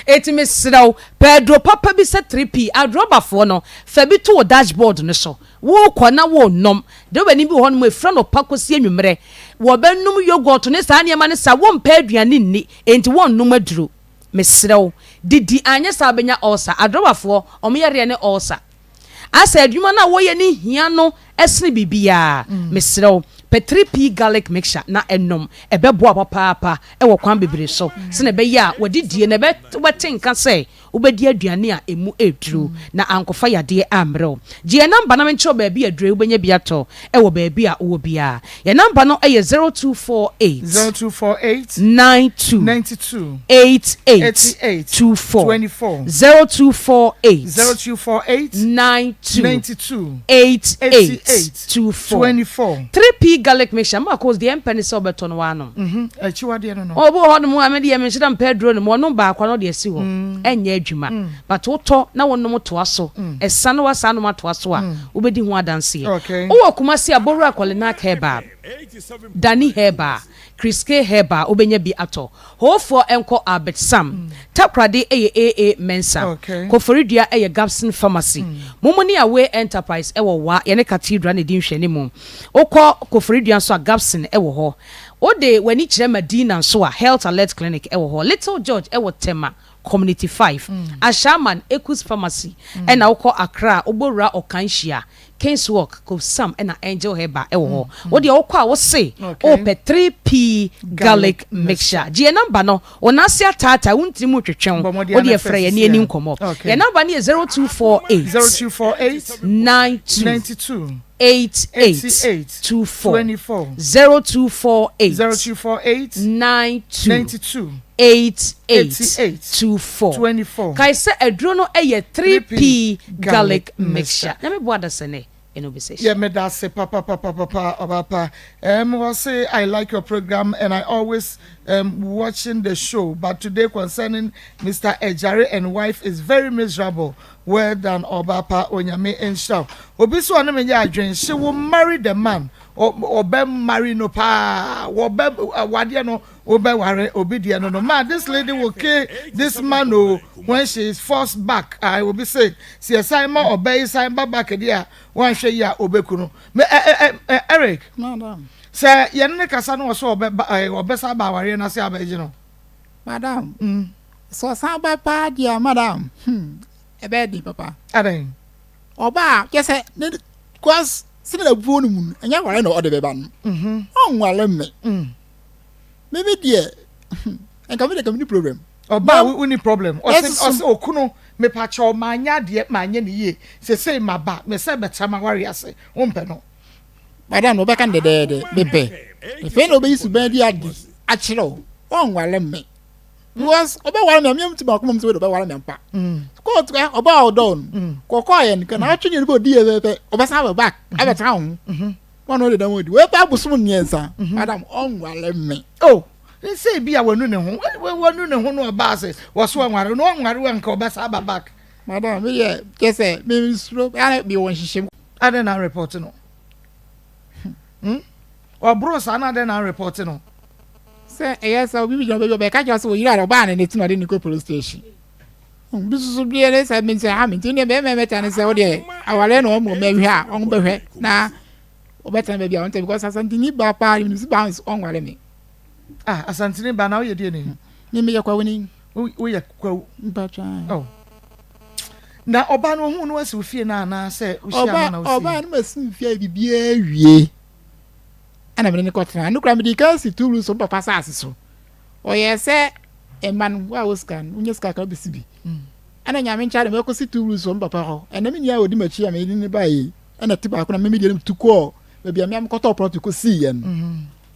Enti mesrɛ wo, pɛ aduro papa bi sɛ 3P. Adrɔbafoɔ no, fa bi to wo dashboard no so. Worekɔ na worenom. Drɔbani bi wɔ hɔnom a, ɛfiri anɔpa kɔsi anwummerɛ, wɔbɛnom yoghurt ne saa nneɛma no saa. Wɔmpɛ aduane nni, enti wɔnnom aduro. Mesrɛ wo, didi, anyɛ saa wobɛnya ulcer. Adrɔbafoɔ, wɔn yareɛ ne ulcer. Asɛ adwuma no a wɔyɛ no hia no sene biribiara. Mesrɛ wo, pɛ 3P garlic mixture na nom. Ɛbɛboa wo papaapa wɔ kwan bebree so sɛnea ɛbɛyɛ a w'adidie no wobɛte nka sɛ wobɛdi aduane a ɛmu ɛreduru na ankɔfa yadeɛ ammrɛ wo. Gye yɛn namba na menkyerɛ wo baabi a aduro yi wobɛnya bi atɔ wɔ baabi a wowɔ biara. Yɛn namba no yɛ 0248. 0248. 92. 92. 88. 88. 24. 24. 0248. 0248. 92. 92. 88. 88. 24. 24. 3P. garlic mixture mma cos deɛ ɛmpɛ ne sɛ wobɛtɔ no woanom. Akyiwadeɛ no no. Obi wɔ hɔnom a me deɛ menhyɛ da mpɛ aduro nom, ɔnom baako a na ɔde asi hɔ, ɛnyɛ adwuma. But wotɔ na wonom toa so, ɛsa na woasan anom atoa so a, wobɛdi ho adanseɛ. Wowɔ Kumasi a, Bowura Kɔlenak Herbal, Dani Herbal, Chris K Herbal wobɛnya bi atɔ. Hoofoɔ nkɔ Albert Sam. Takoradi yɛ AA Mensah. Koforidua yɛ Gabson Pharmacy. Mumuni Away Enterprise wɔ Wa, yɛne Cathedral na ɛdi nhwɛanimu. Wokɔ Koforidua nso a, Gabson wɔ hɔ. Wode w'ani kyerɛ Madina nso a, Health Alert Clinic wɔ hɔ. Little George wɔ Tema Community 5. Ashaiman, Ekus Pharmacy. Ɛna wokɔ Accra a, wobɔwura Ɔkanhyia. Kingswalk, Kofsam ɛna Angel Herbal ɛwɔ hɔ. Wo deɛ wokɔ a wose wopɛ 3P garlic mixture. Gye yɛn number no, wo nan ase ataataa, wo ntiri mu retwetwe wo, wo deɛ frɛ yɛn na yɛni nkɔmmɔ. Yɛn number no yɛ 0248 92 88 24, 0248 92 8824. Kae sɛ aduro no yɛ 3P garlic mixture. Nyame boa adasani ɛna obɛsɛ Yeah, hyia. medase papa papa papa obapa. Say I like your program and I always watching the show. But today concerning Mr. Ejari and wife is very miserable. Well done, Obapa Onyame nhyira. Obi so ɔne me nyɛ adwen. She will marry the man. Ɔbɛ marry no pa. Wɔbɛ wadeɛ no wobɛware obi deɛ no no ma this lady will kill this man o when she is forced back. I will be say si ɛsan ma ɔbɛ yi san ba back deɛ a wanhwɛ yi a obeku no. Me ɛ ɛ ɛ Eric. Madam. Sɛ yɛne ne kasa no wɔ so ɔbɛ ba ɛ ɔbɛsa ba awareɛ n'ase abɛgye no. Madam. Sɛ ɔsan ba paa deɛ a madam ɛbɛyɛ den papa. Adan. Ɔba a kyɛ sɛ ne cause sɛ na abuo no mu no ɛnyɛ aware na ɔde bɛba no. Ɔnware me. Me me deɛ nka me deɛ nka me ni problem. Ɔbaa wo ni problem. Ɔse ɔse okunu mepakyɛw manyɛ adeɛ manyɛ ne yie sesei maba mesɛ bɛtra m'aware ase wompɛ no. Madam no wobɛka no dɛdɛɛdɛ mepɛ. Afei na wobɛyi suban bi adi akyerɛ wo ɔnware me because ɔbɛware me a meam ti baako mom sɛ wei de ɔbɛware me ampa. Kɔɔtu ɛ ɔbaa a ɔdɔ no kɔkɔɔ yɛ no ka na ɔtwe ne bɛ odi yɛ pɛpɛ ɔbɛsan aba back abɛtena wo ho. Wɔn na ɔde dɛm odi. Wei pa abosom mmiɛnsa. Madam ɔnware me. Oh, nsɛ bi a wanu ne ho. Wanu ne ho no ɔbaa sɛ wɔso ɔnware no ɔnware wa nka ɔbɛsa aba back. Madam, me deɛ kyɛ sɛ me nsuro ara me wɔ nhyehyɛ mu. Adɛn na report no? Hmm? Ɔboro saa na adɛn na report no? Sɛ ɛyɛ sɛ obi bi gyina baabi ɔbɛka kyerɛ sɛ oyiri a ɔbaa ne ne ti na ɔde ne kɔ police station. Bi soso deɛ ne sɛ me sɛ ha me nti ne bɛrima mɛta ne sɛ wodeɛ awareɛ na wɔn mɛhwɛ a wɔn bɛhwɛ na wɔbɛtena baabi a wɔn tɛ because asantini ba paa ne si ba ɔnware me. Ah asantini ba na woyɛ deɛ ni. Me meyɛ kwawu ni. Woyɛ kwawu. Mpatwa. Oh. Na ɔbaa no ohun no asi ofie na anaa sɛ wohyia no na wosi. Ɔbaa no ma si fie biribiara wie ɛna mene ne kɔtena no kora mede kan si turu so papa saase so. Ɔyɛɛ sɛ mma no, wo a wɔ sika no, wonya sika kakra bɛsi bi. Ɛna Nyame nkyɛ ade mɛkɔsi two rooms wɔ me papa hɔ. Ɛnɛ me nua a ɔdi m'akyi a mede ne baeɛ yi, ɛna te baako na me medeɛ no tu kɔɔ baabi a me a mekɔtɔɔ plot kɔsiiɛ no.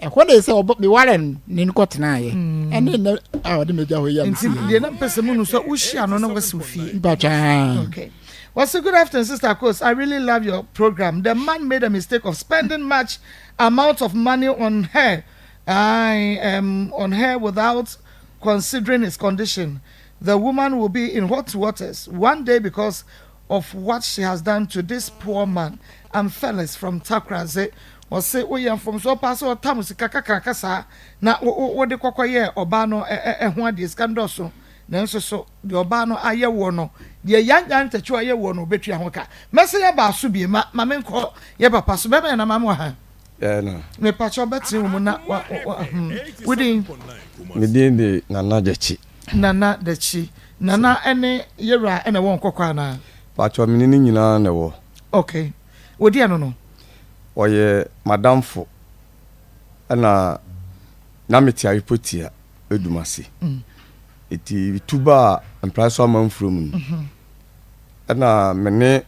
Ɛhɔ na ɛsɛ ɔbɔ meware no ne no kɔtenaeɛ. Ɛne nnɛ a ɔde m'agya hɔ yi a Nti mesi yɛ deɛ na mpɛ sɛ munu sɛ wohyia no na wasi wo fie. Mpatwaa. Okay. Well, so good afternoon, Sister Kos. I really love your program. The man made a mistake of spending much amount of money on her Ae um on her without considering his condition the woman will be in hot waters one day because of what she has done to this poor man I'm Felix from Takraze ɔse woyɛ mfomsoɔ paa sɛ ɔtam sika kakraka saa na wode kɔkɔ yɛɛ ɔbaa no ɛho adeɛ sika no dɔɔso nanso so deɛ ɔbaa no ayɛ woɔ no deɛ yanyan ntakyiw ayɛ woɔ no ɔbɛtua ho ka mɛsɛ yɛ baa so bie ma ma menkɔ yɛ papa so bɛma yɛ na ma mo ha Ɛna. Mepakyɛw bɛtene wo mu na wa wa hmm. Wo din? Me din de Nana Dakyi. Nana Dakyi. Nana ɛne yɛwura ɛna ɛwɔ nkɔkɔ anaa? Pakyɛw me ne ne nyinaa na ɛwɔ. Okay. Wo deɛ no no? Ɔyɛ m'adamfo ɛna na mete Ayepotia Edumase. Eti metu baa Mpraeso Amanfrom no ɛna me ne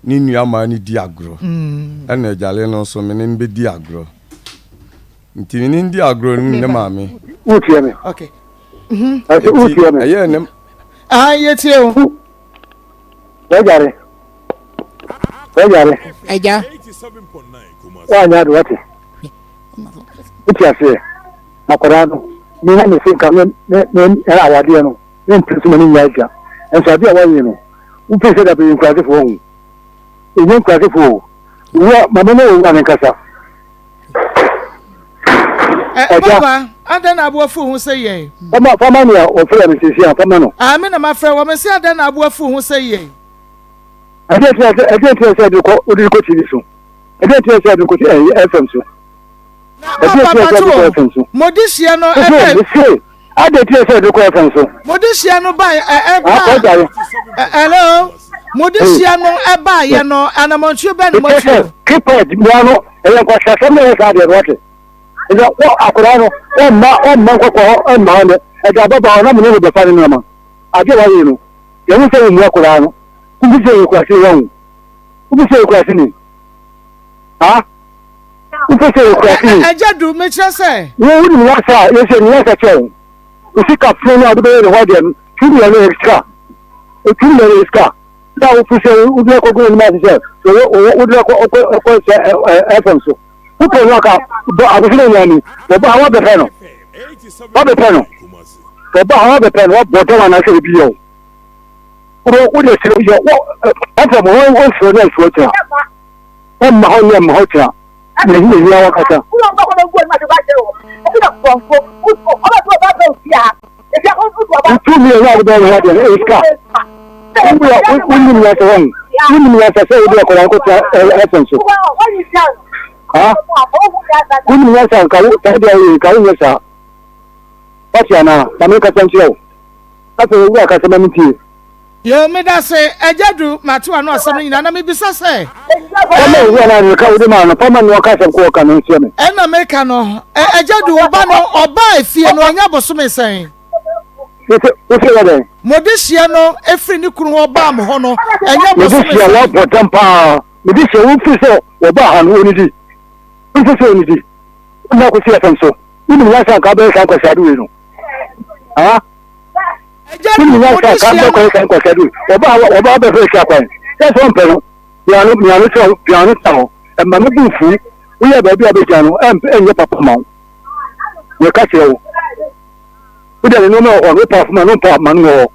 ne nuammaa no di agorɔ, ɛna agyale no nso me ne no bɛdi agorɔ. Nti me ne no di agorɔ no ne maame. Wotie me? Okay. Ɛsɛ wotie me? Ɛyɛ ne. Ah, yɛtie o. Wɛgyare. Wɛgyare. Agya. Woanyɛ ade wate. Wote aseɛ? Akwadaa no, me na mese nka me me me awadeɛ no, me mpere so ma ne nyɛ agya. Nso adeɛ a wayɛ no, wopɛ sɛ da bɛyɛ nkurasefoɔ ho. Ɛnyɛ nkurasefoɔ o. Owura, ma me ne owura no nkasa. Ɛ papa, adɛn na aboa fuo ho sɛ yɛn? Fama fama nea ɔfrɛ me sisi a fama no. Ah, me na mafrɛ wɔ me se adɛn na aboa fuo ho sɛ yɛn? Ɛdeɛ nti sɛ ɛdeɛ nti sɛ ɛde kɔ wode kɔ TV so. Ɛdeɛ nti sɛ ɛde kɔ ɛyɛ FM so. Na papa pato o, mo de hyia no ɛbɛ. Mese adɛn nti sɛ ɛde kɔ FM so. Mo de hyia no ba ɛba. Hello, mo de hyia no ɛba yɛ no anamɔntuo bɛ no mo atuo. Keep mmea no ɛyɛ nkwahyɛsɛm na ɛyɛ saa deɛ no wate. Ɛsɛ wɔ akwadaa no ɔmma ɔmma nkɔkɔ hɔ ɛmma hɔ nɛ ɛde ababaawa na mene no bɛfa ne nneɛma adeɛ wayɛ no yɛhu sɛ wɔmmu akwadaa no wobi sɛ yɛ kurase wɔn wobi sɛ yɛ kurase ni ha wopɛ sɛ yɛ kurase ni. Ɛgya du mekyerɛ sɛ. Wo wonim nyansa a yɛsɛ ne nyansa kyɛ wo wo sika funu no a wode bɛyɛ ne hɔ adeɛ no tumi yɛ no yɛ sika ɛtumi yɛ no yɛ sika na wofi sɛ wode akɔgu n'anim ase sɛ wode akɔ sɛ ɛfam so wopɛ no aka bɔ abosome nyinaa ni wɔba ha wɔbɛpɛ no wɔbɛpɛ no wɔba ha wɔbɛpɛ no wɔbɔ dɔm anaasɛ obi yɛ wo wode sɛ yɛ ɛfam hɔ wɔmfrɛ no asuo kyena wɔmma hɔ nyɛ mma hɔ kyena na ɛhia hia wakasa Wotumi yɛ wade bɛyɛ ho adeɛ no ɛyɛ sika. Wonim nyansa wɔn. Wonim nyansa sɛ wode akwadaa no kɔtena ɛfɛn so. Ha? Wonim nyansa nka wo saa deɛ woyɛ nka wonyɛ saa. Wate anaa? Ma menkasa nkyerɛ wo. Afei owura kasa ma mentie. Yoo medase agya du mate wano asɛm no nyinaa na mebisa sɛ. Fama owura no meka wode maa no fama no ɔka asɛm ko ɔka no nhyɛ me. Ɛna meka no agya du wo ba no ɔbaa efie no ɔnya bosome sɛn. Wose yɛ dɛn. Mode hyia no efiri ne kunu hɔ baa mo hɔ no ɛnya bosome sɛn. Mede hyia wabɔ dam paa mede hyia wo mfiri sɛ wɔbaa ha no ɔnidi mfiri sɛ ɔnidi wonna kɔsi ɛfam so wonim nyansa nka wobɛyɛ saa nkwaseade wei no ah Agya Wọ́n no, nyinaa wɔde sá ká hyia bɛkɔ no. ɛka nkɔsɛ bi. Wɔba wɔba bɛfɛ si akwan. Sɛ sɛ ɔmpɛ no, piano piano sɛ piano sa hɔ. Ɛma me bu fu. Woyɛ baabi a bɛgyina no, ɛnyɛ papa ma wo. Yɛka kyerɛ wo. Wode ne nneɛma wɔ hɔ no, wopɛ afoma no, wopɛ ama no wɔ hɔ.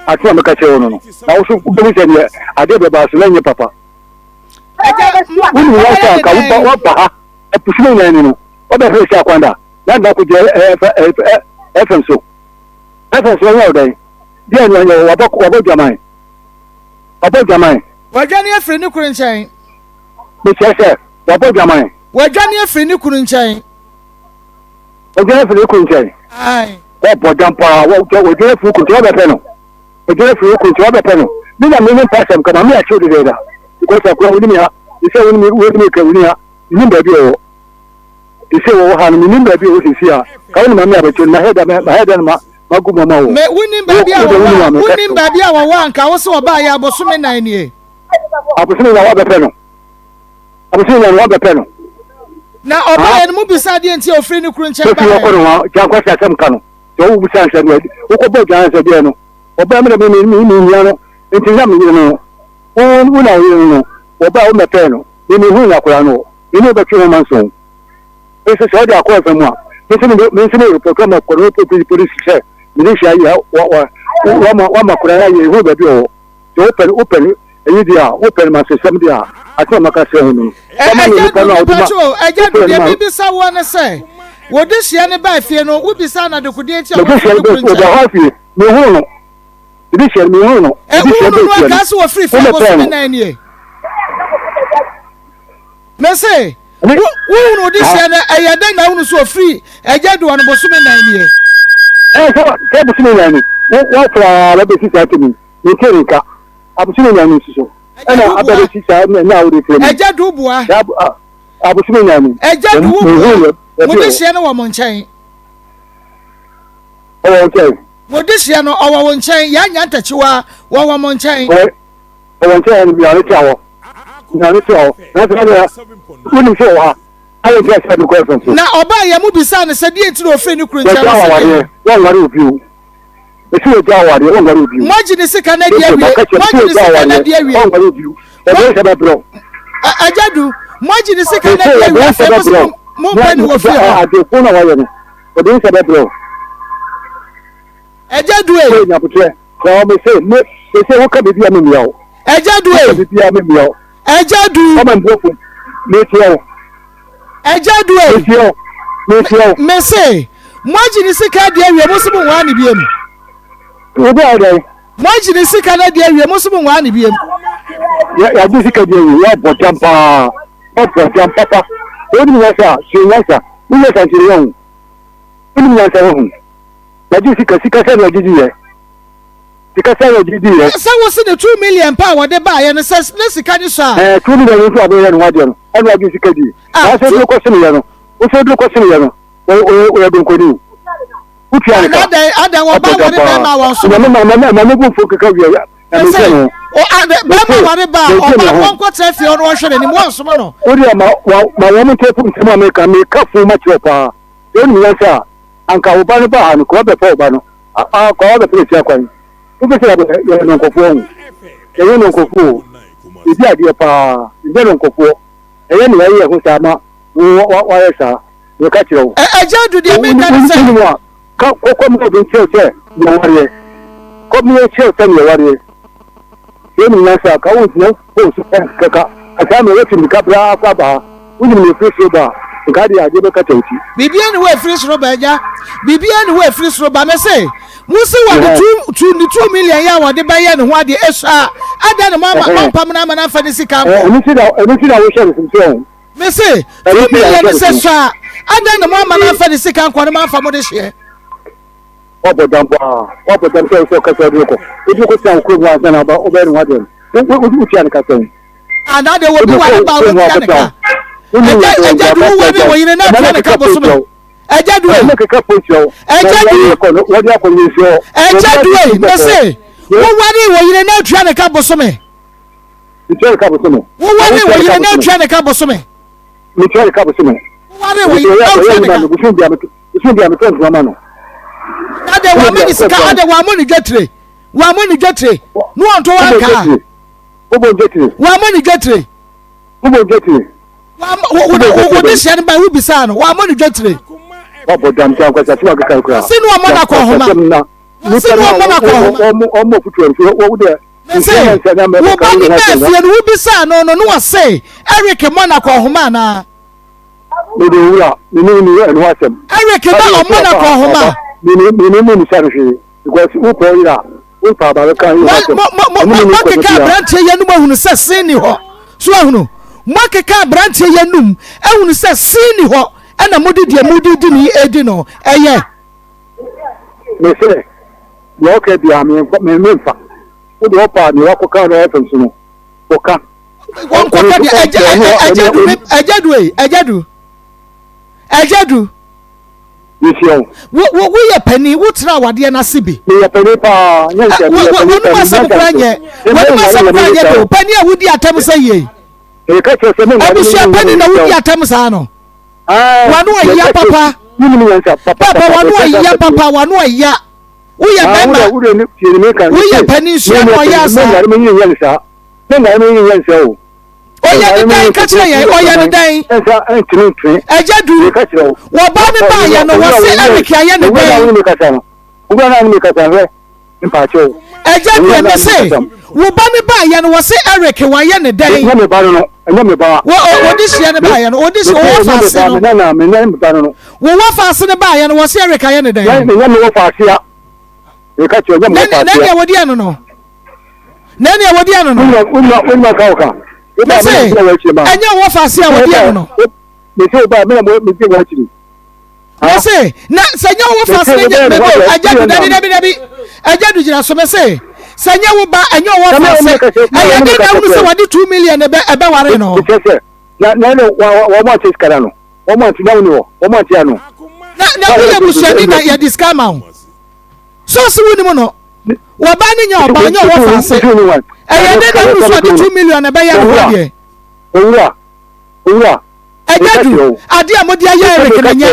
Asɛm a meka kyerɛ wo no no, na wo so wobɛhu sɛ deɛ adeɛ bɛba so na ɛnyɛ papa. Agya, Wonim wobɛyɛ nyansa ne nka woba dɛn? woaba ha, ɛpo so no nyinaa ni no, wobɛfɛ si akwan da. Na nda kogye ɛfɛm so. Ɛfɛm so ɛnyɛ wo dɛn? Deɛ ne ɛnyɛ wabɔ wabɔ dwaman. Wabɔ dwaman. Wadwane afiri ne kunu nkyɛn. Mekyerɛ sɛ wabɔ dwaman. Wadwane afiri ne kunu nkyɛn. Wadwane afiri ne kunu nkyɛn. Ae. Wabɔ dam paa wadwane afiri ne kunu nkyɛn wabɛpɛ no. Wadwane afiri ne kunu nkyɛn wabɛpɛ no. Me na me ne mpa asɛm ka ma me akyew dedeeda. Because akora wonim ha. Sɛ wonim wonim ka wonim ha. Menim baabi ɔwɔ. Sese wɔwɔ ha no, menim baabi a wɔwɔ sese a. Ka wo ne maame abɛkyɛ no, mahɛ da mahɛ da no ma magu mu ama wo. Me wonim baabi a wɔwɔ a, wonim baabi a wɔwɔ a nka wo sɛ wɔbaa yɛ abosome nan nie. Abosome nan wabɛpɛ no. Abosome nan wabɛpɛ no. Na ɔbaa yɛ no mu bisa adeɛ nti a ofiri ne kuru nkyɛn baa yɛ. Bɛfi wɔkɔ no ho gya nkwasi asɛm ka no. Sɛ wo bisa nsɛm deɛ wokɔ bɔ gya nsɛ deɛ no. Ɔbaa mi na mi mi mi mi hia no. Nti na mi yere no. Wo wo na wo yere no. Ɔbaa wo mɛpɛ no. Mi mi hu nyakora no. Me ne wo bɛtwe nwoma nson. Me nso sɛ ɔde akɔ ɛfa mu a, me nso me nso me report ama kɔnɔ polisi sɛ me ne hyia yi wa wa wama wama kora ya yɛ ehu baabi ɔwɔ. Sɛ wopɛ no wopɛ no ɛyi deɛ a wopɛ no ma sesɛm deɛ a asɛm a maka sɛ ho no no. Wama ne Ɛgya nipa du no a wode ma mepatwo ɛgya du wopɛ no deɛ ma. mebisa woɔ ne sɛ wode hyia ne baa fie no wobisa no adekodeɛ nti a Mede wafiri hyia ne no kunu bɛ nkyɛn. hɔ afie mehu no mede hyia no mehu no Ɛ mede hyia wohunu bɛ no fie no akaa sɛ wɔfiri fie womɛpɛ abosome no. nan nie. Mese, wo wohunu wode hyɛ no ɛyɛ dɛn na wohunu sɛ ɔfiri agya doɔ no bosome nan nie? Ɛɛ sɛ sɛ bosome nan ni wɔfra ara bɛsi saa tumi mente ne nka abosome nan ni nso so ɛna aba bɛsi saa na a wode frɛ mu Agya du boa. Abosome nan ni Agya du wo boa. Mo de hyɛ no wɔ mo nkyɛn. Ɔwɔ nkyɛn. Mo de hyɛ no ɔwɔ wo nkyɛn. Yɛanya ntakyiwa wɔwɔ mo nkyɛn. Ɔwɔ nkyɛn no mmiane tia hɔ mmiane tia hɔ nanso na deɛ wonim sɛ ɔwɔ ha ayɛ nti ɛsɛ de kɔ ɛfɛn so. Na ɔbaa yɛn mu bisaa no sɛ deɛ nti na ɔfiri ne kunu nkyɛn wɔgya ɔse awadeɛ deɛ. wɔnware obi o ɛsi wɔgya awadeɛ wɔnware obi o. Moagye ne sika no adi awie moagye ne sika no adi awie. Wɔnware obi o ɛbɛn sɛ bɛbrɛ o. Agya du moagye ne sika no adi awie afei mo se mo. Mo mpɛ ne wɔ fie hɔ. Adefo na wɔyɛ no, ɔde nsa bɛbrɛ wo. Ɛgya due. Sɛ nyabotrɛ, na wɔn se me se woka biribi a memmia wo. Ɛgya due. Woka biribi a memmia wo. Ɛgya du. Ɔma mbrofo, metia wo. Ɛgya due. Metia wo, metia wo. Me se, moagye ne sika adi awie, mo se mo nwaa ne biem. Wo bɛ ayɛ dɛn? Moagye ne sika no adi awie, mo se mo nwaa ne biem. Yɛagye sika di awie, yɛabɔ dam paa, yɛabɔ dam papa. Wonim nyansa a, sua nyansa. Wo nyansa nti no woahu. Wonim nyansa woahu. Yɛagye sika, sika sɛ na yɛgye di yɛ. Sika sɛ na yɛgye di yɛ. Sɛ wo se ne 2 million pa a wɔde baeɛ no sɛ ne sika ne sɔ a. Ɛɛ 2 million nso a bɛyɛ ne ho adeɛ no, ɛna wagye sika di. Ah, Na sɛ duro kɔ sene yɛ no, wo sɛ duro kɔ sene yɛ no, wɔyɛ donkoni. Wotua ne ka. Adan adan wɔba wɔre bɛrima a wɔn so. Na me na na me bu mfo keka wia na me sɛ no. O ade bɛrima wɔre ba a ɔba wɔn kɔ tena fie ɔno ɔhwɛ n'anim wɔn soma no. Wo deɛ ma ma ma wɔn ntepo nsɛm a meka meka fo ma kyerɛ paa. Sɛ wonim nyansa a anka wo ba no ba ha no kɔ bɛfa wo ba no a kɔ bɛfa no tia kwan. Wopɛ sɛ yɛyɛ nɔnkɔfoɔ ho. Yɛnyɛ nɔnkɔfoɔ o. Yɛdi adeɛ paa. Yɛnyɛ nɔnkɔfoɔ. Ɛyɛ nea ɛyɛ ho saa ma wo wayɛ saa. Meka kyerɛ wo. Ɛ Agya Adu deɛ meka ne sɛ. Wonim a, ka kɔ kɔ ma obi nkyerɛ wo sɛ nea wareɛ. Kɔ ma yɛnkyerɛ wo sɛ nea wareɛ. Sɛ wonim nyansa a, ka wongyina phone so kɛka. Saa mmerɛ woatu mmirika bra akɔ aba ha. Wonim nea ɛfiri soro ba a, nka adeɛ adeɛ bɛkata wo ti. Biribiara nni hɔ a ɛfiri soro ba, Agya. Biribiara nni hɔ a ɛfiri soro ba. Mese, mo se wɔde two, two, ne 2 million yi a wɔde bɛyɛ ne ho adeɛ, esua a, adɛn na moama, moampam no ama no amfa ne sika ankɔ? Ɛno nti na, ɛno nti na wohyɛ no sɛ o. Mese, 2 million no sɛ sua a, adɛn na moama no amfa ne sika ankɔ na moamfa mo de hyeɛ? Woabɔ dam paa. Woabɔ dam sɛ wosɛ ɔkasa wode kɔ. Wode kɔ tena wo kurom hɔ ansa na wobɛyɛ ne ho adeɛ no. Wotua ne ka sɛn? Anaa deɛ wɔbi ware ba wotua ne ka. Ɛgya ɛgya du wo ware wɔ yere na atua ne ka bosome. Ɛgya du ei. Ɛgya du. Ɛgya du ei. Mese wo ware wɔ yere na atua ne ka bosome. Wo ware wɔ yere na atua ne ka bosome. Wo ware wɔ yere na atua ne ka. Ade wa mo ne sika ade wa mo ne dwetire wa mo ne dwetire no wɔn to wɔn kaa. Wobɔ dwetire. Wɔammɔ ne dwetire. Wobɔ dwetire. Wɔammɔ wo de hyɛ no ba wobisaa no wɔammɔ ne dwetire. Wabɔ dam sɛ ankasa sɛ wakeka koraa. Wɔsi no wɔmmɔ no akɔnhoma. Wɔsi no wɔmmɔ no akɔnhoma. Wɔmmɔ futuo nso wo deɛ. Mese wo ba ne baa fie no wobisaa no no no wɔse Eric mmɔ no akɔnhoma anaa. Mede owura mene ni ɛno asɛm. Eric ba ɔmmɔ no akɔnhoma. Mene mene mu nisa no hwee because wopɔ yera Moakeka aberanteɛ yi anum ahunu sɛ se nni hɔ. So ahunu? Moakeka aberanteɛ yi anum ahunu sɛ se nni hɔ, ɛna mode deɛ mode di ne edi no. Ɛyɛ. Mese, deɛ ɔka biara memfa. Wo deɛ ɔpa a, deɛ wakɔka no FM so no, kɔka. Wɔnkɔka deɛ, ɛgya, ɛgya du, ɛgya du, ɛgya du, ɛgya du. Mehyia wo. Wo wo woyɛ panin wotena awadeɛ no ase bi. Meyɛ panin paa nyɛ nkyɛn meyɛ panin W'anum asɛm koraa nyɛ w'anum asɛm koraa nyɛ de o panin a wodi atɛm sɛ yie. Meka kyerɛ sɛ menware Abusua panin na wodi atɛm saa no. W'ano ɔya papa. Papa w'ano ɔya papa w'ano ɔya. Woyɛ bɛrima. Woyɛ panin sua na ɔyɛ asa. Menware menyɛ saa. Menware menyɛ saa o. Ɔyɛ ne dɛn? Ka kyerɛ yɛn, ɔyɛ ne dɛn? Agya Du, wɔba ne baayɛ no, wɔse Eric ayɛ ne dɛn? Agya Du, ɛmɛ se, wo ba ne baayɛ no, wɔse Eric wayɛ ne dɛn? Wɔde hyia ne baayɛ no, wɔde hyia wɔwɔ faase no. Wɔwɔ faase ne baayɛ no, wɔse Eric ayɛ ne dɛn? Na nea wɔdi ano no. Na nea wɔdi ano no. Mese, ɛnyɛ wɔ faase a wɔdi ano no. Mese, na sɛ nyɛ wɔ faase ne nyɛ mebo agya du dabi dabi dabi agya du gyina so mese sɛ nyɛ wo ba ɛnyɛ wɔ faase ɛyɛ den na wunu sɛ wɔde 2 million ɛbɛ ɛbɛware no. Na na na wɔn ante sika no wɔn ante na wɔn wɔ wɔn ante ano. Na na woyɛ busuani na yɛde sika ma wo. So ɔsi wo nim no? Wɔba ne nyɛ ɔba nyɛ ɔwɔ faase. Ɛyɛ dɛ na wunu so ɔde 2 million ɛbɛyɛ no hɔ deɛ. Owura, owura. Ɛnyɛ du adeɛ a mode ayɛ Eric na nyɛ.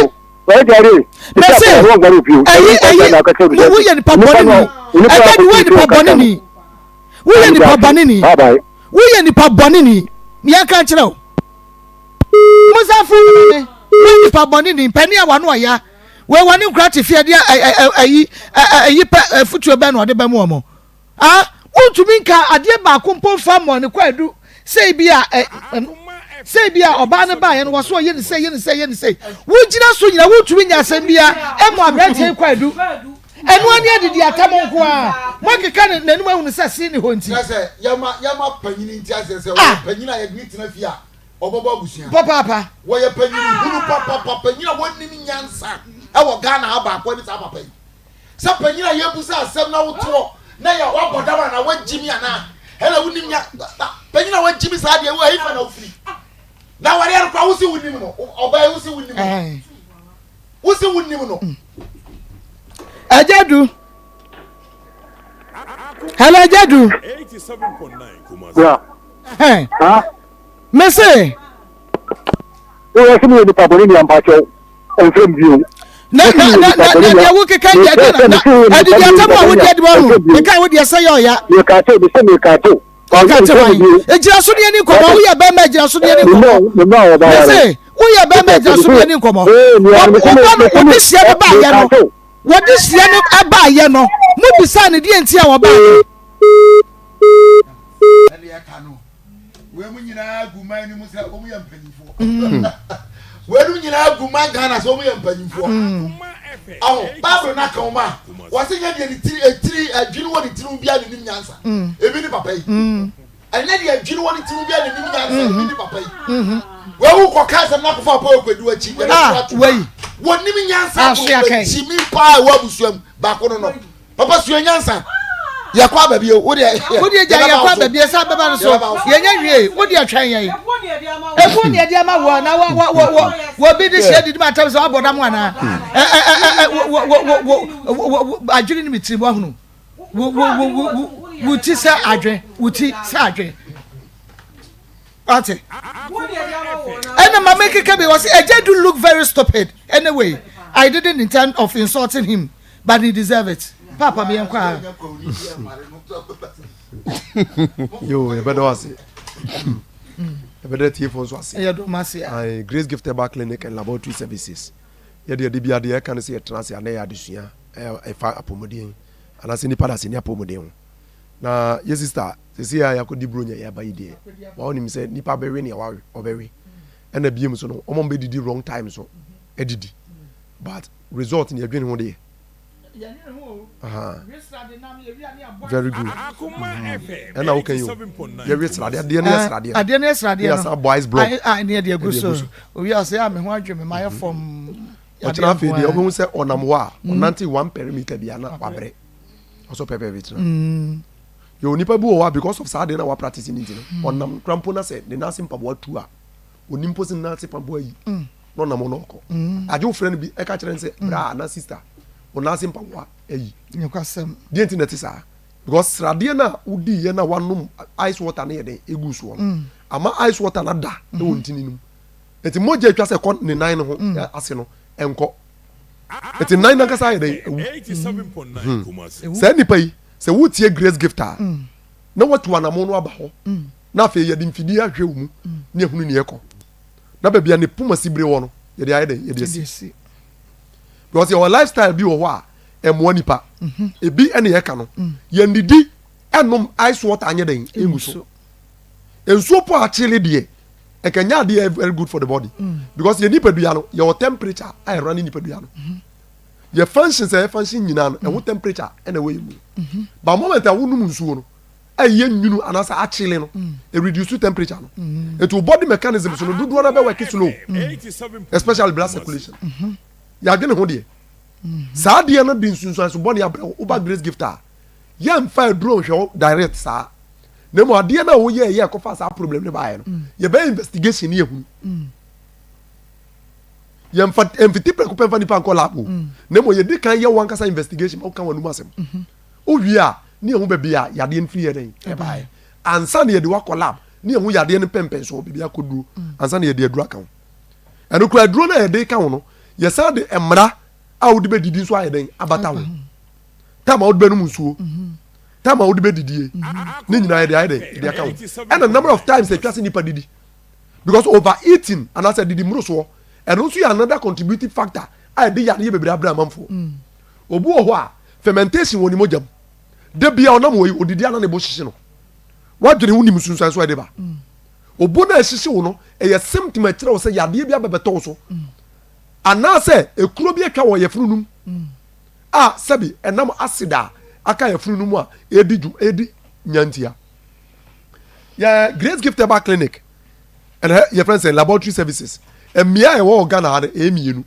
Mese ɛyi ɛyi woyɛ nipa bɔne ni. Ɛnyɛ du woyɛ nipa bɔne ni. Woyɛ nipa bɔne ni. Woyɛ nipa bɔne ni. Yɛn ka nkyerɛ o. Musa fún mi. Wo nipa bɔne ni, mpanin a wano ɔya. Wei wɔne nkura te fie ɛde ayi ayi pɛ afutuo bɛn na ɔde bɛmo wɔn. Ah, wontumi nka adeɛ baako mpo mfa mmɔ ne kwaadu sɛ bi a ɛ sɛ bi a ɔbaa no baeɛ no wɔ so ɔyɛ ne sɛ yɛ ne sɛ yɛ ne sɛ. Wogyina so nyina wontumi nya asɛm bia ɛmmɔ aberanteɛ yi kwaadu. Ɛno ani adidi atam nko ara. Moakeka ne n'anim ahunu sɛ se ne hɔ nti. Kyerɛ sɛ yɛma yɛma panyin nti aseɛ sɛ wɔyɛ panyin a yɛde ne tena fie a ɔbɛbɔ abusua. Papaapa. Wɔyɛ panyin hunu papapa panyin a wɔnim nyansa ɛwɔ Ghana ha baako ne saa papa yi. Sɛ panyin a yɛbusa asɛm na wotoɔ na yɛ wabɔ dam anaa wagyimi anaa ɛna wonim nya panyin a wagyimi saa deɛ wo ɛyifa na wofiri. Na awareɛ no koraa wosi wonim no ɔbaa yi wosi wonim no. Wosi wonim no. Agya du. Hello Agya du. Yeah. Huh? Mese. Woyɛ sɛ meyɛ nipa bɔne ni ampakyɛw ɛmfrɛ m bio. Na na na na na deɛ wokeka deɛ deɛ na ɛde deɛ asɛm a wodi adi wɔn ho meka wo deɛ sɛ yɛ ɔya. Meka kyɛw mesɛ meka kyɛw. Meka kyɛw ayi egyina so deɛ ni nkɔmɔ woyɛ bɛrima egyina so deɛ ni nkɔmɔ. Mese woyɛ bɛrima egyina so deɛ ni nkɔmɔ. Ɔba no wɔde hyia no baayɛ no wɔde hyia no baayɛ no mo bisa ne deɛ nti a wɔbaayɛ. Wei mu nyinaa gu man no mu sɛ wɔn yɛ mpanyinfoɔ. Mm. Wei mu nyinaa gu man Ghana sɛ wɔn yɛ mpanyinfoɔ. Mm. Aho Bible na kan wɔn a wɔsi nyɛ deɛ ne tiri etiri adwini wɔ ne tiri bi a ne nim nyansa. Mm. Ebi ne papa yi. Ɛnyɛ deɛ adwini wɔ ne tiri bi a ne nim nyansa ebi ne papa yi. Mm-hmm. Wei wo kɔ kaa sɛm n'akɔfo apɔ ekwedu akyi. Ah wei. Wɔn nim nyansa ah, kò gyimi paa ɛwɔ abusua mu baako no no. Papa sua nyansa. Yɛkɔ aba bio. Wo deɛ. Wo deɛ gya yɛkɔ aba bio sɛ abɛba no so. Yɛnyɛ wie. Wo deɛ twɛn yɛn. Efu ne ɛde ama wɔ na wɔ wɔ wɔ wɔ wɔ bi de hyɛ didi ma atam sɛ wabɔ dam anaa. Ɛ ɛ ɛ ɛ wɔ wɔ wɔ wɔ wɔ wɔ adwene ne mi tirim wahunu. Wo wo wo wo wo ti sɛ adwe wo ti sɛ adwe. Wate. Ɛna maame keka bi wɔ sɛ ɛgya do look very stupid anyway I didn't intend of insulting him. But he deserve it. Papa mi yɛn kɔ a. Yo, yɛbɛda wo ase. Yɛbɛda tiefo nso ase. Yɛda wɔn ase. Aye, Grace Gift Herbal Clinic and Laboratory Services. Yɛde yɛde bi adeɛ ɛka ne sɛ yɛtena ase a na ɛyɛ adesua ɛfa apɔmuden anaasɛ nipa da ase ne apɔmuden ho. Na yɛ sista sisi a yɛakɔdi buronya yɛ aba yi deɛ wa wonim sɛ nipa bɛwe nea ɔbɛwe ɛna biem so no wɔn bɛdidi wrong time so adidi but result ni yɛdwene ho deɛ very good ɛna woka yi o yɛwe sradeɛ adeɛ no yɛ sradeɛ adeɛ no yɛ sradeɛ no yɛsan bɔ ice block ah ne yɛde agu so owi ase a me ho adwe me ma yɛ fam ɔkyena afei deɛ wobɛhu sɛ ɔnam hɔ a ɔnante one perimeter bi ana wabrɛ ɔsɔ pɛpɛ bi tena yɛ onipa bi wɔ hɔ a because of saa adeɛ na wa practice ne nti no ɔnam kora mpo na sɛ ne nan ase mpaboa tu a onim mpo sɛ ne nan ase mpaboa yi na ɔnam hɔ na ɔkɔ mm. agye wofrɛ no bi ɛka kyerɛ no sɛ mm. bra ana sister wo nan ase mpaboa ayi deɛ nti na ɛte saa because sradeɛ no a wodiiɛ no a wanom ice water no yɛ dɛn ɛgu soɔ no mm. ama ice water no ada ɛwɔ mm-hmm. ntini no mu nti mogya atwa sɛ ɛkɔ ne nan no ho ase no ɛnkɔ nti nan no ankasa ayɛ dɛn awu hmm. saa nipa yi sɛ wotie grace gift a na watu anamo no aba hɔ na afei yɛde mfidie ahwɛ wo mu ne ahunu neɛ ɛkɔ na baabi a ne poma sibire wɔ no yɛde ayɛ dɛn yɛde asi because yɛwɔ lifestyle bi wɔ hɔ a ɛmmoa nipa mhm. ebi ɛne yɛka no mm. yɛndidi ɛnom ice water anyɛ dɛn ɛngu so nsuo po akyele deɛ ɛka nya adeɛ very good for the body mm. because yɛ nipadua no yɛwɔ temperature a ɛra ne nipadua no mhm. yɛ function sɛ yɛ function nyinaa no ɛho mm. temperature ɛna ɛwɔ yɛ mu mhm. but moment a wonom nsuo no ɛyɛ nwunu anaasɛ akyele no mm. reduce temperature no mm. nti wo body mechanism so no dodoɔ no bɛ work slow mm. especially blood circulation mm-hmm. yɛadwene ho deɛ mm-hmm. saa adeɛ no de nsunsuanso bɔne abrɛ wo woba grace gift a yɛmfa aduro nhwɛ wo direct saa na mmom adeɛ no a woyɛ yɛ ɛkɔfa saa problem no baeɛ no yɛbɛyɛ investigation ne yɛhunu yɛmfa mfiti prɛko pɛ mfa nipa nkɔ lab o na mmom yɛdi kan yɛ wankasa investigation ma woka w'anum asɛm mm-hmm. Wowie a, ne yɛhu baabi a yadeɛ no firi yɛ dɛn ɛbaeɛ ansa na yɛde wakɔ lab ne yɛhu yadeɛ no pɛmpɛnsoɔ baabi akɔduro mm. ansa na yɛde aduro aka ho. Ɛno kora aduro no a yɛde ka ho no, yɛsan de mmara a wode bɛdidi nso ayɛ dɛn abata ho. Tam a wode bɛnom nsuo, mm-hmm. tam a wode bɛdidie, mm-hmm. ne nyinaa yɛde ayɛ dɛn yɛde aka ho. Ɛna number of times atwa sɛ nipa didi because overeating anaasɛ didi mmorosoɔ. Ɛno nso yɛ another contributive factor a ɛde yareɛ bebree abrɛ amanfoɔ. Obi wɔ hɔ a fermentation wɔ ne mogya mu. Da biara ɔnam hɔ yi, odidi a na ne bo hyehye no. Woadwene wonim nsunsuanso a ɛde ba. Obo no a ɛhyehye wo no, ɛyɛ symptom a ɛkyerɛ wo sɛ yadeɛ bi abɛbɛtɔ wo so. Anaasɛ ekuro bi atwa wɔ yafunu no mu a sɛbi ɛnam acid a aka yafunu no mu a ɛredi dwuma ɛredi nya ntia. Yɛ Grace Gift Herbal Clinic ɛna yɛfrɛ no sɛ laboratory services mmea a ɛwɔ wɔ Ghana ha no ɛyɛ mmienu.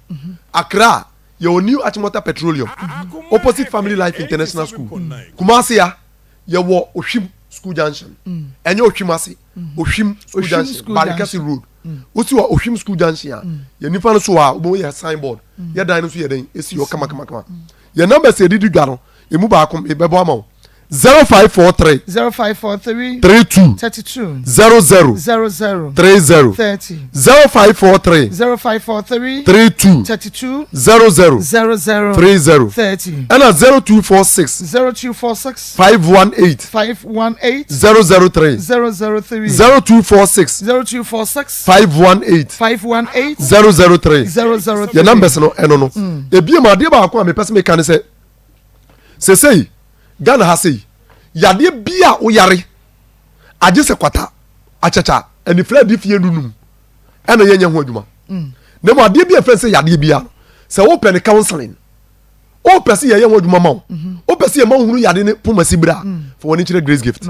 Accra yɛwɔ New Achimota Petroleum opposite Family Life International School. Kumasi a yɛwɔ Ohwim School Junction. Ɛnyɛ Ohwim ase, Ohwim School Junction, Barekɛse Road. Wosi wɔ Ohwim School Junction a, yɛn nifa no so a wobɛhu yɛ signboard. Yɛ dan no nso yɛ dɛn esi hɔ kamakamakama. Yɛn numbers a yɛde di dwa no, emu baako mebɛbɔ ama wo. 0543. 0543. 32. 32. 00. 00. 30. 30. 0543. 0543. 32. 32. 00. 00. 30. 30. Ɛna 0246. 0246. 518. 518. 003. 003. 0246. 0246. 518. 518. 003. 003. Yɛ numbers no ɛno no. Ebiem adeɛ baako a mepɛ sɛ meka ne sɛ sesei Ghana ha sei yadeɛ bi a woyare agye sɛ kwata akyakya anifira adi fie nunum ɛna yɛnyɛ ho adwuma mm. na mmom adeɛ bi a ɛfrɛ sɛ yadeɛ bi a no sɛ wopɛ ne counseling wopɛ sɛ yɛyɛ ho adwuma ma wo mhm. wopɛ sɛ yɛma wohunu yade ne poma si berɛ a mm. fa w'ani kyerɛ grace gift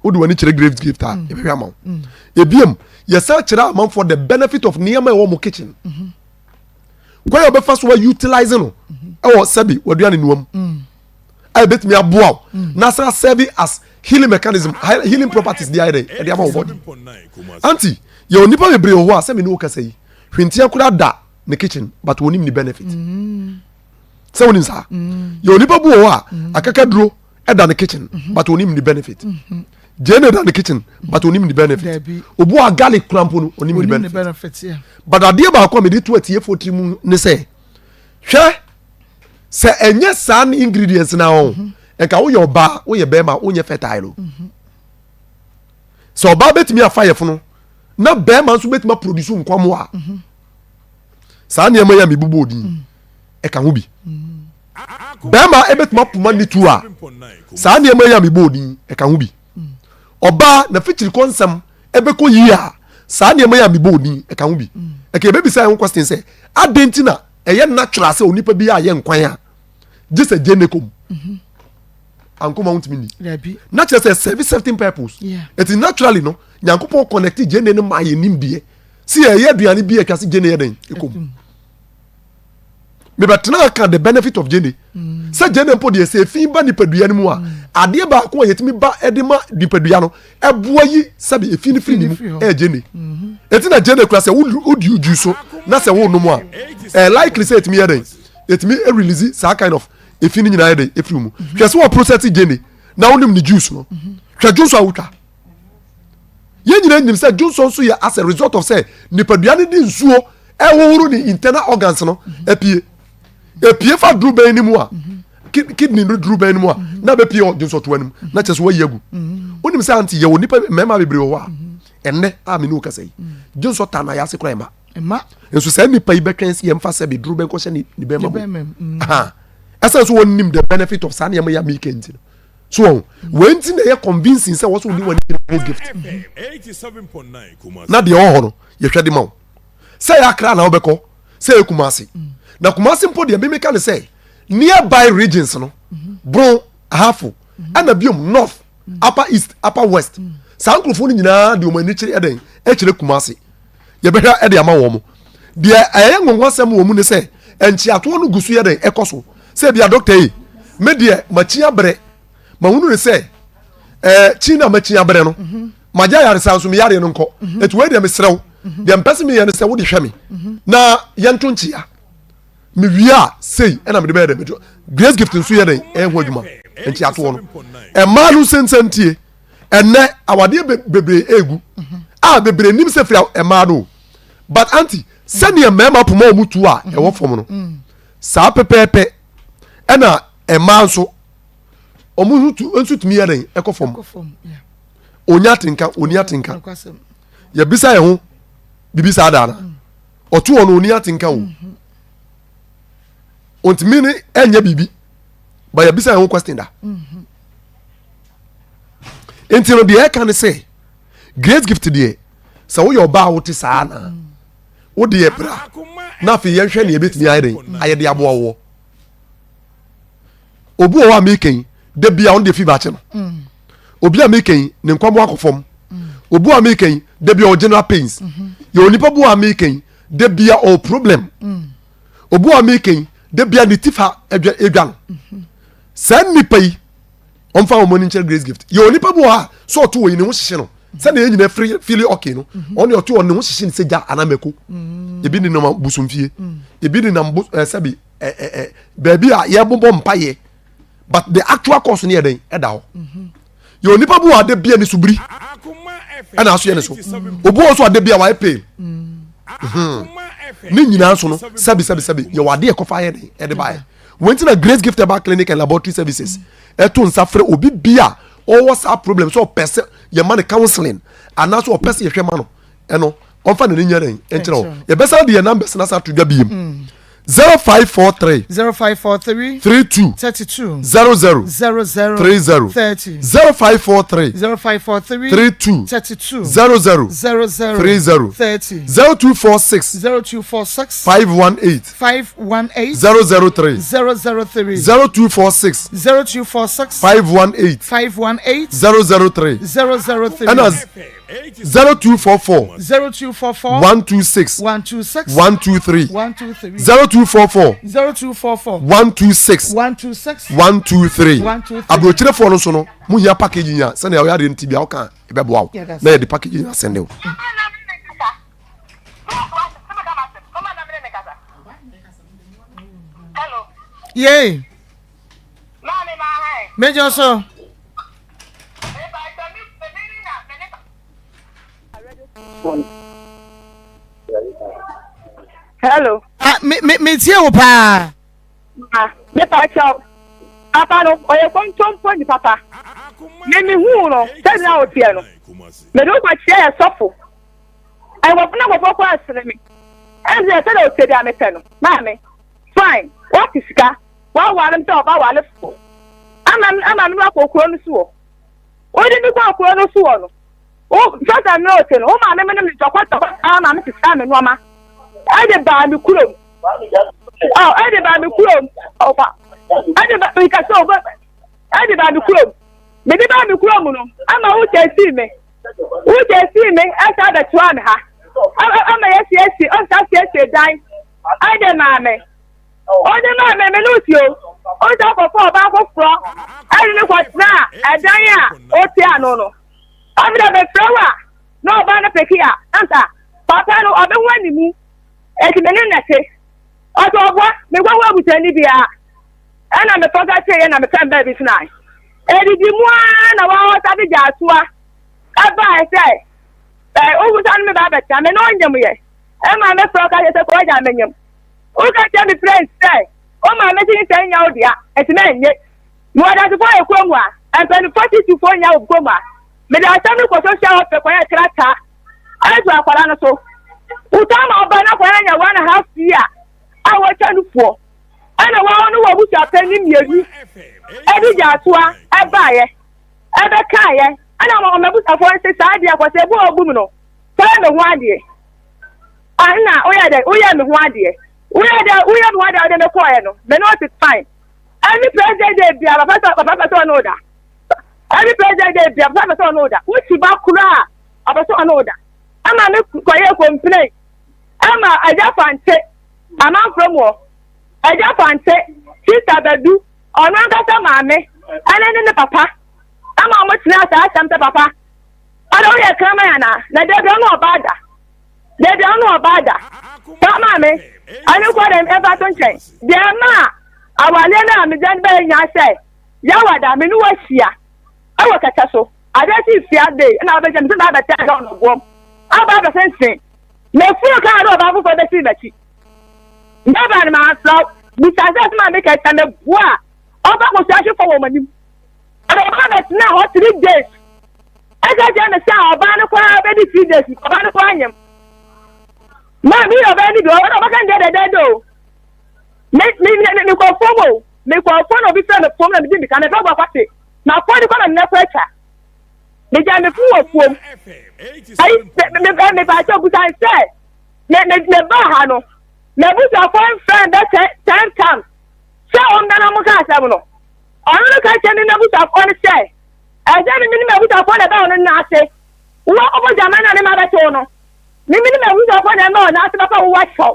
wode w'ani kyerɛ grace gift a mm. yɛbɛhwɛ ama wo mm. ebiem yɛsan kyerɛ amanfoɔ the benefit of nneɛma ɛwɔ mo kitchen mm -hmm. kwan a wɔbɛfa so utilize no ɛwɔ sɛbi waduane noa mu a ebetumi aboa wo na san serve as healing mechanism, healing properties de ayɛ dɛ ɛde ama wo body. Anti yɛ onipa bebree wɔ hɔ a sɛmi ne wo kasa yi hwentia koraa da ne kitchen but wɔnim ne benefit sɛ wonim saa. Yɛ onipa bu wɔ hɔ a akakaduro ɛda ne kitchen but onim ne benefit. Gyeene da ne kitchen but onim ne benefit. Obu a garlic kura mpo no onim ne benefit. But adeɛ baako a mede to atiefoɔ tiri mu ne sɛ hwɛ sɛ ɛnyɛ saa ne ingredients na ɔn mhm. nka woyɛ ɔbaa woyɛ bɛrima wonyɛ fertile o mhm. Sɛ ɔbaa bɛtumi afa yɛfono na bɛrima nso bɛtumi aproduce nkwamoa a mhm. saa nneɛma yi a mebobɔ odin mm. ɛka ho bi. Bɛrima ɛbɛtumi apoma ne tu a saa nneɛma yi a mebɔ odin ɛka ho bi. Ɔbaa na fikyiri kɔ nsɛm ɛbɛkɔ yie a saa nneɛma yi a mebɔ odin ɛka ho bi. Ɛka yɛbɛbisa yɛn ho question sɛ adɛn nti na ɛyɛ natural sɛ onipa bi ayɛ nkwan a gye sɛ gye ne kɔm ankoma wontumi ni na kyerɛ sɛ service certain purpose. Ɛti naturally no Nyankopɔn connect gye ne no ma yɛ nimdeɛ si yɛyɛ aduane bi atwa se gye ne yɛ dɛn ɛkɔm. Mebɛtena aka the benefit of gyene mm. Sɛ gyene mpo deɛ sɛ efi ba nipadua no mu a mm. adeɛ baako a yɛtumi ba de ma nipadua no ɛboa yi sɛbi efi no firi ne mu ɛyɛ gyene mm-hmm. Eti na gyene kura sɛ wodi ju so na sɛ wonom a ɛyɛ likely sɛ etumi yɛ dɛn etumi release saa kind of efi no nyinaa yɛ dɛn efiri mu mm-hmm. Hwɛ sɛ wɔ process gyene na wonim ne juice no mm-hmm. Hwɛ juice a wotwa yɛn nyinaa nim sɛ dwonsɔ nso yɛ as a result of sɛ nipadua no de nsuo ɛhohoro ne internal organs no apue epie fa duru bɛn no mu a kidney no duru bɛn no mu a na bɛpie wɔ dwonsɔtoa no mu na kyerɛ sɛ wayi agu. Wonim sɛ ante yɛwɔ nipa mmarima bebree wɔ hɔ a ɛnnɛ a me ne wo kasa yi dwonsɔ ta na yɛase koraa ɛma nso saa nipa yi bɛtwɛn sɛ yɛmfa sɛ bɛduru bɛnkɔhyɛ ne bɛrima mu ɛsɛ nso wɔnim the benefit of saa nneɛma yi a meka nti no so wɔn wei nti na ɛyɛ convincing sɛ wɔsɔ oni wɔn ani grace gift na deɛ ɔwɔ hɔ no yɛhwɛ de ma wo sɛ yɛ akra na wobɛkɔ sɛ yɛ Kumasi na Kumasi mpo deɛ mímí ka ne sɛ nearby regions no Bron Ahafo ɛna biom north upper east upper west saa nkurɔfoɔ no nyinaa de wɔn ani kyerɛ ɛdɛn ɛkyerɛ Kumasi yɛbɛhwɛ ɛde ama wɔn. Deɛ ɛyɛ nwonwasɛm wɔ mu ne sɛ nkyeatoɔ no gu so yɛ dɛn ɛkɔ so sɛ ebia dɔkta yi me deɛ makyi abrɛ mahunu ne sɛ ɛɛ kyi na makyi abrɛ no mhm. magya yaresa nso meyareɛ no nkɔ mhm. ɛti wei deɛ mesrɛ wo mhm. deɛ mpɛ sɛ meyɛ no sɛ wode hwɛ me na yɛnto nkyea mewie a sei ɛna mede bɛyɛ dɛ mede grace gift nso yɛ dɛn ɛyɛ ho adwuma nkyeatoɔ no ɛmaa no nsɛnsɛntie ɛnɛ awadeɛ bebree egu a bebree nim sɛ firi mmaa no but aunty sɛdeɛ mmarima poma wɔn tu a ɛwɔ fam no saa pɛpɛɛpɛ ɛna mmaa nso wɔn nso tu nso tumi yɛ dɛn ɛkɔ fam. Onya atenka oni atenka yɛbisa yɛn ho bibi saa daa na mm. Ɔto hɔ no ɔni atenka o. Ɔntumi ne ɛnyɛ biribi. Ba yɛbisa yɛn ho question da. Nti no deɛ ɛka ne sɛ great gift deɛ sɛ woyɛ ɔbaa a wote saa na wo deɛ bra na afei yɛnhwɛ nea ɛbɛtumi ayɛ den ayɛ de aboa woɔ. Obi wɔ hɔ a meka yi da bia ɔno deɛ fever akye no. Mm. Obi a meka yi ne nkwa mu akɔ fam. Mm. Obi a meka yi da bia ɔwɔ general pains. Mm-hmm. Yɛ onipa bi a meka yi da bia ɔwɔ problem. Mm. Obi a meka yi da bia ne ti fa adwa adwa no. Mm-hmm. Saa nipa yi ɔmfa wɔn ani nkyerɛ grace gift. Yɛ onipa bi wɔ hɔ a sɛ ɔto wɔ yi ne ho hyehye no sɛdeɛ yɛn nyinaa firi fili ɔkè no mm-hmm. ɔne ɔto wɔ ne ho hyehye ne sɛ gya anaa mako. Ebi nenam bosomfie. Ebi nenam bo ɛɛ sɛbi. ɛ baabi a yɛbobɔ mpaeɛ but the actual cause no yɛ dɛn ɛda hɔ mhm. yɛ onipa bi wɔ ade bia ne so biri ɛna aso yɛ ne so obi wɔ so ade bia wayɛ pale mhm. ne nyinaa so no sɛbi sɛbi sɛbi yɛ wɔ ade ɛkɔfa yɛ dɛn ɛde baayɛ wɔn ti na grace gift herbal clinic and laboratory services ɛto nsa frɛ obi bia ɔwɔ saa problem sɛ ɔpɛ sɛ yɛ ma ne counseling anaasɛ ɔpɛ sɛ yɛhwɛ ma no ɛno ɔnfa n'ani nyɛ dɛn nkyerɛ hɔ yɛbɛsan de yɛn numbers na sa to dwa biem 0543 0543 32 32 00 00 30 30 0543 0543 32 32 00 00 30 30 0246 0246 518 518 003 003 0246 0246 518 518 003 003 ɛna 0244 0244 126 126 123 123 0244 0244 126 126 123 123 aburokyerefoɔ no nso no mo hia package nya sɛnea ɔyɛ adeɛ no ti bia ɔka ɛbɛboa wo na yɛde package nya sɛnde wo. Yay. Major so. Hello. Ah, me me me tie wo paa. Ah, me pa kyɛw. Papa no, ɔyɛ kontompo ni papa. Me me hu no, sɛ na ɔteɛ no. Me de wokɔ kyerɛ yɛ sɔfo. Ɛwɔ na kɔfɔ kɔ asene me. Ɛnti sɛ na ɔteɛ bi a mepɛ no. Maame, fine, wate sika. Waware me sɛ ɔba warefo. Ama ama me wakɔ kuro no so wɔ. Wode me kɔɔ kuro no so wɔ no, wo sɛdeɛ mmerɛ ɔte no, wo maame me ne me ntɔkwa ntɔkwa saa ma me sesaa me nneɛma ɛde baa me kurom. Ɔ ɛde baa me kurom ɔfa ɛde ba nkasa ɔba ɛde baa me kurom. Mede baa me kurom no ama wo kyɛsii me wo kyɛsii me ɛsa abɛtoa me ha ama yɛsiesie ɔsa siesie dan ɛde maa me. Ɔde maa me, me ne wo te o. Ɔsan kɔfaa ɔbaa foforɔ ɛne no kɔtenaa ɛdan a ɔte ano no. Afei deɛ mefrɛ wo a, na ɔbaa no peke a, anka papa no ɔbɛhu animu. Enti me ne no na ɛte. Ɔsɛ ɔboa, menkɔhu abusuani biara. Ɛna mekɔ ka kyerɛeɛ na mepɛ mbaa bi tenae. Ɛdidi mu ara na wɔsa de gyaatoa ɛbaeɛ sɛ, ɛ, wosan ne me ba abɛtena. Me ne wo nyemyɛ. Ɛma mefrɛ wo ka kyerɛ sɛ kɔ agya menyem. Woka kyerɛ me prɛn sɛ wo maame se nyinsɛn nyɛ wo dea, enti mennye. Mewɔ adansefo wɔ kurom ha, mpanyimfo titiriwfo nyinaa wɔ kurom ha. Mede asɛm no kɔ social welfare kɔyɛɛ krataa de too akwadaa no so. Wotaa ma ɔba na akwadaa no anya one and half year a wɔatwa no fuo. Ɛna wɔn ne wɔn abusuapanyin mmienu de gyaatoa baeɛ ɛbɛkaeɛ. Ɛna wɔn abusuafoɔ no se saa deɛ kɔsɛ ebu a ɔbu mu no, fa yɛ me ho adeɛ. Ah, nna woyɛ dɛ, woyɛ me ho adeɛ. Woyɛ dɛ, woyɛ me ho adeɛ a wode me kɔɔɛ no, me ne wo te fine. Every president day bia, papa sɛ, papa pɛ sɛ ɔne wo da. Every president day bia, papa pɛ sɛ ɔne wo da. Wo si ba koraa a, ɔpɛ sɛ ɔne wo da. Ɛma me kɔyɛ complain. Ɛma Agya Fante, amanfrɛ mu hɔ. Agya Fante, Sister Badu, ɔno ankasa maame, ɛne ne ne papa. Ɛma wɔn tenaa saa asɛm sɛ papa, Ɔdɔ woyɛ kraman anaa? Na dabi ɔne ɔbaa da. Dabi ɔne ɔbaa da. Pa maame, ɛno kɔ dɛm ɛmfa to nkyɛn. Deɛ ɛma awareɛ no a megya no bɛyɛ nyaa sɛ yawada me ne wahyia ɛwɔ kɛtɛ so. Adeɛ kye fia de ɛna wabɛgya me sɛ maa bɛtɛ ɛdɔ no boɔm. Aba abɛsensen. Meforo kaa ne ɔbaa foforɔ bɛsii m'akyi. Mɛba no mansrɛ wo. Bisa sɛ sɛ maame kɛtɛ meboa a ɔba kɔsua ahwe fam wɔ m'anim. Ɔde ɔbaa bɛtenaa hɔ 3 days. Ɛka kyerɛ me sɛ ɔbaa no koraa bɛdi 3 days, ɔbaa no koraa nyem. Maa mi yɛ ɔbaa ni bi ɔno ɔbɛka ne deɛ dɛdɛɛdɛ o. Me me me me kɔ fam o. Me kɔ fam na obi fɛ me fam na me di mika me fɛ bɔ akwate. Ma fɔ ni kɔ na me kɔ atwa. Me gya me fun wɔ fuom. Ayi me me me me ba kyɛ busa nsɛ me me me ba ha no. Me busa fɔ nfrɛ bɛ tɛ ten times. Sɛ ɔmo na mo ka asɛm no. Ɔno no ka kyɛ me me busa fɔ no sɛ ɛsɛ me me ne me busa fɔ na ɛbɛ ɔno na ase. Wo akɔbɔ gyama na me ma bɛto no. Me me ne m'abusuafoɔ na ɛma wɔn ase bɛfa wo akyɛw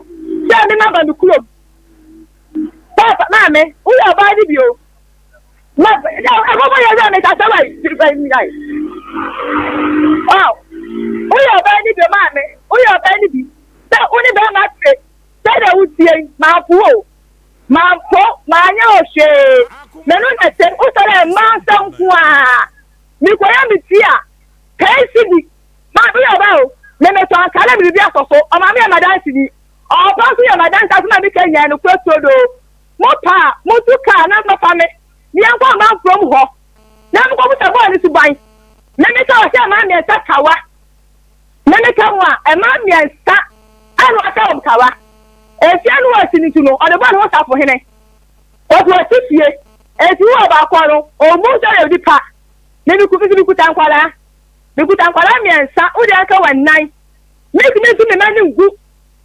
sɛ me ma ba me kurom. Papa, maame, woyɛ ɔbaa ne bio. Ma ɛkɔbɔ yɛ wura me kasa wa yi. Wow, woyɛ ɔbaa ne bio maame, woyɛ ɔbaa ne bi. Sɛ wo ne bɛrima te sɛ deɛ wotie yi, mampo o. Mampo, manyɛ wo hwee. Me no na te, wosɔre a mmaa nsɛm nko ara. Mekɔyɛ me ti a, pɛn si bi. Ma me yɛ ɔbaa o, me metɔ ankaa na biribi asɔ so, ɔmaame yɛ m'adanseni, ɔɔpa nso yɛ m'adanse asɛm a meka nyinaa nokorɛ turodoo. Mo pɛ a, montu kaa na mmɛfa me na yɛnkɔ amankurom hɔ na menkɔbusa bɔɔ ne suban. Me meka ɔhyɛ mmaa mmiɛnsa kawa, me meka mu a mmaa mmiɛnsa ɛna ɔhyɛ wɔn kawa. Efie no ɔsi no nti no, ɔde bɔɔ ne ho safohene. Ɔsi ɔte fie, enti wo ɔbaako no, ɔmmu sɛ ɔyɛ onipa. Me mekuta nkwadaa. Mekuta nkwadaa mmiɛnsa, wo deɛ nka wɔ nnan. Mentumi ntu me mma no ngu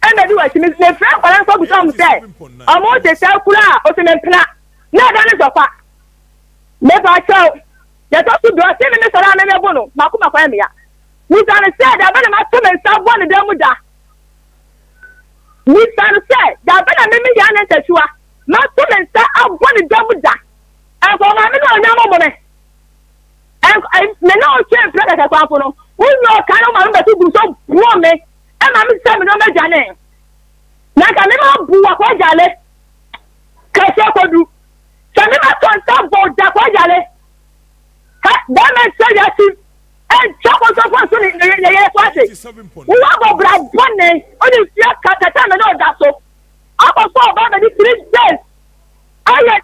mmɛdi w'akyi. Mefrɛ nkwadaa no kɔbisa wɔn sɛ, wɔn te sɛ kura a ɔsi me mpena na ɛda no ntɔkwa. Mepa kyɛw, deɛ ɛtɔ so bio, ɔse me mesɔre a memɛbo no, m'akoma kwan me ya. Bisa no sɛ, da bɛn na mato me nsa abɔ ne dan mu da? Bisa no sɛ, da bɛn na me me Yaa Nantahyiwa mato me nsa abɔ ne dan mu da? Ɛnka ɔmaame na ɔnya mo me. Me ne wo twe mpena kɛkɛ kwanfo no, wo nyɛ ɔka ne wo maame bɛto gu so buo me ɛma me sɛ me nneɛma dwane. Na nka me ma bu wakɔ agyale kɛseɛ kɔdu. Sɛ me ma tɔ nsa bɔ da kɔ agyale. Ha bɛrima nkyerɛ wiase ɛntwa kɔntɔnkɔ nso ne ne ne yere so ase. Wo abɔ bra bɔne wode mfie kata me ne ɔda so. Akɔfo ɔbaa bɛdi 3 days ayɛ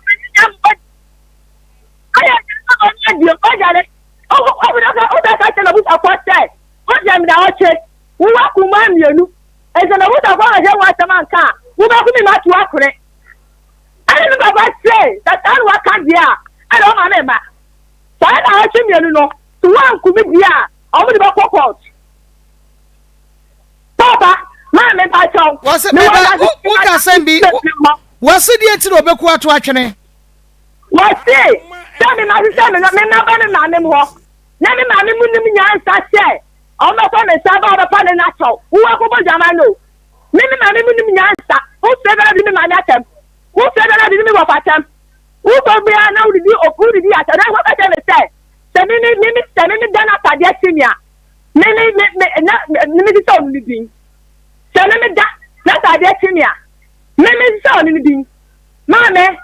Ayɛ den sɛ ɔnyɛ bio. Ɔyare. Wobɛka kyerɛ n'abusuafoɔ sɛ, Mogya me naawɔtwe. Wowɔ akumaa mmienu. Enti sɛ m'abusuafoɔ anhwɛ wo asɛm anka a, wobɛku me mato akone. Ɛnna me papa se, Sɛ saa na woaka deɛ a, ɛnna woma me mma. Saa naawɔtwe mmienu no, sɛ woanku me deɛ a, wɔde bɛkɔ kɔɔto. Papa, maame mpakyɛw. Wɔse, meba, woka asɛm bi, wɔse deɛ nti na wɔbɛku ato atwene. Wɔse sɛ me mahwehwɛ me no, me mma ba me maame mu hɔ, na me maame mu nim nyansa sɛ ɔmmɛfa me nsa ba ɔbɛfa ne na kyɛw. Wo akɔbɔ dwaman no. Me me maame mu nim nyansa. Wo fɛ bɛrɛ di me maame atɛm. Wo fɛ bɛrɛ di me wɔfa atɛm. Wo kɔ bia na wodidi wodidi atɛm. Na wɔka kyerɛ me sɛ sɛ me me me sɛ me me da no atadeɛ kye me a me me me me na me me sisa ɔno ne din. Sɛ me me da na atadeɛ kye me a me me sisa ɔno ne din. Maame,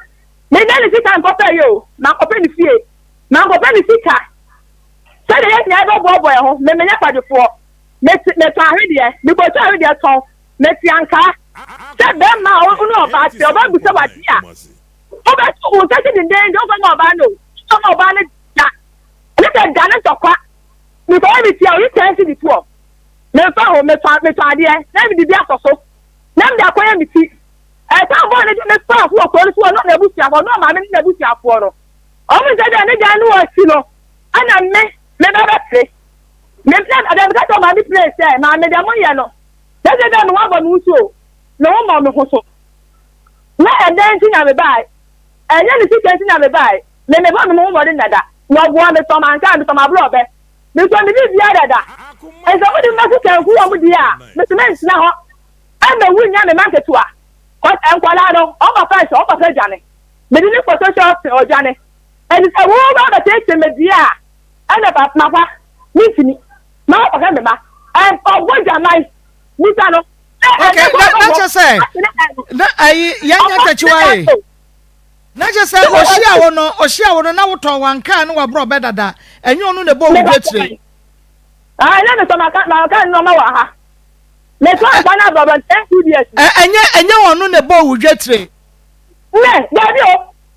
Menya ne sika nkɔpɛ yɛ o, mankɔpɛ ne fie, mankɔpɛ ne sika. Sɛdeɛ yɛn nyinaa bɛboaboa yɛn ho, me menyɛ kwadwofoɔ, mete metɔn ahwedeɛ, mekɔtwa ahwedeɛ tɔn, mete ankaa. Sɛ bɛrima a wo ne ɔbaa te, ɔbaa bisa wo adeɛ a, wobɛto wo nsa si dendenden, womfa ma ɔbaa no o, womfa ma ɔbaa no da. Ne sɛ da ne ntɔkwa. Mekɔyɛ me tia, oyi ten cedi toɔ. Memfa ho, metɔn metɔn adeɛ, na mede bi asɔ so, na mede akɔyɛ me ti. Ɛsan bɔɔ ne de ne faa so wɔ kuro no so ɔno n'abusuafoɔ ɔno ɔmaame ne n'abusuafoɔ no ɔmo sɛ deɛ ne dan no ɔsi no ɛna me me ba bɛpere me na ɛdɛ meka sɛ ɔmaame pere sɛ maame deɛ mo yɛ no sɛ sɛ deɛ me ho abɔ me ho so o me ho mɔ me ho so na ɛdɛn nti na me bae ɛnyɛ ne sika nti na me bae me me bɔ me ho mmɔden dada na ɔboa me sɔ manka me sɔ m'aborɔbɛ me sɔ me biribiara dada ɛsɛ mo de me bɛso kanku wɔ mo deɛ a me sɛ mentena hɔ Ɛna wu nya me ma nketewa cos nkwadaa no wɔn papa nhyɛ wɔn papa dwane mede ne kɔ social ɔse ɔdwane ɛnti sɛ wo ba bɛtete me deɛ a ɛna pa mapa mentumi ma kɔhwɛ me ma ɛn ɔbɔ dwaman nisa no Okay, na na kyɛ sɛ na ayi yɛnyɛ takyiwa yi na kyɛ sɛ ɔhyia wo no ɔhyia wo no na wotɔn wankaa ne waborɔ bɛ dada ɛnyɛ ɔno na ɛbɔ wo dwetire. Ah, ɛnyɛ mesɔ maka maka nneɛma wɔ ha. Metɔ nkwa no abrabɔ nkyɛn two years. Ɛ ɛnyɛ ɛnyɛ ɔno na ɛbɔɔ wo dwetire. Nnɛ, dabi o,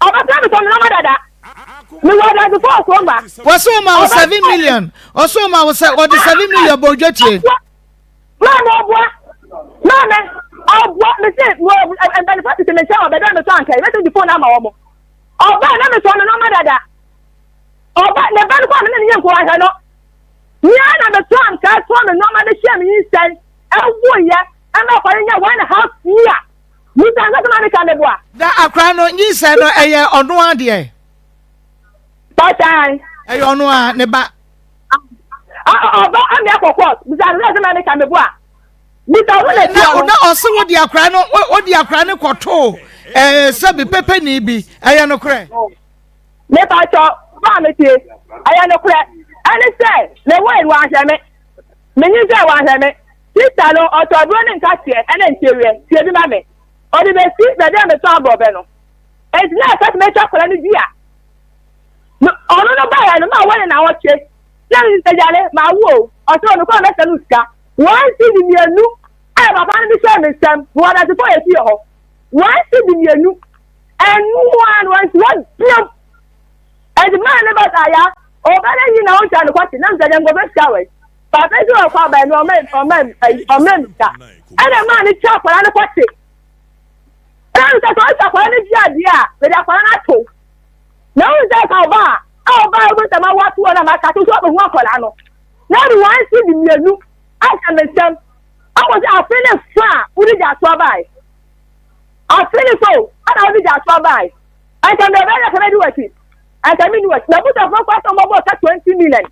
ɔbɛfrɛ me sɛ me nɔma dada. Mewɔ adansefo wɔ kurom ha. Wɔse ɔma wo 7 million. Ɔse ɔma wo sɛ ɔde 7 million bɔ wo dwetire. Maame ɔboa. Maame, ɔboa me se mpanimfoɔ tete me nkyɛn wɔ baabi a metɔ anka yi, mɛtumi de phone ama wɔn. Ɔbaa na metɔ no nɔɔma dada. Ɔba ne ba no kɔ a me ne ne nyɛ nko ahwɛ no. Mea na metɔ anka tɔ me nɔɔma de hyɛ me nyinsɛn ɛwoyɛ ɛma akwadaa nya one and a half year. Musa nsa sɛ maame ka meboa. Na akwadaa no nyinsɛn no ɛyɛ ɔno adeɛ. Patan. Ɛyɛ ɔno a ne ba. Ɔba ame akɔ court. Musa nsa sɛ maame ka meboa. Musa wo na tia no. Na ɔse wo de akwadaa no wo de akwadaa no kɔtoo ɛɛ sɛbi pɛpɛni bi ɛyɛ nokorɛ. Mepa kyɛw baa me tie ɛyɛ nokorɛ ɛne sɛ me woe no wanhwɛ me me nyinsɛn wanhwɛ me sister no ɔtɔ aburo ne nkateɛ ɛne nkyeweɛ tie bi ma me ɔde bɛsi baabi a metɔn aborɔbɛ no enti na ɛsɛ sɛ metwa akwadaa no dua ɔno no baeɛ no ma wɔne na ɔtwe na me sɛ yare ma wo o ɔsɛ ɔno kɔ mɛsɛ no sika wɔn si di mmienu a papa no de hyɛ me nsam wɔ adansefo yɛ fie hɔ wɔn si di mmienu Ɛno ara no nti wɔbiam. Ɛnti maa ne ba saa ya ɔba no nyi na ɔntwa no kɔte na nsɛ dɛ nkɔfɛ sika wɔ yi. Papa nso ɔkɔ aba no ɔmɛ ɔmɛ ayi ɔmɛ sika. Ɛna maa ne twa akwadaa no kɔte. Ɛna sɛ sɛ ɔtwa akwadaa no di adeɛ a mede akwadaa no ato. Na wohu sɛ ka ɔba a a ɔba a wobɛsɛ ma wato hɔ na ma kato so ɔbɛhu akwadaa no. Na ɛde wɔn si di mmienu ahyɛ me nsam. Ɔkɔ sɛ afe ne fa a wode gya ato abae. Afe ne so na wode gya asoa bae. Anka mbrɛ ɔbɛyɛ dɛ medi w'akyi. Anka minni w'akyi. M'abusuafo koraa sɛ wɔbɔbɔɔ ka 20 million.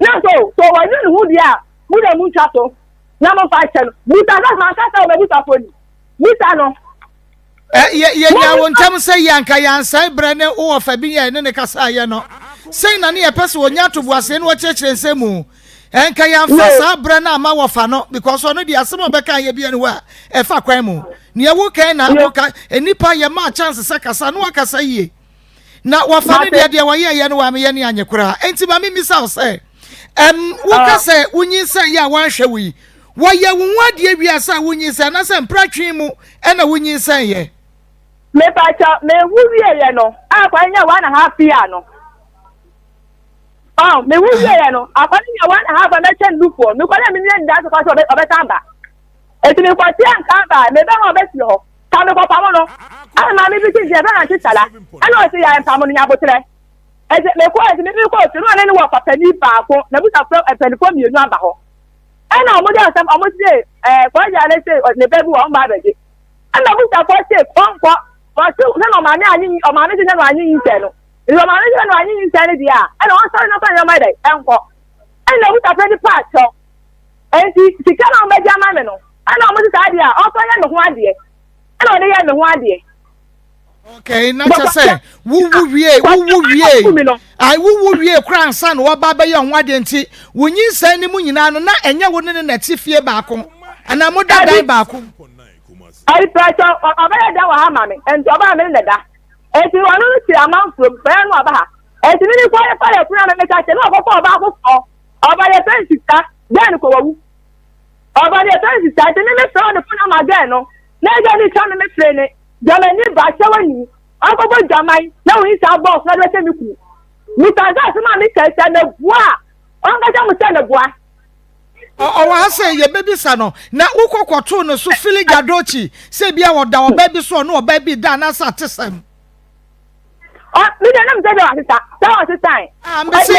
Nanso sɛ ɔanu ne ho deɛ a, mo deɛ montwa so na momfa nkyɛ no. Bisa sɛ, Manka sɛ m'abusuafoɔ ni? Bisa no. Ɛ, yɛ, yɛnyaa wo ntɛm sɛ yi anka yɛansan berɛ ne wo wɔfa bi yɛ ne ne kasaeɛ no. Sei na ne yɛpɛ sɛ ɔnya atoboaseɛ na ɔkyerɛkyerɛ nsɛm mu. Ɛnka yɛamfa saa berɛ no amma wɔfa no because ɔno deɛ asɛm a ɔbɛka yɛ bi ɛne hɔ a ɛfa kwan mu. Nea wokan na woka nnipa yɛmaa chance sɛ kasa na wakasa yie. Na wɔfa no deɛ deɛ wɔyɛɛyɛ no wɔameyɛ ne anye koraa. Enti ma memmisa wo sɛ, ɛm, woka sɛ wonyinsɛn yɛ a wɔanhwɛ wo yi, wɔyɛ wo ho adeɛ wie a sɛ wonyinsɛn anaasɛ mpratwe mu ɛna wonyinsɛn yɛ? Mepakyɛ, mewu wieɛ no, a kwan nyɛ one and a half year no. Oh, me wu wieɛ no, akwa no nya one and a half a mɛkyɛ no nufoɔ. Mekɔ dɛ menni anidaso koraa sɛ ɔbɛsan aba. Enti mekɔteɛ nka aba a, mebɛn hɔ a ɔbɛsi hɔ. Ka mekɔpamo no. Ɛna maame bi gyinagyina bɛn Auntie Sala. Ɛna ɔse yɛ mpamo no, nya aboterɛ. Enti mekɔɔ, enti me mekɔɔ fie no, ɔne ne wɔfa panin baako, n'abusuafoɔ mpanimfoɔ mmienu aba hɔ. Ɛna wɔn de asɛm, wɔn se, ɛɛ, Kɔgya ne se ne ba bi wɔ hɔ, wɔn ba abɛgye. Ɛna abusuafoɔ se, ɔnkɔ, ɔse sɛ na ɔmaame anye, ɔmaame se sɛ na ɔanye nyinsɛn no. Nti ɔmaame sɛ na ɔanye nyinsɛn no deɛ a, ɛna ɔnsɔre na ɔmfa nneɛma dɛ ɛnkɔ. Ɛna abusuafoɔ de paa kyɛw. Nti sika na ɔmbɛgye ama me no, ɛna ɔmo se saa deɛ a, ɔmfa nyɛ me ho adeɛ. Ɛna ɔde yɛɛ me ho adeɛ. Okay, na kyɛ sɛ wowu wie wowu wie ai wowu wie koraa ansa na wɔba bɛyɛ ho adeɛ nti wo nyinsɛn no mu nyinaa no na ɛnyɛ wo ne ne na ɛte fie baako anaa mo da dan baako. Ayi pɛtɛ ɔbɛyɛ dan wɔ ha ma me nti ɔbaa me ne na da. Enti ɔno no te amanfurom, bɛyɛ no ɔba ha. Enti me nipa yɛ fa yɛ kunu a mɛka kyɛ na ɔkɔfa ɔbaa foforɔ. Ɔba yɛ fɛn sista, gɛn no kɔ wawu. Ɔba no yɛ fɛn sista, enti me me frɛ ɔde fon ama gɛn no. Na gɛn no twa me me frɛ ne, dwamani ba hyɛ wani. Ɔkɔbɔ dwaman na oyi saa bɔs na de bɛhyɛ me kunu. Misa sɛ asɛm a meka yi sɛ meboa a, ɔnkasa mo sɛ meboa. Ɔwɔ ha sɛ yɛbɛbisa no, na wokɔ kɔtoo no so Philly Gadochi sɛ ebia ɔda ɔbaa bi so ɔne ɔbaa bi da anaasɛ atesɛm. Ɔ me deɛ nam sɛ deɛ wasesa sɛ wasesan. Ah, mese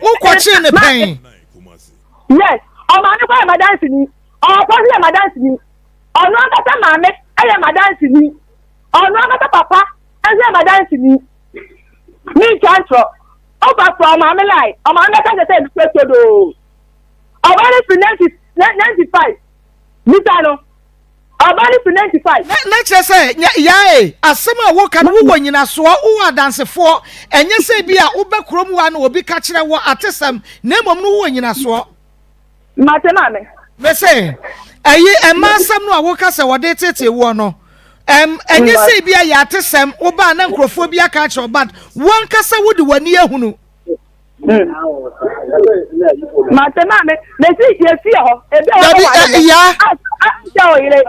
wokɔkyee ne pɛn. Yes, ɔmaame kɔ yɛ madanseni, ɔpɔ nso yɛ madanseni, ɔno ankasa maame yɛ madanseni, ɔno ankasa papa nso yɛ madanseni. Mentwa ntorɔ. Ɔba fra ɔmaame line, ɔmaame bɛka kyerɛ sɛ nukura todoo. Ɔba no firi 95, bisa no. Ɔba no firi 95. Na na kyerɛ sɛ yae asɛm a woka no wowɔ nyinasoɔ, wowɔ adansefoɔ. Ɛnyɛ sɛ bi a wobɛ kurom hɔ a na obi ka kyerɛ wɔ atesɛm, na mmom no wowɔ nyinasoɔ. Mate maame. Mese, ɛyi ɛma asɛm no a woka sɛ wɔde tetee woɔ no, ɛm, ɛnyɛ sɛ ebi ayɛ atesɛm, wobaa na nkurɔfoɔ bi aka akyerɛ wo, but woankasa wode w'ani ahunu. Mate maame, mesi yɛfie hɔ, ebi a Dabi, ɛ, ya.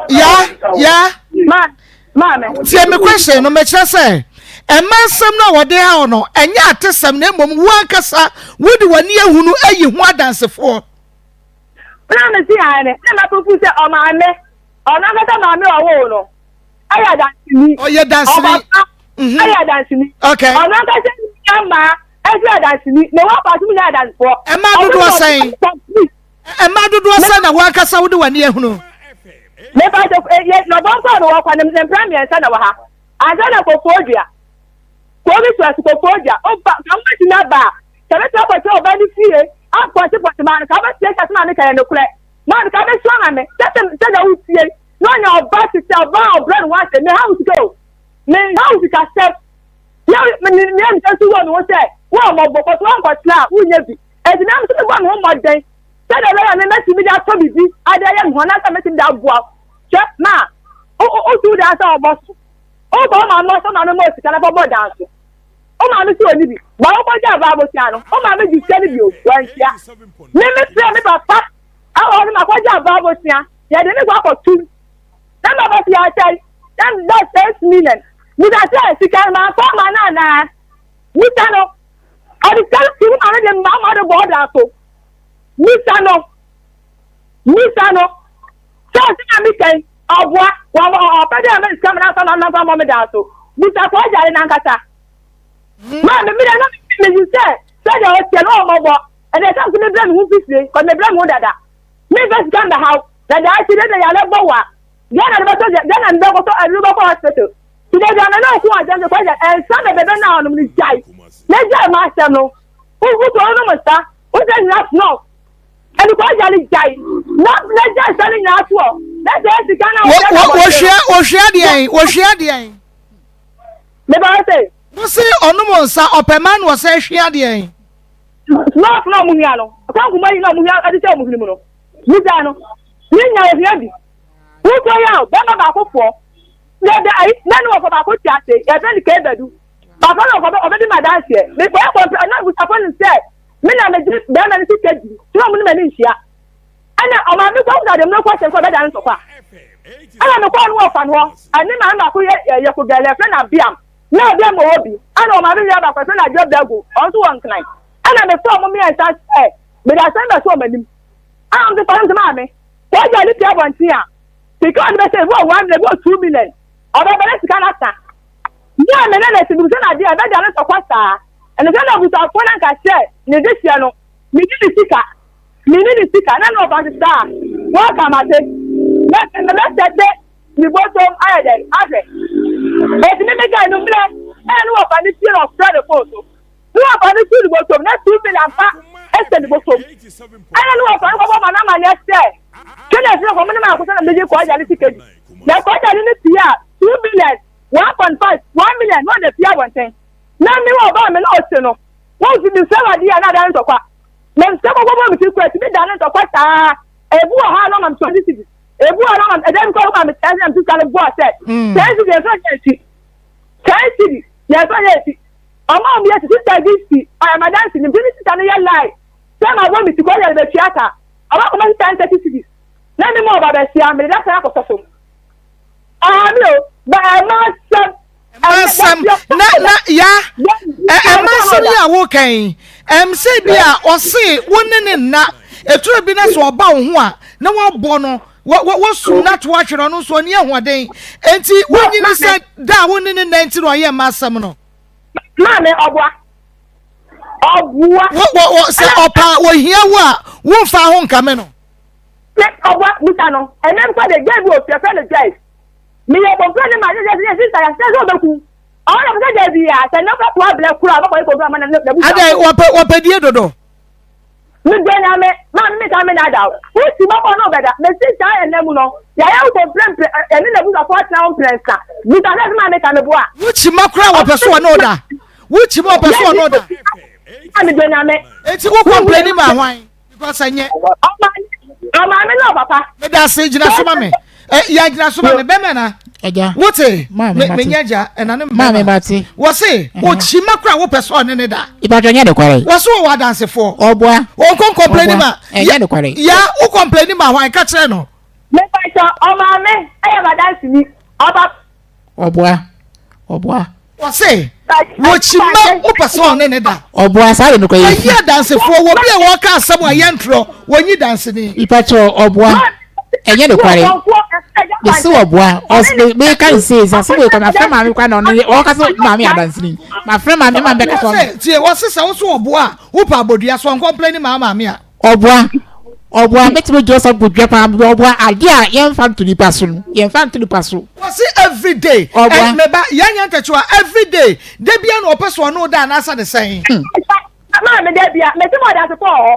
Ya, ya. Ma, maame. Tie me question no, mekyerɛ sɛ, ɛma asɛm no a wɔde haw no, ɛnyɛ atesɛm na mmom wo ankasa wode w'ani ahunu ayi ho adansefoɔ. Na me se aane, na mapofu sɛ ɔmaame, ɔno ankasa maame a ɔwoo no, ɛyɛ adanseni. Ɔyɛ danseni. Ɔpapa ɛyɛ adanseni. Okay. Ɔno ankasa nua mmaa ɛnso yɛ adanseni. Na wɔn apaase mu nyɛ adansefoɔ. Mmaa dodoɔ sɛn? Mmaa dodoɔ sɛn na wɔn ankasa wode w'ani ahunu? Mepa sɛ yɛ nɔbɔnkɔ a mewɔ kɔ ne mpra mmiɛnsa na wɔ ha. Ansa na kofoɔ dua. Kuro bi so ɛso kofoɔ dua. Ɔba ka wobɛtumi aba a sɛ bɛtumi akɔkyerɛ ɔba ne fie apɔnkye maa no ka wobɛtie sɛ asɛm a meka yɛ nokorɛ. Maa no ka wobɛsua ma me sɛ sɛ sɛdeɛ wotie na ɔnya ɔba tete ɔba a ɔbrɛ ne ho ase meha wo sika o meha wo sika sɛm yɛ me me me nso wɔ me ho sɛ wo ɔmɔbɔ kɔso wankɔtena a wonyɛ bi eti na nso mebɔ me ho mmɔden sɛdeɛ ɛbɛyɛ a me mɛtumi de atɔ biribi ade ayɛ me ho anaasɛ mɛtumi de aboa hwɛ ma wotu dan sɛ ɔbɔ so wokɔ wo maame sɛ maame ma sika na fɔbɔ dan so wo maame sɛ ɔni bi ba wokɔgya aba abosia no wo maame gye sika no bio wantua me mefrɛ me papa ɛwɔ hɔ no makɔgya aba abosia yɛde ne kɔ akɔtum na maba fi akyɛe na that's 8 million misa sɛ sika no mamfa ama no anaa misa no ɔde sika no tumi ma no de mma ma de bɔ ɔda so misa no misa no sɛ ɔsɛ na mekɛn ɔboa ɔpɛ dɛ ɔmɛ sika ma nafa ma nafa mɔ me da so misa kɔ ɔgyare nankasa maa me mmerɛ na meyi sɛ sɛdeɛ ɔteɛ no ɔmɔbɔ ɛnɛ sɛ nso mebrɛ me ho fifire kɔ mebrɛ me ho dada memfa sika mbɛhaw na daakye de de yare bɔ wa Ghana no bɛtɔ Ghana no bɛkɔtɔ ɛduru bɛkɔ hospital ti de Ghana na ɔko asɛm sɛ kɔyɛ ɛnsa bɛbɛbɛ na ɔnom no gyae na gyae ma asɛm no wotu ɔnom nsa wosɛ nyina snow ɛde kɔ gya no gyae na na gyae nsa no nyinaa toɔ na sɛ sika na wɔhwɛ wɔhwɛ deɛn wɔhwɛ deɛn mebɛwɔ sɛ wose ɔnom nsa ɔpɛ ma na ɔsɛ hwea deɛn snow na ɔmo hwea no kɔnkoma yi na ɔmo hwea ɛde sɛ ɔmo hwene mu no Migyaa no, menya ohia bi. Wokɔ yi a, bɛrima baako foɔ. Yɛda ayi, na ne wɔfa baako te ase, yɛfrɛ no Kebadu. Papa no ɔkɔ ɔbɛdi ma adanseɛ. Mekɔyɛ kɔmpɛ, ɔno abusuafoɔ nim sɛ me na megye bɛrima no sika di, nti na ɔmo ne m'ani nhyia. Ɛna ɔmaa me kɔ kuta de me kɔ hyɛn kɔ ɔbɛda ne ntɔkwa. Ɛna mekɔɔ no wɔfa no hɔ, ɛne maame baako yɛ yɛ kogɛlɛ, yɛfrɛ no Abiam. Na Abiam wɔ hɔ bi, ɛna ɔmaame nua baako yɛfrɛ no Adwo Bɛgo, ɔno nso wɔ Nkran. Ɛna mefrɛ ɔmo mmiɛnsa sɛ mede asɛm bɛto ɔmo anim. A ɔmo fa no sɛ maame, kɔgya ne pia abɔnten a, sika a ɔde bɛsɛ ebi wɔ 1 million, ebi wɔ 2 million, ɔbɛbɛ ne sika no asa. Me a me ne no te bisa no adeɛ a, ɛbɛda no ntɔkwa saa. Ɛno sɛ na abusuafoɔ no anka sɛ ne dehyeɛ no, medi ne sika, menni ne sika, na na ɔfa so saa a, wɔaka mate. Mɛ mɛsɛte ne bɔtɔm ayɛ dɛn ahwɛ. Enti me mekae no mmerɛ ɛna ne wɔfa no fie na ɔfrɛ ne phone so. Ne wɔfa no tu ne bɔtɔm na 2 million ampa ɛhyɛ ne bɔtɔm. Ɛna ne wɔfa no kɔbɔ ma no amanneɛ sɛ Kenneth no kɔm ne maako sɛ na megye kɔgya ne sika bi. Na kɔgya ne ne pie a 2 million, 1.5, 1 million na ɔde pie abɔnten. Na me wɔ ɔbaa me na ɔte no. Wɔn fi mi sɛ adeɛ a na ada ne ntɔkwa. Na sɛ kɔkɔ bɔ me ti kura tumi da ne ntɔkwa saa. Ebu wɔ ha na ɔma me 20 cedis. Ebu wɔ ha na ɔma me ɛdɛm kɔ ɔma me 10 na me sika no bɔ sɛ 10 cedis yɛn fɛ yɛ akyi. 10 cedis yɛn fɛ yɛ akyi. Ɔma ɔmo yɛ sista bi si ɔyɛ madansi ne mpini sista no yɛ lie. Sɛ ma bɔ me ti kɔ yɛ bɛtua ka. Ɔba kɔma sista no 30 cedis. Na me mu ɔba bɛsia mede da san akɔsɔ so. Ɛha mi o, ba ɛma asɛm. Ɛma asɛm na na ya ɛma asɛm yi a woka yi ɛm sɛ bi a ɔse wo ne ne nna ɛturo bi na sɛ ɔba wo ho a na wabɔ no wɔsum no ato ahwere ɔno nso ɔne ahoɔden enti wonyini sɛ da a wo ne ne nna nti na ɔyɛ ɛma asɛm no. Maame ɔboa ɔboa. Wɔ wɔ sɛ ɔpa ohia wo a womfa ho nkame no. Ɔboa busa no ɛnɛ nkɔ de gya bi wɔ fie fɛ no Joyce. Meyɛ bɔmfrɛ ne ma yɛ yɛ sista yɛ sɛ sɛ ɔbɛku ɔwɔ na sɛ dabi a sɛ ne kɔ abrɛ kura ɔbɛkɔ yɛ kɔdu ama na na busa. Adɛ wɔpɛ wɔpɛ die dodo. Me dɔ nyame maa me meka me na da wo si bɔbɔ no bɛda me si saa ɛnɛ mu no yɛayɛ wo kɔmprɛ mprɛ ɛne na busa fo atena wo mprɛ nsa busa sɛ sɛ maa meka me boa. Wo kyi ma kura wɔpɛ so ɔne ɔda wo kyi ma ɔpɛ so ɔne ɔda. Me dɔ nyame. Eti wo kɔmpleni ma hwan? Because ɛnyɛ. Ɔmaame ne ɔpapa. Meda ase gyina so ma me. Ɛ ya gyina so ma me bɛmɛ na. Ɛgya. Wote. Maame mate. Menyɛ gya ɛna ne Maame mate. Wɔse okyi ma kura wopɛ sɛ ɔne ne da. Ìbàdàn nyɛ nokware. Wɔse wɔwɔ adansefoɔ. Ɔboa. Ɔnkɔ nkɔmpleni ma. Ɛnyɛ nokware. Ya wo kɔmpleni ma hwan ka kyerɛ no. Mepatwa ɔmaame ɛyɛ madanseni ɔba. Ɔboa. Ɔboa. Wɔse wɔkyima wopɛ sɛ ɔne ne da. Ɔboa saa de no kɔ yɛ fi. Ɛyi adansefoɔ wɔ bi a wɔka asɛm a ɛyɛ ntorɔ wɔnyi danseni. Ipakyɛ ɔboa ɛnyɛ nokware mese ɔboa ɔs meka ne sei sɛ asɛm wei kɔ mafrɛ maame kora na ɔno ɔka sɛ maame yɛ adanseni mafrɛ maame ma bɛka sɛ ɔno. Tie wɔse sɛ wo so ɔboa a wopɛ abɔdua so ɔnkɔmpleni maa maame a. Ɔboa ɔboa mɛtumi gyina sɛ bodua paa ɔboa adeɛ a yɛmfa nto nipa so no yɛmfa nto nipa so. Wɔse everyday Ɔboa. meba yɛnyɛ ntɛkyewa everyday da bia na ɔpɛ so ɔne wo da anaasɛ ne sɛn. Maame da bia mese mo ɔdansefo wɔ hɔ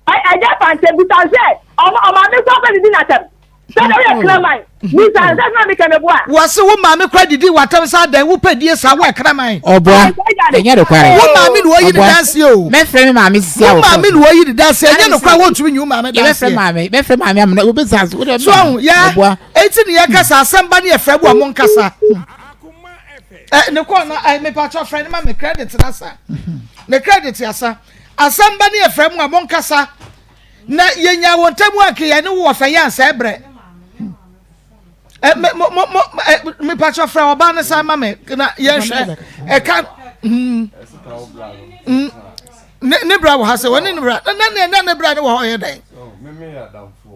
Agya Fante bisa no sɛ ɔmaame kora kɔ didi n'atɛm sɛ na woyɛ kraman bisa no sɛ sɛ na meka meboa. Wɔse wo maame kora didi w'atɛm sɛ adɛn wopɛ die saa woyɛ kraman. Ɔboa ɛnyɛ nokware. Wo maame na ɔyi ne danseɛ o. Mɛfrɛ me maame sisi a Wo maame na ɔyi ne danseɛ ɛnyɛ nokware wontumi nyi wo maame danseɛ. Yɛbɛfrɛ maame mɛfrɛ maame amena wobɛsa so. So ahu yɛ eti ne yɛkasa asɛm ba ne yɛfrɛ bo a mo nkasa. Ɛ ne kɔɔ na ɛ mepatwɔ frɛ ne ma me credit na sa ne credit asa. Asɛm ba ne yɛfrɛ mo a, monkasa. Na yɛnyaa wɔn ntam anke yɛne wo wɔfa yi ansɛe berɛ. Eh, me, mo, mo, mo, eh, mepakyɛ frɛ ɔbaa no san ma me na yɛnhwɛ ɛka mm, mm, ne, ne bra wɔ ha sɛ wɔne ne bra na ne, ne, ne bra ne wɔ hɔ yɛ dɛn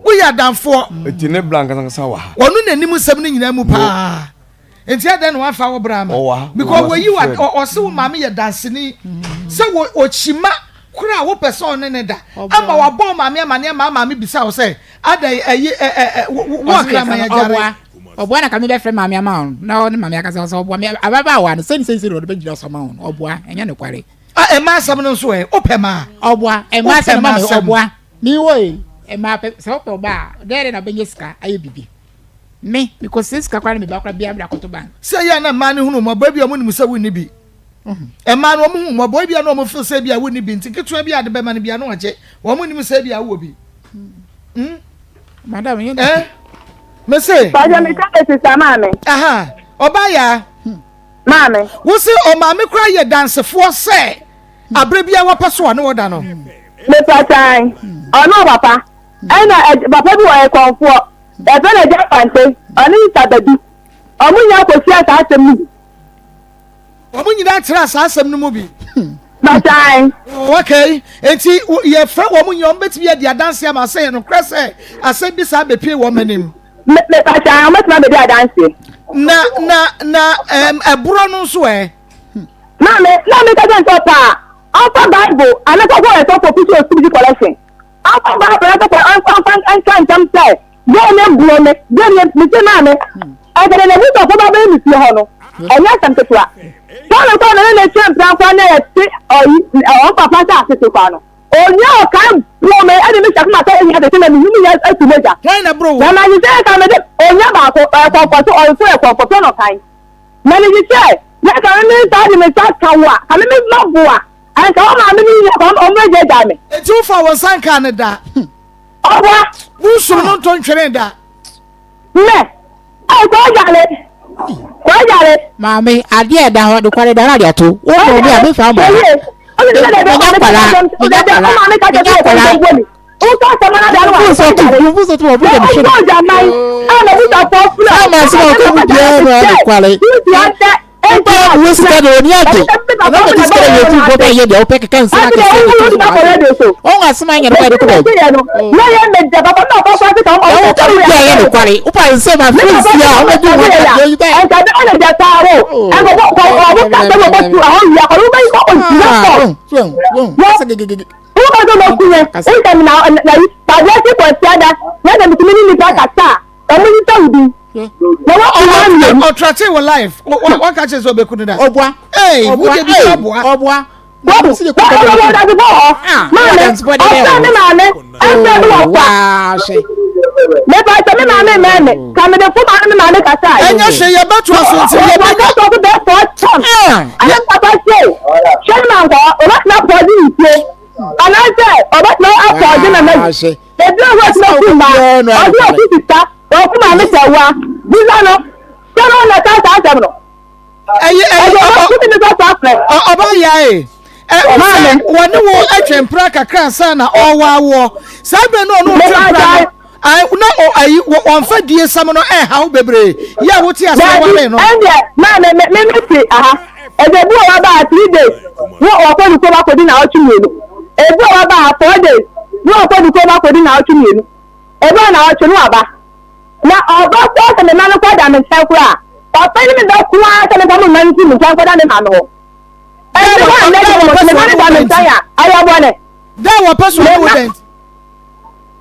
woyɛ adamfoɔ nti ne bra nkasankasa wɔ ha ɔno n'anim nsɛm no nyinaa mu paa Nti adɛn na wamfa wo bra ama? Because wɔyi wa ɔse wo maame yɛ danseni sɛ wɔ ɔkyima koro a wopɛ sɛ ɔne ne da ama wabɔ wo maame amaneɛ ama maame bisa wo sɛ adɛn ɛyi ɛ ɛ ɛ wo akraman agyare. Ɔboa na kame bɛfrɛ maame ama wo na ɔne maame akasa sɛ ɔboa me ababaawa no sɛni sɛni sɛni ɔde bɛgyina so ama wo no ɔboa ɛnyɛ nokware. Ɛma asɛm no nso ɛ wopɛ maa. Ɔboa ɛma asɛm no ma me ɔboa me wɔ yi ɛma pɛ sɛ wopɛ ɔba a dɛn dɛn na wobɛnya sika ayɛ bibi. Me, mekɔsie sika koraa ne me ba koraa biara mede akɔto bank. Sɛ ɛyɛ a na mmaa no hunu mmɔbɔ, ebia wɔnim sɛ wonni bi. Mmaa no, wɔhu mmɔbɔ, ebia na wɔn feel sɛ ebia wonni bi nti ketewa bi a de bɛma no bia na wɔgye. Wɔn nim sɛ ebia wowɔ bi. Hmm? Madam, yɛn Eh? Me se. Pàṣẹ mi ká èsì sá maame. Aha, ɔbaa yaa. Maame. Wo se ɔmaame koraa yɛ dansefoɔ sɛ abere biara wɔpɛ so a ne wɔda no. Mepatsan, ɔno papa, ɛna papa bi wɔ ɛkɔnfoɔ. Yɛfrɛ no Agya Fante, ɔne Sista Badu. Wɔn nyinaa kɔhyiaa saa asɛm no bi. Wɔn nyinaa traa saa asɛm no mu bi. Basae. Oh, okay. Enti yɛfrɛ wɔn nyinaa, wɔbɛtumi adi adanseɛ ama sɛ yɛ nokorɛ sɛ asɛm bi saa bɛpue wɔn anim. Me, me basae, wɔbɛtumi abɛdi adanseɛ. Na, na, na ɛm, ɛborɔ no nso ɛ? Maame, na meka kyerɛ no sɛ ɔpɛ a, ɔmfa Bible anaasɛ ɔkɔ ɛsɔfo bi sɛ ɔsi bi collection. Ɔmfa Bible no kɔkɔ ɔmfa nka ntam sɛ dɛn ne mboɔ me dɛn ne mese maame ɛnka dɛ n'abusuafo ba bɛyɛ me fie hɔ no ɛnyɛ asɛm ketewa sɛ ɔno kɔ na ne ne kyerɛ mpira koraa na yɛte ɔyi ɔn papa sɛ asese koraa no onua ɔkae boɔ me ɛde me hyɛ fam asɛ ɛnyɛ tete na mehu me yɛ atu mogya Hwan na boro wo? Na magye sɛ nka mede onua baako ɔyɛ kɔnkɔso ɔyefo yɛ kɔnkɔso na ɔkae na megye sɛ na nka me me nsa de me nsa ka wo a ka me me mɛboa Anka wo maame ne nyina kɔ ɔmo agyaagyaa me. Enti wofaa wo nsa nkaa no da. Ɔboa. Wonsom no nto ntwenee da. Mɛ, ɛy kɔ yare, kɔ yare. Maame, adeɛ a ɛda hɔ, nokware da hɔ na ade ato. Wo mmɔ me a, memfa mmɔ ha. Menya nkwadaa, menya nkwadaa, menya nkwadaa. Wo sika de oni agye ɛna bɛgye sika de yɛ tu bɔ bɛyɛ deɛ wopɛ keka nsɛm akɛseɛ de to so wɔn asɛm anyɛ nokware de kɔ baabi na woka no bi a ɛyɛ nokware wopa nsɛm afei nsi a wobɛdi ho akadeɛ yi bɛɛ Wo ka sɛ ɔbɛku yɛn, ntɛm na na yi, Kwadeɛ se Kwasiada, na sɛ metumi ne nnipa kasa a, ɔmo nsa wo din. Na wa ɔmo amie. Ɔtrate wɔ life, waka kyerɛ sɛ ɔbɛku no da. Ɔboa. Ee, wo de bi aboa. Ɔboa. Wabu, ɔbɔ dase bɔ hɔ. Maame, ɔfrɛ me maame, ɛfrɛ me wɔ fa. Mepa sɛ me maame mmɛn me, ka me de fo maame me maame kasa. Ɛnyɛ hwɛ yɛbɛtoa so nti yɛbɛnya. Yɛbɛtoa so bɛɛ fɔ tam. Ɛna papa se, hwɛ ne mankɔ, ɔbɛtena pɔgye nsuo. Anaasɛ ɔbɛtena apɔgye na na ebi a wɔtena ku mma, ɔde ɔku sika, ɔku maame sɛ wa. Bisa no, sɛ no na ka saa asɛm no. Ɛyɛ ɛyɛ ɔba yae. Ɛ wɔne wo atwe mpra kakra ansa na ɔwɔ awoɔ. Saa bere no ɔno ɔtwe mpra no. Ae, na ɔ ayi wɔ wɔnfa die sam no ɛnha wo bebree yɛ a wote aseɛ Daabi, waree no. ɛndeɛ maame me me me te aha. Ɛdɛ ebi wɔ waba ha three days na wakɔ ne kurom akɔdi naawɔtwe mmienu. Ebi wɔ waba ha 4 days na wakɔ ne kurom akɔdi naawɔtwe mmienu. Ebi wɔ naawɔtwe no waba. Na ɔba koraa sɛ me mma no kɔ da me nkyɛn koraa a, papa yi ne me bɛko ara sɛ memfa mo mma no mfiri me nkyɛn nkɔda me maame hɔ. Dɛn Ɛnti wɔ hɔ a nnɛ dɛn deɛ wɔpɛ me so mma no ɔne da wo me dɛn nkyɛn nti? a, ɛyɛ bɔne. Dɛn wɔpɛ so Me ɔne wo mma dɛn nti?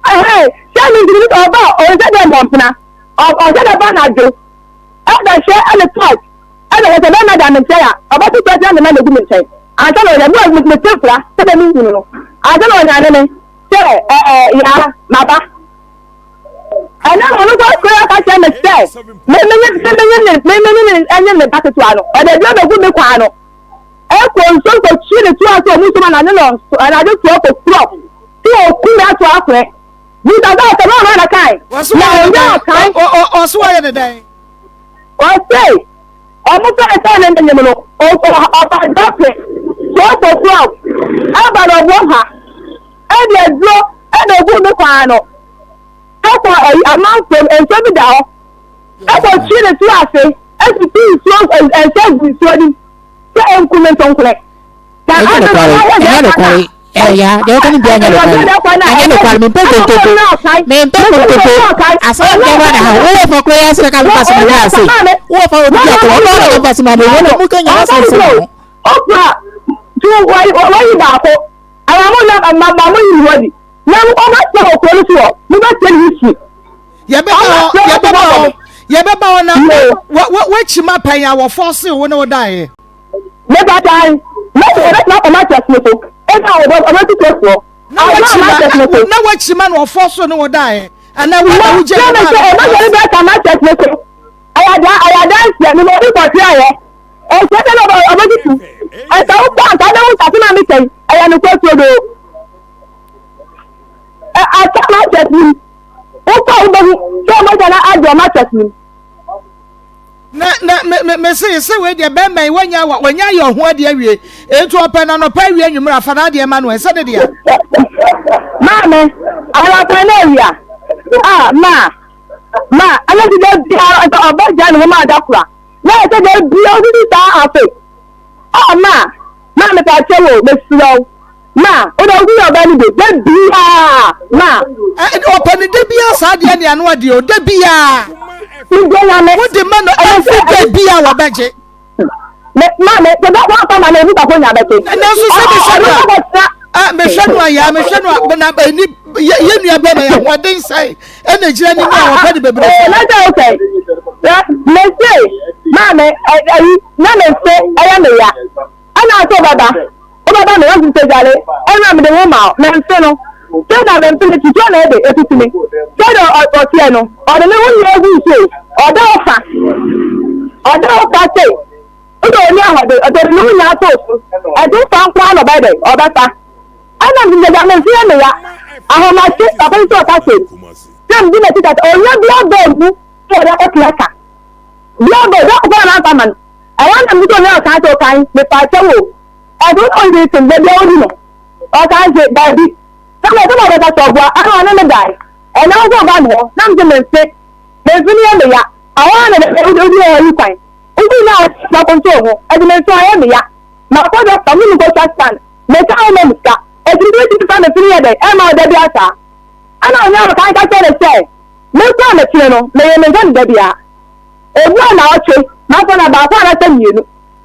Ɛhɛn, sɛ me nti no ɔba a, ɔnsɛ dɛ mmɔ mpena. Ɔsɛ dɛ ba anadwo, ɛbɛhwɛ ɛne torch, ɛna sɛ bɛrima da me nkyɛn a, ɔbɛto torch na me mma na egu me nkyɛn. Ansa na ɔnya, me mete fra sɛ dɛ menhunu no. Ansa na ɔnyane me sɛ ɛ ɛ yaa, maba. Ɛnna ɔno nso asɔre aka kyerɛ me sɛ me menye me menye ne me menye ne ɛnye ne ba ketewa no. Ɔde aduro bɛgu me kwan no. Ɛkɔ nsuo kɔtwi ne toa so ɔmu nso ma anadwo nɔ anadwo toa kɔ kurɔ sɛ ɔku me ato akorɛ. Bisa sɛ ɔsɛ na ɔno na kae. Wɔso Na wɔyɛ ne ɔnyɛ dɛn? ɔkan. Ɔ ɔ ɔso wɔyɛ ne dɛn? Ɔse ɔmo fɛn sɛ ne menyem no ɔba dɔpe toa kɔ kurɔ ɛba na ɔboɔ ha ɛde aduro ɛna ogu me kwan no. Ɛkɔ ɛyi amanfom nsuo bi da hɔ. Ɛkɔ twi ne to ase ɛtutu nsuo nsa gu nsuo nim sɛ ɛnku me ntonkorɛ. Na Ɛnyɛ ade no nokware, wahwɛ ɛnyɛ deɛ ɛkɔ nokware. na Ɛya, deɛ wɔka no biara nyɛ nokware. Ɛnyɛ nokware, mempɛ nkontompo. Mempɛ nkontompo. Asɛm deɛ wɔn na ha. Wowɔ fa kura yɛ asɛm ka mfa sɛ mewɔ ase. Wowɔ fa obi akɔ, ɔno ara na mfa sɛ ma mewɔ na mu ka nyɛ asɛm sɛ mo. Okura tu wɔyi baako. Ɛwɔ mo na ma ma mo yi wɔ di. Na mo ɔba sɛ wɔ kuro no so wɔ mo bɛ sɛ ne history. Yɛbɛba hɔ, yɛbɛba hɔ, yɛbɛba hɔ na wakyi ma pɛn a wɔfɔɔse wo ne wo daeɛ. Meba dan, mɛsɛ yɛbɛtena akɔ mattress no so, ɛna ɔbɛ ɔbɛtutu afuɔ. Na wakyi ma na wakyi ma na wɔfɔɔse ne wo daeɛ. Ana wo na wogye ne ma. Sɛ ɛbɛ sɛ ɛbɛ mattress no so, ɛyɛ adan ɛyɛ adanseɛ, mema obi kɔhwɛ ayɛ. Ɛsɛ sɛ na ɔbɛtutu. Ɛsɛ wokɔ anka wobɛhu sase na metɛn, ɛyɛ nokorɛ turodoo. Asa mattress nim. Wokɔ a wobɛhu sɛ ɔmagya no adɔ mattress nim. Na na me me me se se wei deɛ bɛrima yi wanya wa wanya ayɛ ɔho adeɛ awie enti ɔpɛ na nɔpa awie anwummerɛ afa n'adeɛ ma no ɛsɛ ne deɛ. Maame anɔpa na awia a ma ma ɛna ti dɛ biara sɛ ɔbɛ gya ne ho ma ada kora na ɛsɛ dɛ biara odidi saa afe a ma ma mepa kyɛ wo mesrɛ wo. Ma, wo deɛ woyɛ ɔbaa no bi, da biara, ma. Ɔpɛ no da biara saa deɛ ne ano adeɛ o, da biara. Mede nyame. Wode ma no every day biara wɔbɛgye. Me, ma me, sɛ bɛ wɔn ma no, nipa ko nya bɛte. Nanso sɛ mehwɛ no a, mehwɛ no a yaa, mehwɛ no a, na ɛni, yɛ nua bɛma yɛ ahoɔden sɛn, ɛna gyina ne mu a wɔpɛ no bebree. Ɛɛ, na sɛ wosɛ, mese, maame, ɛyi, na mese, ɛyɛ me ya. Ɛna sɛ ɔbɛba, wobɛba me hɔ nsɛdwale, ɛna mede wo ma wo, memfe no. Sɛ na memfe no, tutuo na ɛde ɛtutu me. Sɛdeɛ ɔteɛ no, ɔde ne ho nyinaa gu nsuo, ɔda wo fa, ɔda wo fa sei, wode ɔni ahoɔden, ɔde ne ho nyinaa to so, ɛde wo fa nko ara na ɔbɛyɛ dɛ, ɔbɛfa. Ɛna nsɛdwale memfe yɛ me ya, ahomakye, papa yi sɛ ɔka sei, sɛ medi n'akyi kasa, ɔnya bi abɔ mu, sɛ ɔde akɔtua ka. Bi abɔ, bi akɔfa na mamfa ma no. Ɛhɔ na mebisa onua ɔkaa sɛ ɔkan mepaa kyɛw o ɛnso na ɔnye sen baabi a odi no ɔkaa se daabi na mɛsɛ na ɔbɛka sɛ ɔboa ɛna ɔne me dae ɛna nso ɔba me hɔ na mese memfe memfe no yɛ me ya ɛhɔ ara na baabi a wodi hɔ yi kwan wodi na ɔtena kɔntoo ho ɛde memfe ayɛ me ya makɔ dɔkta me mekɔ twa scan meka wo ma me sika ɛti bi tumi fa memfe no yɛ dɛn ɛma ɔda bi asaa ɛna onua ɔkan ka kyerɛ ne sɛ mekɔ a mekyene no meyɛ memfa no da biara Ebu a naawɔtwe, mafa no baako anaasɛ mmienu.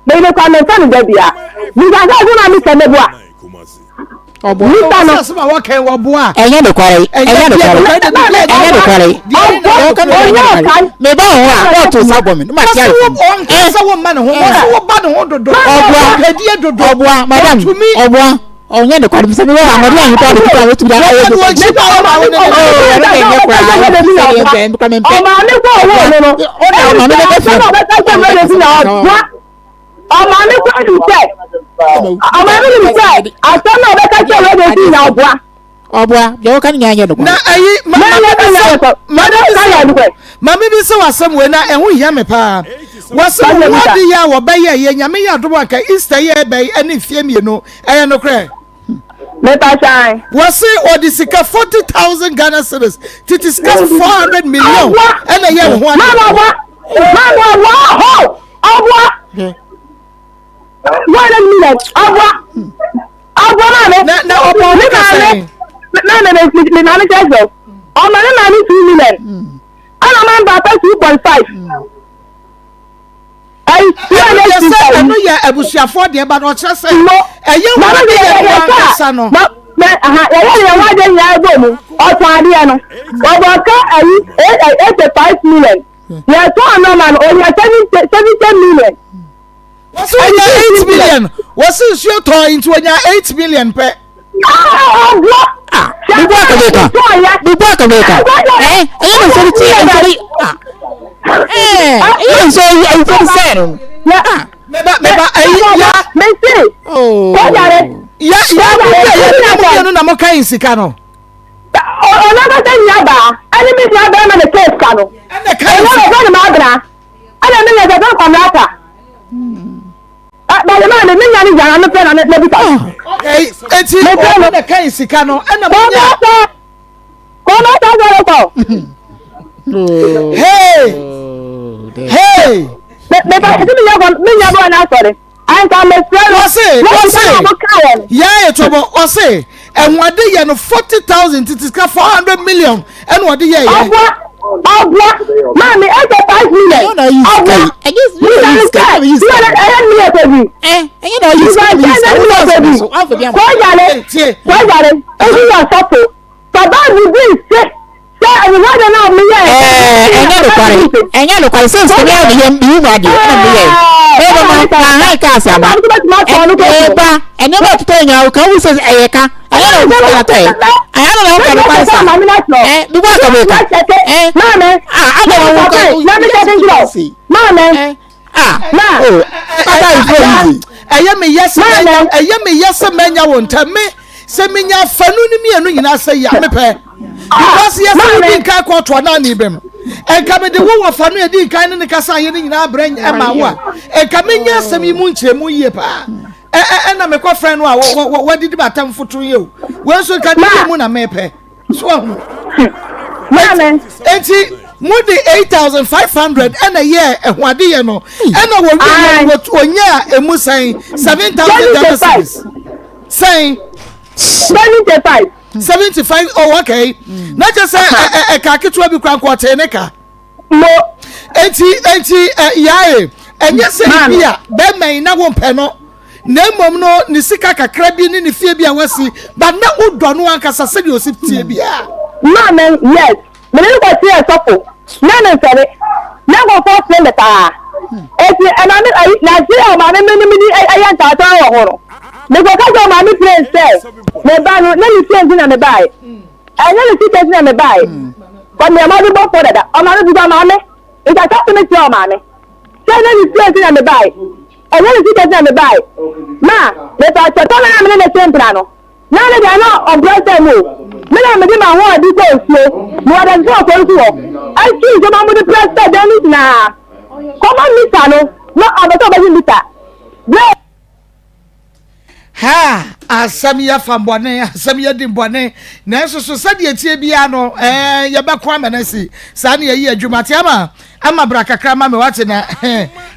Mede me kwan memfa no da biara. Bisa sɛ ɛso na mesɛ meboa. Ɔboa. Bisa no. Asɛm a wɔka yi wɔboa. Ɛnyɛ nokware. Ɛnyɛ nokware. Ɛnyɛ nokware. Wɔka no ɛnyɛ nokware. Meba wɔ hɔ a wɔto nsa bɔ me. No ma te ayɛ fam. Ɔnka sɛ wɔmma ne ho. Wɔn so wɔba ne ho dodo. Ɔboa. Ɔpɛdie dodo. Ɔboa. Madam. Ɔboa. Ɔnyɛ nokware sɛ mewɔ ahoɔden a nipa de kuta a wotumi de ayɛ Wɔka no akyi ba wɔn a wɔne ne Oh, ɛno na ɛnyɛ koraa. Sɛ yɛ bɛn kora mempɛ. Ɔmaame kɔ ɔwɔ no no. Ɔna ɔmaame bɛbɛ fie. Asɛm a ɔbɛka sɛ mmerɛ de si na ɔboa. Ɔmaame kɔ nim sɛ ɔmaame nim sɛ asɛm a ɔbɛka sɛ mmerɛ de si na ɔboa. Ɔboa, deɛ wɔka no nyinaa nyɛ nokware. Na ayi ma ma mi bi sɛ ma mi bi sɛ ma mi bi sɛ wasɛm wei na ɛho hia me paa. Wɔsɛ wɔn ade yɛ a wɔbɛyɛ yɛ nyame yɛ adom anka Easter yɛ ɛbɛyi ɛne mfie mmienu ɛyɛ nokorɛ. Mepa kyan. Wɔse ɔde sika 40,000 Ghana cedis, tete sika 400 million ɛna ɛyɛ wo ho adeɛ. Mama wa, mama wa ho, ɔboa. Wɔn na mi yɛ ɔboa, ɔboa maame. Na na ɔbɔ ɔmo kasa yi. Na na me me maame kyerɛ sɛ ɔma ne maame 2 million, ɛna ɔma mbaapa 2.5. Ɛno yɛ sɛ ɛno yɛ abusuafoɔ deɛ ba na ɔkyerɛ sɛ ɛyɛ wɔn de yɛ wɔn ankasa no. Yɛyɛ yɛn ho adeɛ nyinaa bɔ mu ɔtɔn adeɛ no ɔbɔ ka ayi 85 million yɛtɔn nɔɔma no ɔnya 70 million. Wɔsi wɔnya 8 million, wɔsi nsuo tɔn nti wɔnya 8 million pɛ. Ɔboɔ. Bubu akabeka. Bubu akabeka. Eh, ɛyɛ na nsɔre ti nsɔre. Ah. Eh, ɛyɛ nsɔre nsɔre sɛ no. Ah. Meba meba ayi ya. Mesi. Oh. Kɔjare. Ya ya mo yɛ yɛ mo mmienu na mo ka yin sika no. Ɔno akasa nua baa ɛne mi nua bɛrima na kee sika no. Ɛna ka yin sika. Ɔno ɔfɛ ne ma abena. Ɛna mi yɛ sɛ fɛn kɔmlata. Bàyẹ̀ máa mi mi nya ni yàrá mi fẹ́ na mi bi ta. Eti ɔno na ka yin sika no ɛna mo nya. Kọ́mọ́ sá sọ̀rọ̀ sọ̀. Hey! Hey! Mi fa mi nya kɔ mi nya bɔ n'a sɔrɔ. Anka mi fẹ́ no. Ɔse ɔse yɛn ayɛ tɔbɔ ɔse ɛwɔde yɛ no 40,000 titi sika 400 million ɛna ɔde yɛ yɛ. Ɔboa ɔboa maami 85 million. Ɔboa nígbà ní sẹ nígbà ní ɛyɛ mílíọ̀nù tóbi. Ɛyɛ na ɔyi sika yi sika mílíọ̀nù tóbi. Kɔjare kɔjare ebi yɛ sɔfo baba mi bi se sɛ ɛwɔde náà mi yɛ. Ɛnyɛ nokware, ɛnyɛ nokware sɛ nsɛm yɛ meyɛ meyi mu adeɛ ɛna meyɛ bɛyɛ ma na han kaa sɛ ama ɛba ɛnneɛma ɛtotɔ nyinaa wo ka wo sɛ ɛyɛ ka ɛyɛ na wo sika tɔ yɛ ɛyɛ na wo ka nokware sa ɛ bibu aka bɛ ka ɛ a ada wa wo ka Maame. Ah, oh, papa is very easy. Ɛyɛ me yɛ sɛ mɛnya, ɛyɛ me yɛ sɛ mɛnya wo ntɛm me sɛ menya afanu ne mmienu nyinaa sɛ yɛ mepɛ because yɛ sɛ wodi nkan kɔɔto anaa ne bɛm nka mede wo wɔ fanu edi nkan ne ne kasa yɛ ne nyinaa brɛ ɛma wo a nka menya asɛm yi mu nkyerɛmu yie paa ɛ ɛ ɛna mekɔ frɛ no a wɔ wɔ wɔadidi batam foto yi o wɔn nso nka ne yɛ mu na mepɛ. So ahu. Maame. Eti mo de 8,500 ɛna yɛ ɛho adeyɛ no ɛna wɔ wie yɛ wɔ onyaa emu sɛn 7,000 Ghana cedis sɛn. 75. 75, oh okay. Na kyerɛ sɛ ɛ ɛka ketewa bi kura nkɔ ɔtee ne ka. Mo. Eti eti ɛ yaae ɛnyɛ sɛ ebi a bɛrima yi na wɔn pɛ no. Na mmom no ne sika kakra bi ne ne fie bi a wasi, but na wodɔ no ankasa sɛdeɛ ɔsi teɛ biara. Maame, yes, me ne no kɔ teɛ sɔfo, na me nsɔre, na nkurɔfoɔ frɛ me paa, eti ɛma me ayi, na akyire a ɔmaame me ne me di ɛyɛ ntaatɔn wɔ ho no, me kɔ ka kyerɛ ɔmaame plain sɛ, me ba no, na ne fie nti na me baeɛ, ɛnyɛ ne sika nti na me baeɛ, kɔ nea ɔma de bɔ fɔ dada, ɔmaame bisa ɔmaame, nti asase me kyerɛ ɔmaame, sɛ na ne fie nti na me baeɛ. Ɛnyɛ ne sika nti na mebae. Ma, mepaakyɛw, tɔ me na me ne no twe mpena no. Na ne deɛ na ɔbrɛ sɛ mu o. Me na mede m'ahoɔden kɔ nsuo. Mewɔ adansefo wɔ kuro no so hɔ. Ɛtwe nsuo ma mode prɛ sɛ dan no nyinaa. Kɔma mita no na ɔpɛ sɛ ɔbɛgye mita. Berɛ. Ha! Asɛm yɛ fa bɔne, asɛm yɛ di bɔne. Nanso so sɛdeɛ ɛteɛ biara no, ɛɛ, yɛbɛko ama no asi. Saa ne yɛyi adwuma. Te ama, ama bra kakra ma me wate na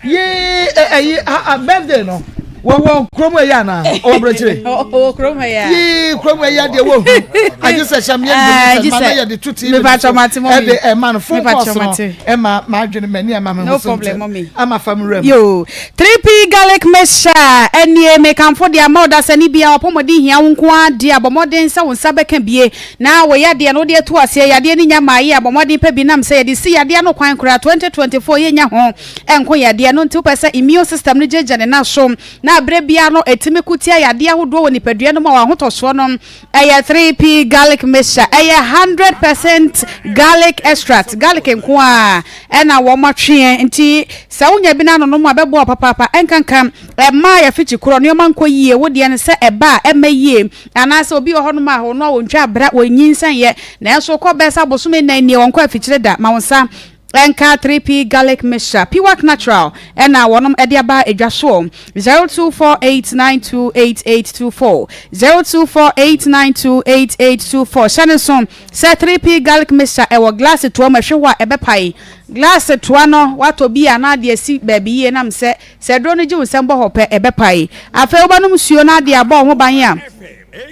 yee ɛyi birthday no. Wɔwɔ kurom ɛyɛ anaa? Ɔwɔ aburokyire. Ɔwɔ kurom ha yɛ. Yee kurom ɛyɛ deɛ wɔ hu. Agye sɛ hyɛm yɛ ndom sɛ ma na yɛde to TV so ɛde ɛma no phone calls no ɛma ma adwene m'ani ɛma me ho so ntɛm ama fam wura mu. Yoo 3P garlic mixture ɛnie mekamfo de ama ɔdasani biara ɔpɔmɔden hia wo nko ara deɛ a bɔ mmɔden sɛ wo nsa bɛka bie na wo yadeɛ no wode ato aseɛ yadeɛ no nya mmaeɛ a bɔ mmɔden pɛ bi nam sɛ yɛde si yadeɛ ano kwan koraa 2024 yɛnya ho nko yadeɛ no nti wopɛ sɛ immune system no gyinagyina ne nan so na berɛ biara no ɛtumi ko tia yadeɛ ahodoɔ wɔ nipadua no mu a w'ahotɔsoɔ no ɛyɛ 3P garlic mixture ɛyɛ 100% garlic extract garlic nko ara ɛna wɔn atweɛ nti sɛ wonya bi no anonom a bɛboa papaapa ɛnkanka ɛmaa yɛfikyi korɔ nneɛma nkɔ yie wo deɛ no sɛ ɛba a ɛmɛ yie anaasɛ obi wɔ hɔnom a ɔno a wɔntwa abra wɔnyinsɛn yɛ nanso kɔ bɛɛ sɛ abosome nnan nie wɔnkɔ afikyire da ma wo nsa. Nka 3P Garlic Mixture, Piwak Natural na wɔnom de aba dwa soɔ. 0248928824, 0248928824. Hyɛ no nso sɛ 3P Garlic Mixture ɛwɔ glass toa mu, ɛhwe hɔ a ɛbɛpae. Glass toa no woatɔ bi a na ade asi baabi yie nam sɛ sɛ aduro no gye wo nsam bɔ hɔ pɛ ɛbɛpae. Afei wobɛnom nsuo na ade abɔ wo ho ban a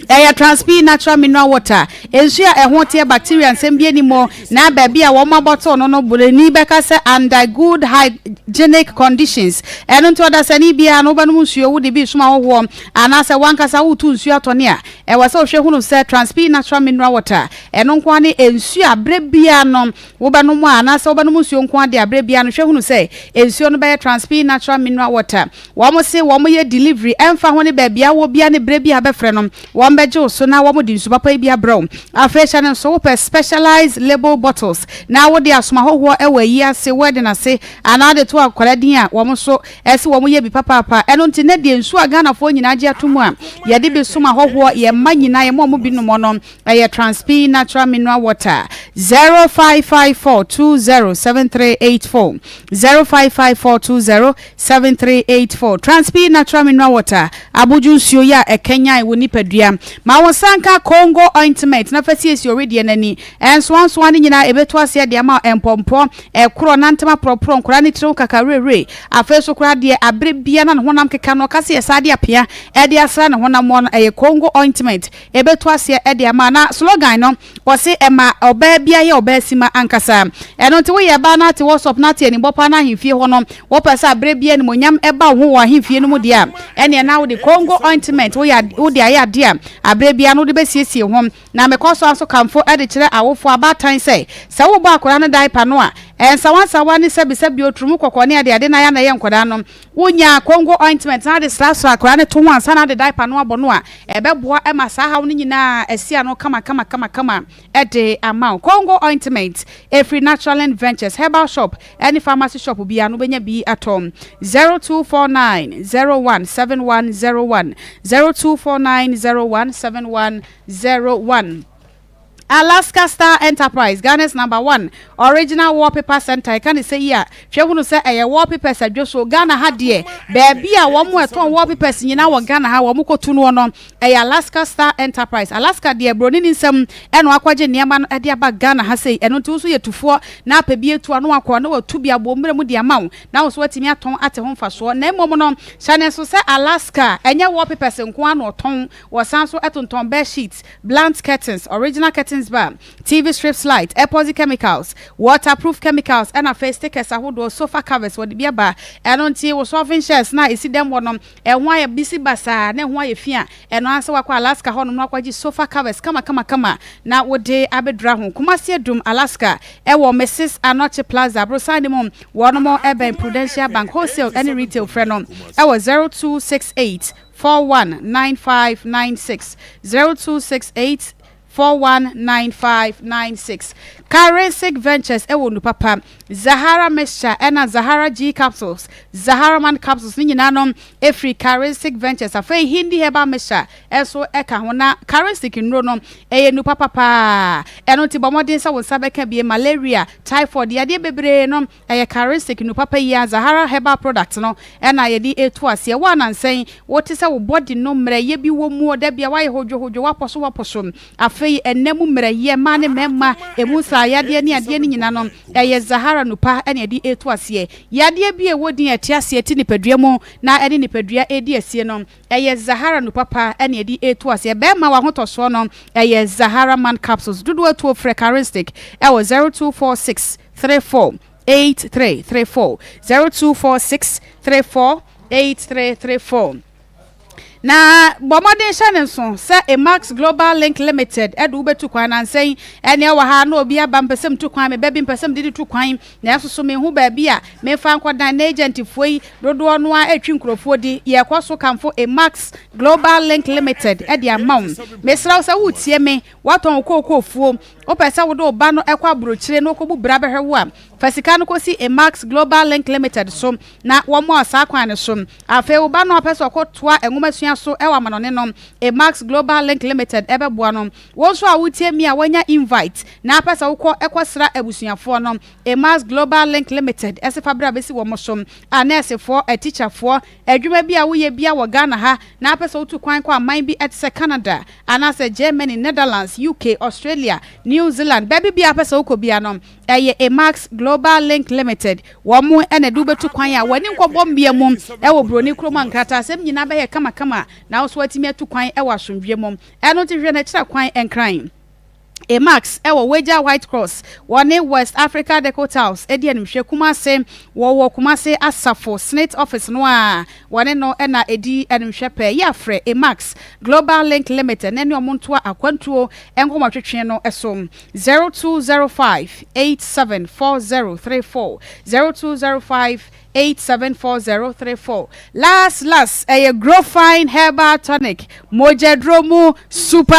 Ɛyɛ Transpi Natural Mineral Water, nsu a ɛho teɛ, bacteria nsɛm bi nni mu, na baabi a wɔabɔtow no no, buroni bɛka sɛ under good hygienic conditions. Ɛno nti ɔdasani biara no, wobɛnom nsuo, wode bi resom ahɔhoɔ, anaasɛ w'ankasa woretu nsuo atɔne a, ɛwɔ sɛ wohwɛ hunu sɛ Transpi Natural Mineral Water, ɛno nko ara ne nsuo a berɛ biara no wobɛnom a, anaasɛ wobɛnom nsuo nko ara deɛ a, berɛ biara no hwɛ hunu sɛ nsuo no bɛyɛ Transpi Natural Mineral Water. Wɔn se wɔn yɛ delivery ɛnfa ho ne baabi a wowɔ biara ne berɛ bi a bɛfrɛ no wɔn bɛgye wo so na wɔn de nsu papa yi bi abrɛ wo. Afei hyɛ no nso wopɛ specialized label bottles na wode asom ahɔhoɔ wɔ ayi ase, wedding ase anaa wode to akwadaa din a wɔn nso se wɔn yɛ bi papaapa. Ɛno nti nnɛ deɛ nsuo a Ghanafoɔ nyinaa gye ato mu a yɛde bi som ahɔhoɔ, yɛn mma nyinaa yɛma wɔn bi nom no Ɛyɛ Transpi Natural Mineral Water, 0554207384, 0554207384. Transpi Natural Mineral Water, abodwo nsuo yi a ɛkanyan wo nipadua. Ma wo nsa nka Congo Ointment na fa siesie ɔwedeɛ no ani. Nsoansoa no nyinaa ɛbɛtu aseɛ de ama wo, mpɔmpɔ, ɛkorɔ, nantam aporɔporɔ, nkwadaa no tiri ho kakawerɛwerɛ. Afei nso koraa deɛ aberɛ biara na ne honam keka no, ɔka sɛ yɛsan de apea de asra ne honam no, ɛyɛ Congo Ointment. Ɛbɛtu aseɛ de ama. Na slogan no, wɔse ɛma ɔbaa biara yɛ ɔbaa sima ankasa. Ɛno nti woyɛ baa na ate WhatsApp na ate anibɔ paa na ahemfie hɔ no wopɛ sɛ aberɛ biara animuonyam ba wo ho wɔ ahemfie no mu deɛ a, ɛneɛ na wode Congo ointment woyɛ wode ayɛ adeɛ a aberɛ biara no wode bɛsiesie ho. Na mekɔ so ara nso kamfo de kyerɛ awofoɔ abaatan sɛ, sɛ wobɔ akwadaa no diaper no a, nsawansawa ne sɛbisɛbi oturumu kɔkɔɔ ne adeade no ayɛ a na ɛyɛ nkwadaa no, Wonya Congo ointment na de srasra akwadaa no to ho ansa na ade diaper no abɔ no a, ɛbɛboa ma saa haw no nyinaa asi ano kamakamakama de ama wo. Congo ointment ɛfiri Naturalend Ventures, herbal shop ne pharmacy shop biara no wobɛnya bi atɔ. 0249 01 7101, 0249 01 7101. Alaska Star Enterprise, Ghana's number one original wallpaper center, ɛka ne sɛ yi a, hwɛ hunu sɛ ɛyɛ wallpapers adwo so. Ghana ha deɛ, baabi a wɔn ɛtɔn wallpapers nyinaa wɔ Ghana ha, wɔn kɔtu noɔ no, ɛyɛ Alaska Star Enterprise. Alaska deɛ, broni ne nsam ɛna wakɔgye nneɛma no de aba Ghana ha sei. Ɛno nti wo nso yɛ tufoɔ na apɛ bi atu a, na wakɔ na watu bi abɔ mmerɛ mu de ama wo, na wo nso watumi atɔn ate ho mfasoɔ. Na mmom no, hyɛ ne nso sɛ Alaska, ɛnyɛ wallpapers nko ara na ɔtɔn, wɔsan nso tontɔn bed sheets, Blunt curtains, original curtains bar, TV strips light, epoxy chemicals, waterproof chemicals ɛna afei stickers ahodoɔ, sofa covers wɔde bi aba. Ɛno nti wo soften chairs no a ɛsi dɛm hɔ no ɛho ayɛ bisi basaa na ɛho ayɛ fi a, ɛno ara sɛ wakɔ Alaska hɔnom na wakɔgye sofa covers kama kama kama na wode abɛdura ho. Kumasi Adum, Alaska ɛwɔ Mrs. Anokye Plaza, aborosan no mu, wɔnom ɛbɛn Prudential Bank, wholesale ɛne retail frɛ no ɛwɔ 0268 419596 0268 419596 Karensic Ventures wɔ nnu papa, Zahara Mixture ɛna Zahara G Capsules, Zahara Man Capsules ne nyinaa no ɛfiri Karensic Ventures. Afei Hindi Herbal Mixture nso ɛka ho. Na Karensic nnuro no ɛyɛ nnu papa paa. Ɛno nti bɔ mmɔden sɛ wo nsa bɛka bie. Malaria, typhoid, yadeɛ bebree no Ɛyɛ Karistic nu papa yi ara, Zahara herbal product no na yɛde retu aseɛ. Wo a nansa yi wote sɛ wo body no mmerɛyɛ bi wɔ muo, da bia woayɛ hodwohodwo, woapɔso woapɔso, afei ɛnna mu mmerɛyɛ, mmaa ne mmarima, ɛmu nsrayadeɛ ne adeɛ no nyina no, ɛyɛ Zahara nu pa na yɛde retu aseɛ. Yadeɛ bi a ɛwɔ din a ɛte aseɛ te nipadua mu na ɛne nipadua redi asie no, ɛyɛ Zahara nu papa na yɛde retu aseɛ. Bɛrima w'ahotɔsoɔ no, ɛyɛ Zahara man capsules. Dodoɔ atuo frɛ Karistic ɛwɔ 0246 34 83 34 0246 34 83 34 Na bɔ mmɔden hyɛ ne nso sɛ Emax Global Link Limited de wobɛtu kwan nansa yi ɛne ɛwɔ ha na obi aba mpɛ sɛ metu kwan me ba bi mpɛ sɛ mede no tu kwan nanso so menhu baabi a memfa nkɔdan na agentfoɔ yi dodoɔ no ara ɛtwi nkurɔfoɔ di yɛkɔ so kamfo Emax Global Link Limited de ama wo mesrɛ wo sɛ woretie me woatɔn wo kookoofuo Wopɛ sɛ wode wo ba no kɔ aburokyire na ɔkɔbu bra bɛhwɛ wo a, Fa sika no kɔsi Emax Global Link Limited so na wɔmmoa wo saa kwan no so. Afei wo ba no a ɔpɛ sɛ ɔkɔtoa nwomasua so wɔ amanɔne no, Emax Global Link Limited bɛboa no. Wo nso a woretie me a woanya invite na apɛ sɛ wokɔ kɔsra abusuafoɔ no, Emax Global Link Limited se fa bra bɛsi wɔn so. Anɛɛsefoɔ, atikyafoɔ, adwuma bi a woyɛ biara wɔ Ghana ha na apɛ sɛ wotu kwan kɔ aman bi te sɛ Canada anaasɛ Germany, Netherlands, UK, Australia, New Zealand, baabi biara apɛ sɛ wokɔ biara no, ɛyɛ Emax Global Link Limited. Wɔn na ɛde wo bɛtu kwan a w'ani nkɔbɔ mmea mu wɔ buroni kurom a nkrataasɛm nyinaa bɛyɛ kamakama na wo nso woatumi atu kwan wɔ asomdwoeɛ mu. Ɛno nti hwehwɛ no akyira kwan nkran. Emax wɔ Wagya White Cross, wɔne West Africa Deco Tiles di animhwɛ Kumase, wɔwɔ Kumase Asafo Snit Office no a wɔne no na ɛdi animhwɛ pɛɛ. Yɛ a frɛ Emax Global Link Limited na ɛne wɔn ntoa akwantuo nkɔmmɔtwetwe no so 0205 874034, 0205 874034 Last last ɛyɛ Grofine herbal tonic mogyaduro mu super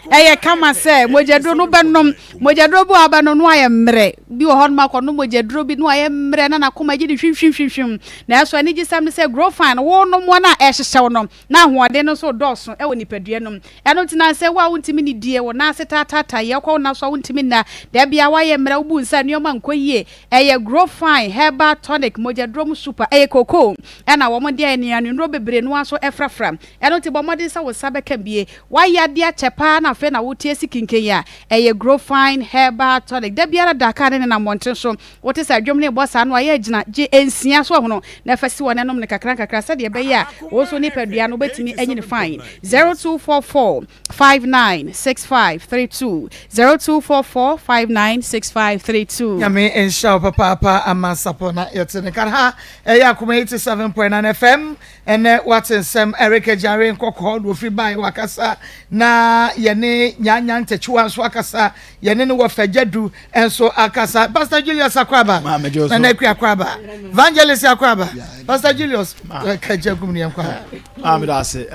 ɛyɛ kama sɛ mogyaduro no bɛnom mogyaduro bi wɔ abɛnom no ayɛ mmerɛ bi wɔ hɔ nom akɔnom mogyaduro bi no ayɛ mmerɛ na n'akoma gye de hwimhwimhwimhwim nanso anigyesɛm ne sɛ Grofine wonom wɔn a ɛhyehyɛw no na ahoɔden no nso redɔɔso wɔ nipadua no mu. Ɛno nti na sɛ wo a wontumi nnidie, wo nan ase taataataeɛ, wokɔ wo nna so a wontumi nna, da biara woayɛ mmerɛ, wobu nsa a nneɛma nkɔ yie, ɛyɛ Grow Fine Herbal Tonic, mogyaduro mu super, ɛyɛ cocoa ɛna wɔn de ayɛ nnuane bebree no ara nso frafra. Ɛno nti bɔ mmɔden sɛ wo nsa bɛka bie. Woayɛ adeɛ akyɛ paa na afei na wote asi kinkan a, ɛyɛ Grow Fine Herbal Tonic. Da biara da kaa ne nenam mmɔnten so Wote sɛ dwom no rebɔ saa no a, yɛ gyina, gye nsia so ahono na fa si hɔ na nom no kakra nkakra sɛdeɛ ɛbɛyɛ a wo nso nipadua no wobɛtumi anyini fine. 0244 59 65 32 0244 59 65 32. Nyame nhyira wo papaapa ama sapɔ na yɛte ne nka ha ɛyɛ akoma 87.9 FM ɛnɛ wate nsɛm Eric Agyare nkɔkɔɔ na ofiri bae wakasa na yɛne Nyanya Ntakyiwa nso akasa yɛne no wɔ fɛgyadu nso akasa Pastor Julius Akwaba Nana Akua Akwaba Evangelist Akwaba Pastor Julius kagya gum ne yɛnkɔ ha. Maame da ase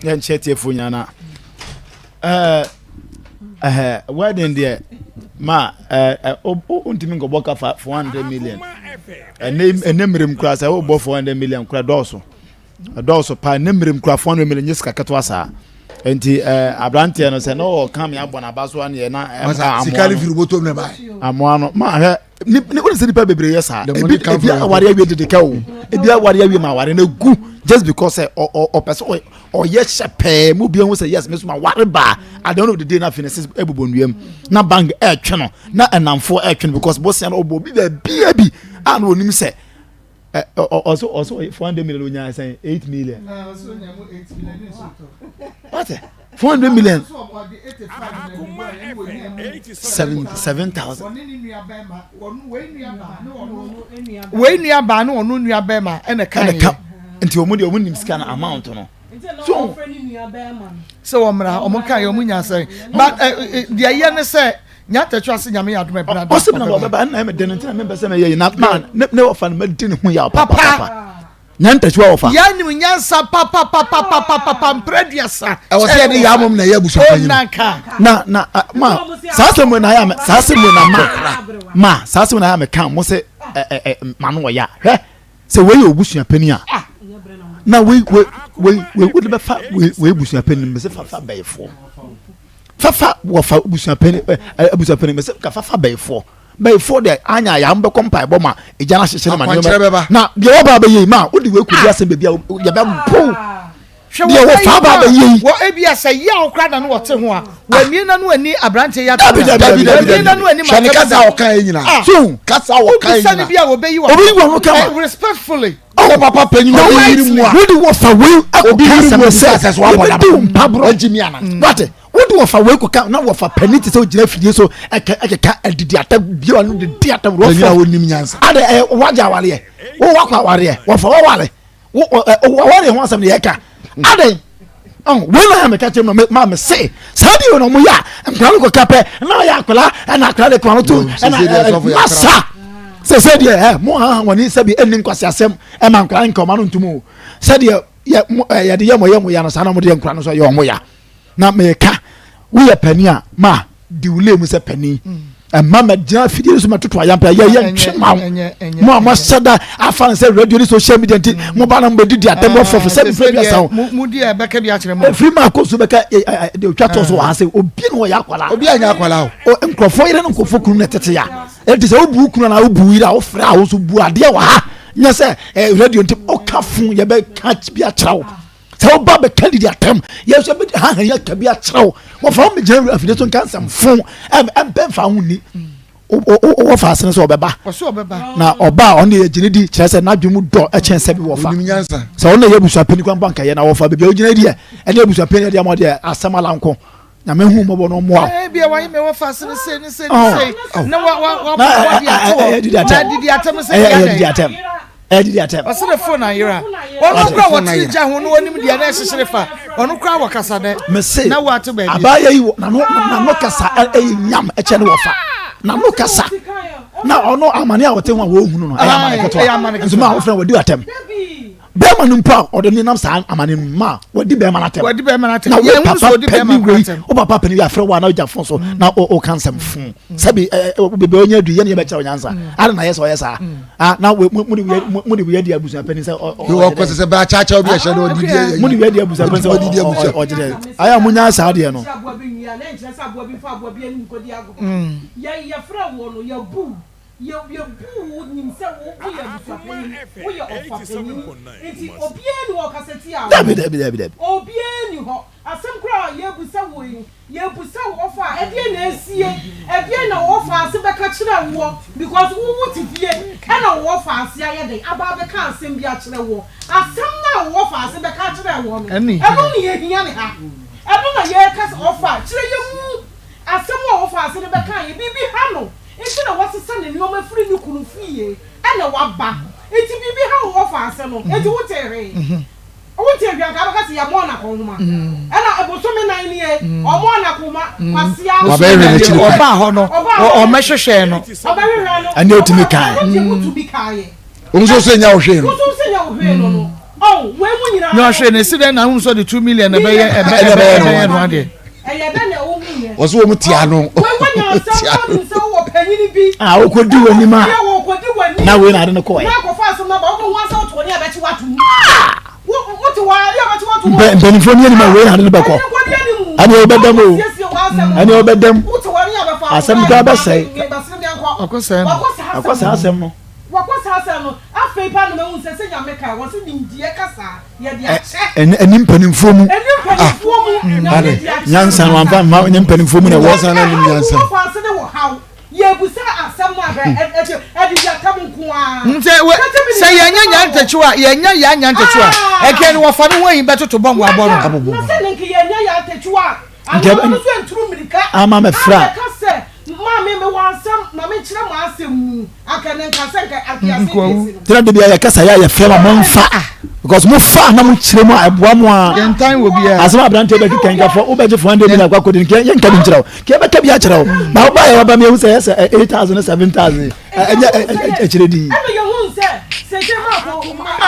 yɛn kyɛ tiefo nyinaa na ɛɛ ɛhɛ wedding deɛ ma ɛɛ o ntumi nkɔbɔ ka fa 400 million ɛnɛ ɛnɛ mmerem kura sɛ wobɔ 400 million kura dɔɔso. Ɛdɔɔso paa ne mmerem kura 400 million nye sika ketewa saa. Nti ɛɛ aberanteɛ no sɛ na ɔka mi abɔ n'aba so aneɛ na ɛm amoa sika no firi bɔtɔm na ɛbae. Amoa no ma hwɛ ni ni wɔn sɛ nipa bebree yɛ saa. Ebi ebi aware awie dede ka o. Ebi aware awie ma aware na egu just because sɛ ɔ ɔ ɔpɛ sɛ ɔyɛ hyɛ pɛɛ mu bi ehu sɛ yes meso ma ware baa at the end of the day na afei na sɛ ɛbobɔ nnua mu na bank ɛɛtwe no na ɛnamfoɔ ɛɛtwe no because bosia no ɔbɔ obi baabi bi a na onim sɛ. Ɔsɛ ɔsɛ 400 million onya sɛn 8 million. Wate 400 million. 7,000. Wei nua baa ne ɔno nua bɛrima ɛna ka yɛ. Nti wɔn deɛ wɔn nim sika no amount no. So sɛ wɔn mra wɔn ka yɛ wɔn nya sɛn but deɛ yɛ ne sɛ. Nya tɛtwe ase nyame yɛ adom ɛbena da. Ɔsɛ bena ɔbɛba ɛna ɛmɛ dɛn ntina mɛ bɛsɛ mɛ yɛ yi na ma ne ne wɔfa no mɛ di ne ho yaw papa papa. Nya ntɛtwe wɔfa. Yɛ nim nyansa papa papa papa papa mpere duasa. Ɛwɔ sɛ yɛde yɛ amom na ɛyɛ abusua panyin. Na na ma saa asɛm wei na ayɛ saa asɛm wei na ma ma saa asɛm na ayɛ mɛ kan mo sɛ ɛ ɛ ɛ ma no wɔ ya hwɛ sɛ wei yɛ obusua panyin a na wei wei wei wei wode bɛfa wei wei busua panyin mɛ sɛ fafa bɛyifoɔ. Fafa wɔfa abusuapɛni ɛ abusuapɛni mɛ sɛ ka fafa bɛyifoɔ bɛyifoɔ deɛ anya ayɛ ahom bɛkɔ mpaebɔ ma egya no ahyehyɛ no ma nneɛma na deɛ wɔba abɛyɛ yi ma wode wei kɔdi asɛm baabi a yɛbɛbo deɛ wɔfa aba abɛyɛ yi. Wɔ ebi a sɛ yɛ a ɔkora na no wɔte ho a wɔamie na no ani aberanteɛ yi ato dabi dabi dabi dabi na no ani ma hwɛ ne kasa a ɔka yɛ nyinaa so kasa a ɔka yɛ nyinaa bi a wɔbɛyi wɔn wɔbɛyi wɔn kama respectfully ɔwɔ papa panyin obi yiri mu a wode wɔfa wei obi akɔka yiri asɛm mu sɛ sɛ so abɔ yɛbɛdi wo mpaborɔ wagye mi ana wate wode wɔfa wei kɔka na wɔfa panin te sɛ ogyina afidie so ɛkɛ ɛkeka adidi ata bie ɔno de di ata panyin a wonim nyansa ade ɛ wagye awareɛ wo wakɔ awareɛ wɔfa wɔware wo ɛ wɔware ho asɛm ne yɛka ade ɔn wei na yɛ meka kyerɛ mu ma me se saa deɛ na ɔmo yɛ a nkwadaa no kɔka pɛ na ɔyɛ akwadaa ɛna akwadaa de kwan to ɛna ɛ masa sɛ deɛ ɛ mo ha wɔn ani sɛbi ɛni nkwasi asɛm ɛma nkwadaa nka ɔma no ntum o sɛdeɛ yɛ mo ɛ yɛde yɛ mo yɛ mo ya no saa na mo de yɛ nkwadaa no so yɛ ɔmo ya na meka woyɛ panin a ma di wo lane mu sɛ panin. Ɛma mɛgyina afidie no so mɛtoto ayampɛ yɛ yɛ ntwe ma wo mo a moahyɛ da afa no sɛ radio ne social media nti mm. moba na mobɛdidi atɛm ah, fɔfo sɛ mefrɛ bi asa wo ɛfiri ma akɔ so bɛka deɛ ɔtwa toɔ so wɔ ha sɛ obi ne ɔyɛ akwalaa obi anyɛ akwalaa o nkurɔfoɔ yere ne nkurɔfoɔ kunu na ɛtete ya ɛnti sɛ wobu kunu anaa wobu yere a wofrɛ a wo nso bu adeɛ wɔ ha nyɛ sɛ radio nti woka fo yɛbɛka bi akyerɛ wo sɛ woba bɛka didi atɛm yɛ nso bɛdi ha yɛ ka bi akyerɛ wo wɔfa wo megyina afidie so nka nsɛm fo ɛmpɛ mfa ho nni wɔfa asene sɛ ɔbɛba na ɔba a ɔno yɛ gyene di kyerɛ sɛ n'adwene mu dɔ ɛkyɛn sɛ bi wɔfa sɛ ɔno yɛ abusua panyin kwan bɔ nkɛyɛ na wɔfa baabi a wogyina deɛ ɛne abusua panyin deɛ ama deɛ asɛm ala nko nyame hu mmɔbɔ no mmoa wo. Ebia wayi me wɔfa asene sei ne sei ne sei na wa wa wa wa di ato hɔ na didi atɛm sɛ ɛyɛ didi atɛm ɛyɛ didi atɛm. Ɔsɛ de phone ayera ɔno kura wɔte gya ho no wɔnim deɛ na ɛhyehyere fa ɔno kura wɔ kasa dɛ. Mese na wɔate baabi. Abaayɛ yi wɔ nano nano kasa ɛyɛ nyam ɛkyɛ ne wɔfa nano kasa na ɔno amane a wɔte ho a wɔhunu no ɛyɛ amane ketewa nso maa wɔfrɛ wɔdi atɛm. Bɛrima no mpo a ɔde ne nam saa amane no ma wɔdi bɛrima no atɛm. Wɔdi bɛrima no atɛm. Na wo papa panyin wei wo papa panyin wei afrɛ wo a na ɔgya fon so mm. na ɔka nsɛm fon. Mm. Sɛbi ɛ bebe onye adu yɛ ne yɛ bɛkyerɛ onyansa. Mm. Ada na yɛ sɛ ɔyɛ saa. Ah na we mu de wei mu de wei di abusua panyin sɛ ɔ ɔ. Ɔkɔ sɛ sɛ bɛ akyakya obi ɛhyɛ na ɔdi di ɛyɛ. Mu de wei di abusua panyin sɛ ɔ ɔgyerɛ. Ayɛ a mo nya saa deɛ no. Yɛ yɛbu wo nim sɛ wo woyɛ abusuapanyin, woyɛ ɔfa panyin, nti obiara nni hɔ a ɔkasa tia wo. Dabi dabi dabi dabi. Obiara nni hɔ. Asɛm koraa a yɛrebisa wo yi, yɛrebisa wo ɔfa a, ɛdeɛn na asie? Ɛdeɛn na wo ɔfa ase bɛka kyerɛ woɔ? Because wo wote fie ɛna wo ɔfa ase ayɛ dɛn aba abɛka asɛm bi akyerɛ woɔ. Asɛm no a wo ɔfa ase bɛka akyerɛ woɔ no, ɛno na yɛhia ne ha. Ɛno na yɛreka sɛ ɔfa, kyerɛ yɛn mu asɛm a ɔfa ase no bɛkaeɛ. Biribi ha no. Nti na wasesa ne nnoɔma firi ne kunu fie ɛna waba nti biribi ha wo ɔfa ase no nti wontee hwee wontee hwee anka abɛka sɛ yɛmɔɔ no akɔnhoma ɛna bosome nan nie ɔmɔɔ no akɔnhoma kwasea Wabɛhwehwɛ n'akyiri kwan. Ɔbaa hɔ no ɔmɛhwehwɛɛ no. Ɔbɛhwehwɛɛ no. Ɛnna otumi kae. Ɔno deɛ wotumi kaeɛ. Wɔn nso sɛ nya ɔhwee no. Woso sɛ nya ɔhwee no no. Ɔn wei mu nyinaa. Nya ɔhwee no esi dɛn na ahun sɛ ɔde 2 million na ɛbɛyɛ ɛbɛ ɛbɛyɛ no adeɛ. Ɛyɛ dɛn na wohu yɛ. Wɔsɛ wɔn ti ano. Wei wɔ nya asɛm na ɔnim sɛ wowɔ panyin bi. A okodi wɔ anim a. Na wei na ade no kɔɛ. Na akɔfa asɛm no aba wobɛhu asɛ wote hɔ ne abɛkye watom. Wote hɔ a ne abɛkye watom. Mpanimfoɔ ni anim a wei na ade no bɛkɔ. Ɛne ɔbɛdam o. Ɛne ɔbɛdam. Asɛm koraa bɛsɛe. Akɔ saa asɛm no. Wakɔ saa asɛm no. Afei paa na mahu sɛ sɛ Nyame kae wɔse nimdeɛ kasa yɛde akyɛ. Ɛni mpanimfoɔ mu. Ɛni mpanimfoɔ mu. Ah, Nyame de akyɛ. Nyansa no amfa mma ne mpanimfoɔ mu na ɛwɔ. Nyansa no anim nyansa. Ɛha wo ase ne wɔ haw. Yɛbusa asɛm no ahwɛ ɛde ɛde di atam nko ara. Sɛ sɛ yɛnyɛ nyantakyiw a yɛnyɛ yɛn nyantakyiw a ɛkɛ no wɔfa ne ho ayi bɛtoto bɔn wɔ abɔ no. Na sɛ ne nka yɛnyɛ yantakyiw a Nti anaa ɔno nso nturu mmirika ama mɛfra. abɛka sɛ maame mewɔ asɛm ma menkyerɛ m'asɛm mu anka ne nka sɛ nka anka yɛasɛe case no. Tena de bia yɛkasa yɛ a yɛfrɛ ma momfa because mofa na mokyerɛ mu a ɛboa mo a Yɛntan wɔ biara. asɛm aberanteɛ bɛkeka nkafo wobɛgye 400 million akɔ akɔdi no yɛnka bi nkyerɛ wo kɛ yɛbɛka bi akyerɛ wo na woba yɛ waba meɛhu sɛ ɛyɛ sɛ 8000 ne 7000 ɛnyɛ akyerɛ din Ɛna yɛhu sɛ sɛsɛ maako papa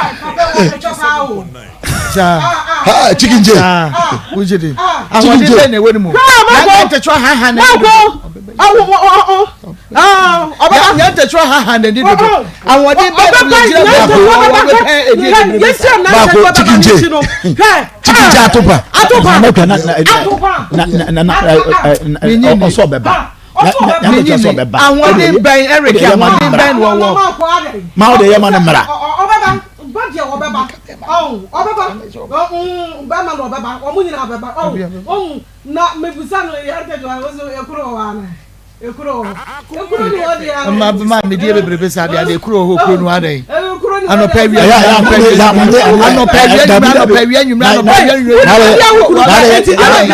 wɔ bɛtwa paa o. Saa. Ha chicken j. Saa. Wogye di. Ahoɔden bɛn na ɛwɔ ne mu? Na ntakyiwa haha na ɛdi dodo. Na ntakyiwa haha na ɛdi dodo. Ahoɔden bɛn na gyina baako wɔbɛpɛ ɛdi bebrebe saa. Baako chicken j. Chicken j atopa. Atopa. Na na na na ɔsɔ ɔbɛba. Ahoɔden bɛn Eric ahoɔden bɛn na ɔwɔ. Ma wo de yɛ ma ne mmara. Ba deɛ ɔbɛba ɔn ɔbɛba ɔn bɛma na ɔbɛba wɔn nyinaa bɛba ɔn ɔn na mebusa no yɛ ntɛjɔ a ɔsɛ ekuro wɔ hɔ ana ekuro wɔ hɔ ekuro ni hɔ deɛ ana. Mma mma mi die bebrebe saa deɛ adeɛ ekuro wɔ hɔ ekuro ni hɔ adan anɔpɛ awia anɔpɛ awia anɔpɛ awia anɔpɛ awia anwummerɛ anɔpɛ awia anwummerɛ.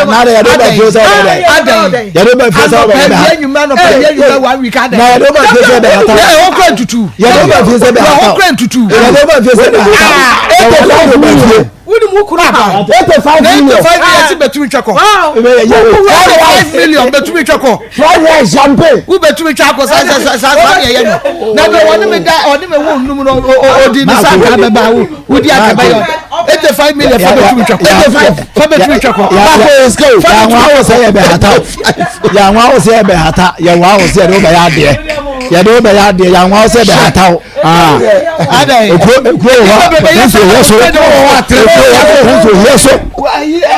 Nare yɛde ba fie sɛ ɔbɛ adan yɛde ba fie sɛ ɔbɛ anɔpɛ awia anwummerɛ anɔpɛ awia anwummerɛ one week adan. Na yɛde ba fie sɛ ɔbɛ hata. Ɛhɔ kura ntutu. Yɛde ba fie sɛ ɔbɛ hata. Ɛhɔ kura ntutu. Yɛde ba fie sɛ ɔbɛ hata. Ɛwɔ ba fie. Wodi mu kunu ha. 85 million. 85 million si betumi twa kɔ. 85 million betumi twa kɔ. Fried rice champagne. Wo betumi twa kɔ sa sa sa sa sa ne yɛ no. Na de wɔne me da ɔne me wo num no odi ne sa ka bɛba wo. Wodi aka bɛyɛ. 85 million fa betumi twa kɔ. 85 fa betumi twa kɔ. Baako yɛ sika o. Fa betumi twa kɔ. Sɛ yɛ bɛ hata o. Yɛn wa wo sɛ yɛ bɛ hata. Yɛ wa wo sɛ yɛ de wo bɛ yɛ adeɛ. Yɛ de wo bɛ yɛ adeɛ. Yɛn wa wo sɛ yɛ bɛ hata o. Ekuro ekuro wɔ hɔ akɔtɛ nsuo yɛ so. Ekuro wɔ hɔ akɔtɛ nsuo yɛ so.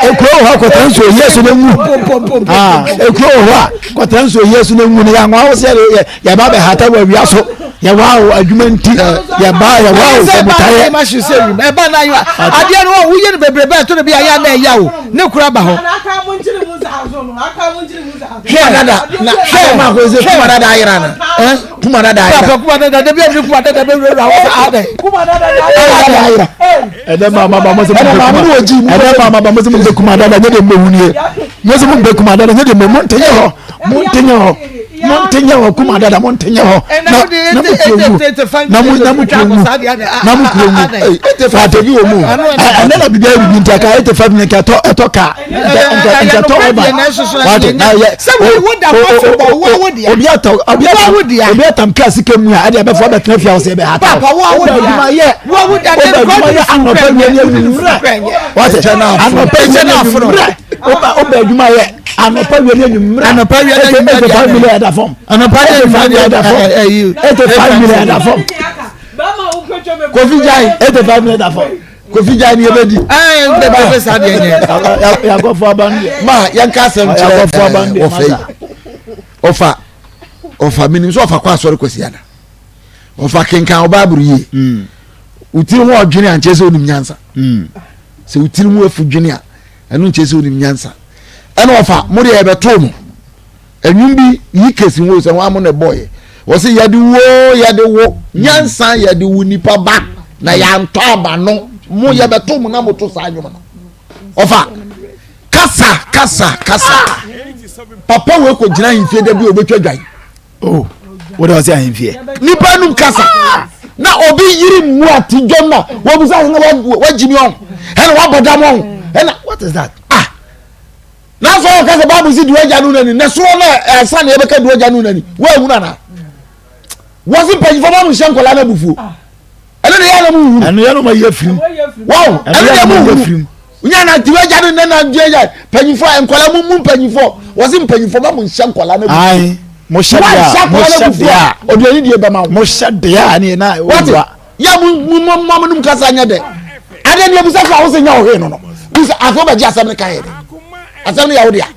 Ekuro wɔ hɔ akɔtɛ nsuo yɛ so na nwu. Ekuro wɔ hɔ akɔtɛ nsuo yɛ so na nwu. Yɛn wa wo sɛ yɛ yɛ ba bɛ hata wɔ awia so. Yɛ wa wo adwuma nti. Yɛ ba yɛ wa wo sɛ mutayɛ. Ɛba na ayiwa adeɛ no woyɛ no bebrebe ɛto no bi ayɛ na ɛya o ne kura ba hɔ. Hwɛ dada na hwɛ ma ko se kuma dada ayera na. Eh kuma dada ayera. Papa kuma dada da bi a kuma dada bɛ wura wura sa adɛ. Kuma dada ayera. Ɛdɛ ma ma ba mo se mo bɛ kuma. Ɛdɛ ma ma ba mo se mo bɛ kuma dada nye de mo wunie. Mo se mo bɛ kuma dada nye de mo mo ntenye hɔ. Mo ntenye hɔ. Mo ntenye hɔ kuma dada mo ntenye hɔ. Na na mo kuro wu. Na mo na mo kuro wu. Na mo kuro wu. Fata bi wɔ mu. Ɛnɛ na bibi ayi bibi nti aka 85 ne nka ɛtɔ ɛtɔ kaa. Nkɛtɔ ɔba wate na yɛ obi atɔ obi atɔ obi atam kaa sika mu a ɛde abɛfo abɛtena fia ɔsɛ ɛbɛ hata ɔba adwuma yɛ ɔba adwuma yɛ anɔpa wia ne anwummerɛ wate anɔpa wia ne anwummerɛ ɔba ɔba adwuma yɛ anɔpa wia ne anwummerɛ anɔpa wia ne anwummerɛ 85 million ɛda fam anɔpa wia ne anwummerɛ ɛda fam 85 million ɛda fam Kofi Jai 85 million ɛda fam. Kofi gya ni ebedi. Ɛɛ n bɛ bɛ sa deɛ nyɛ. Yakɔfo aban deɛ. Ma yɛn ka asɛm kyerɛ ɛɛ ɔfɛ yi. Ɔfa ɔfa minim sɛ ɔfa kɔ asɔre kwasi ada. Ɔfa kenkan ɔbaaburu yie. Mm. Wotiri ho ɔdwene a nkyɛn sɛ onim nyansa. Mm. Sɛ wotiri ho afu dwene a ɛno nkyɛn sɛ onim nyansa. Ɛna ɔfa mo deɛ ɛbɛtoo mo. Ɛnwom bi yi kesi ho sɛ wɔn amo na ɛbɔɔyɛ. Wɔsi yɛde wo yɛde wo nyansa yɛde wo nipa ba na yɛantɔ aba no mo yɛbɛto mo na mo to saa nwom no. Ɔfa kasa kasa kasa papa wei kɔ gyina ahemfie da bi a obetwa dwan. Oh, wo de ɔsɛ ahemfie. Nipa num kasa na obi yiri mu ati dwom na wɔbusa na wagyimi ɔn ɛna wabɔ dam ɔn ɛna what is that? Ah. Nanso ɔka sɛ Bible si di w'agya no n'ani na soro na ɛsa na yɛbɛka di w'agya no n'ani woahunu anaa wɔse mpanyinfoɔ ma mo nhyɛ nkwadaa no abufuo ɛno de yɛ na mo nhunu ɛno yɛ no ma yɛ firim wow ɛno deɛ mo nhunu nya na di w'agya no ne na di agya mpanyinfoɔ nkwadaa mo mu mpanyinfoɔ wɔse mpanyinfoɔ ma mo nhyɛ nkwadaa no abufuo mo hyɛ deɛ mo hyɛ deɛ ɔde ani deɛ bɛma wo mo hyɛ deɛ a ne na wɔte yɛ mo mo mo mo mo kasa nyɛ dɛ adeɛ deɛ bisa so a wosɛ nyɛ ɔhwee no no bisa afei wobɛgye asɛm no ka yɛ dɛ asɛm no yɛ wo dea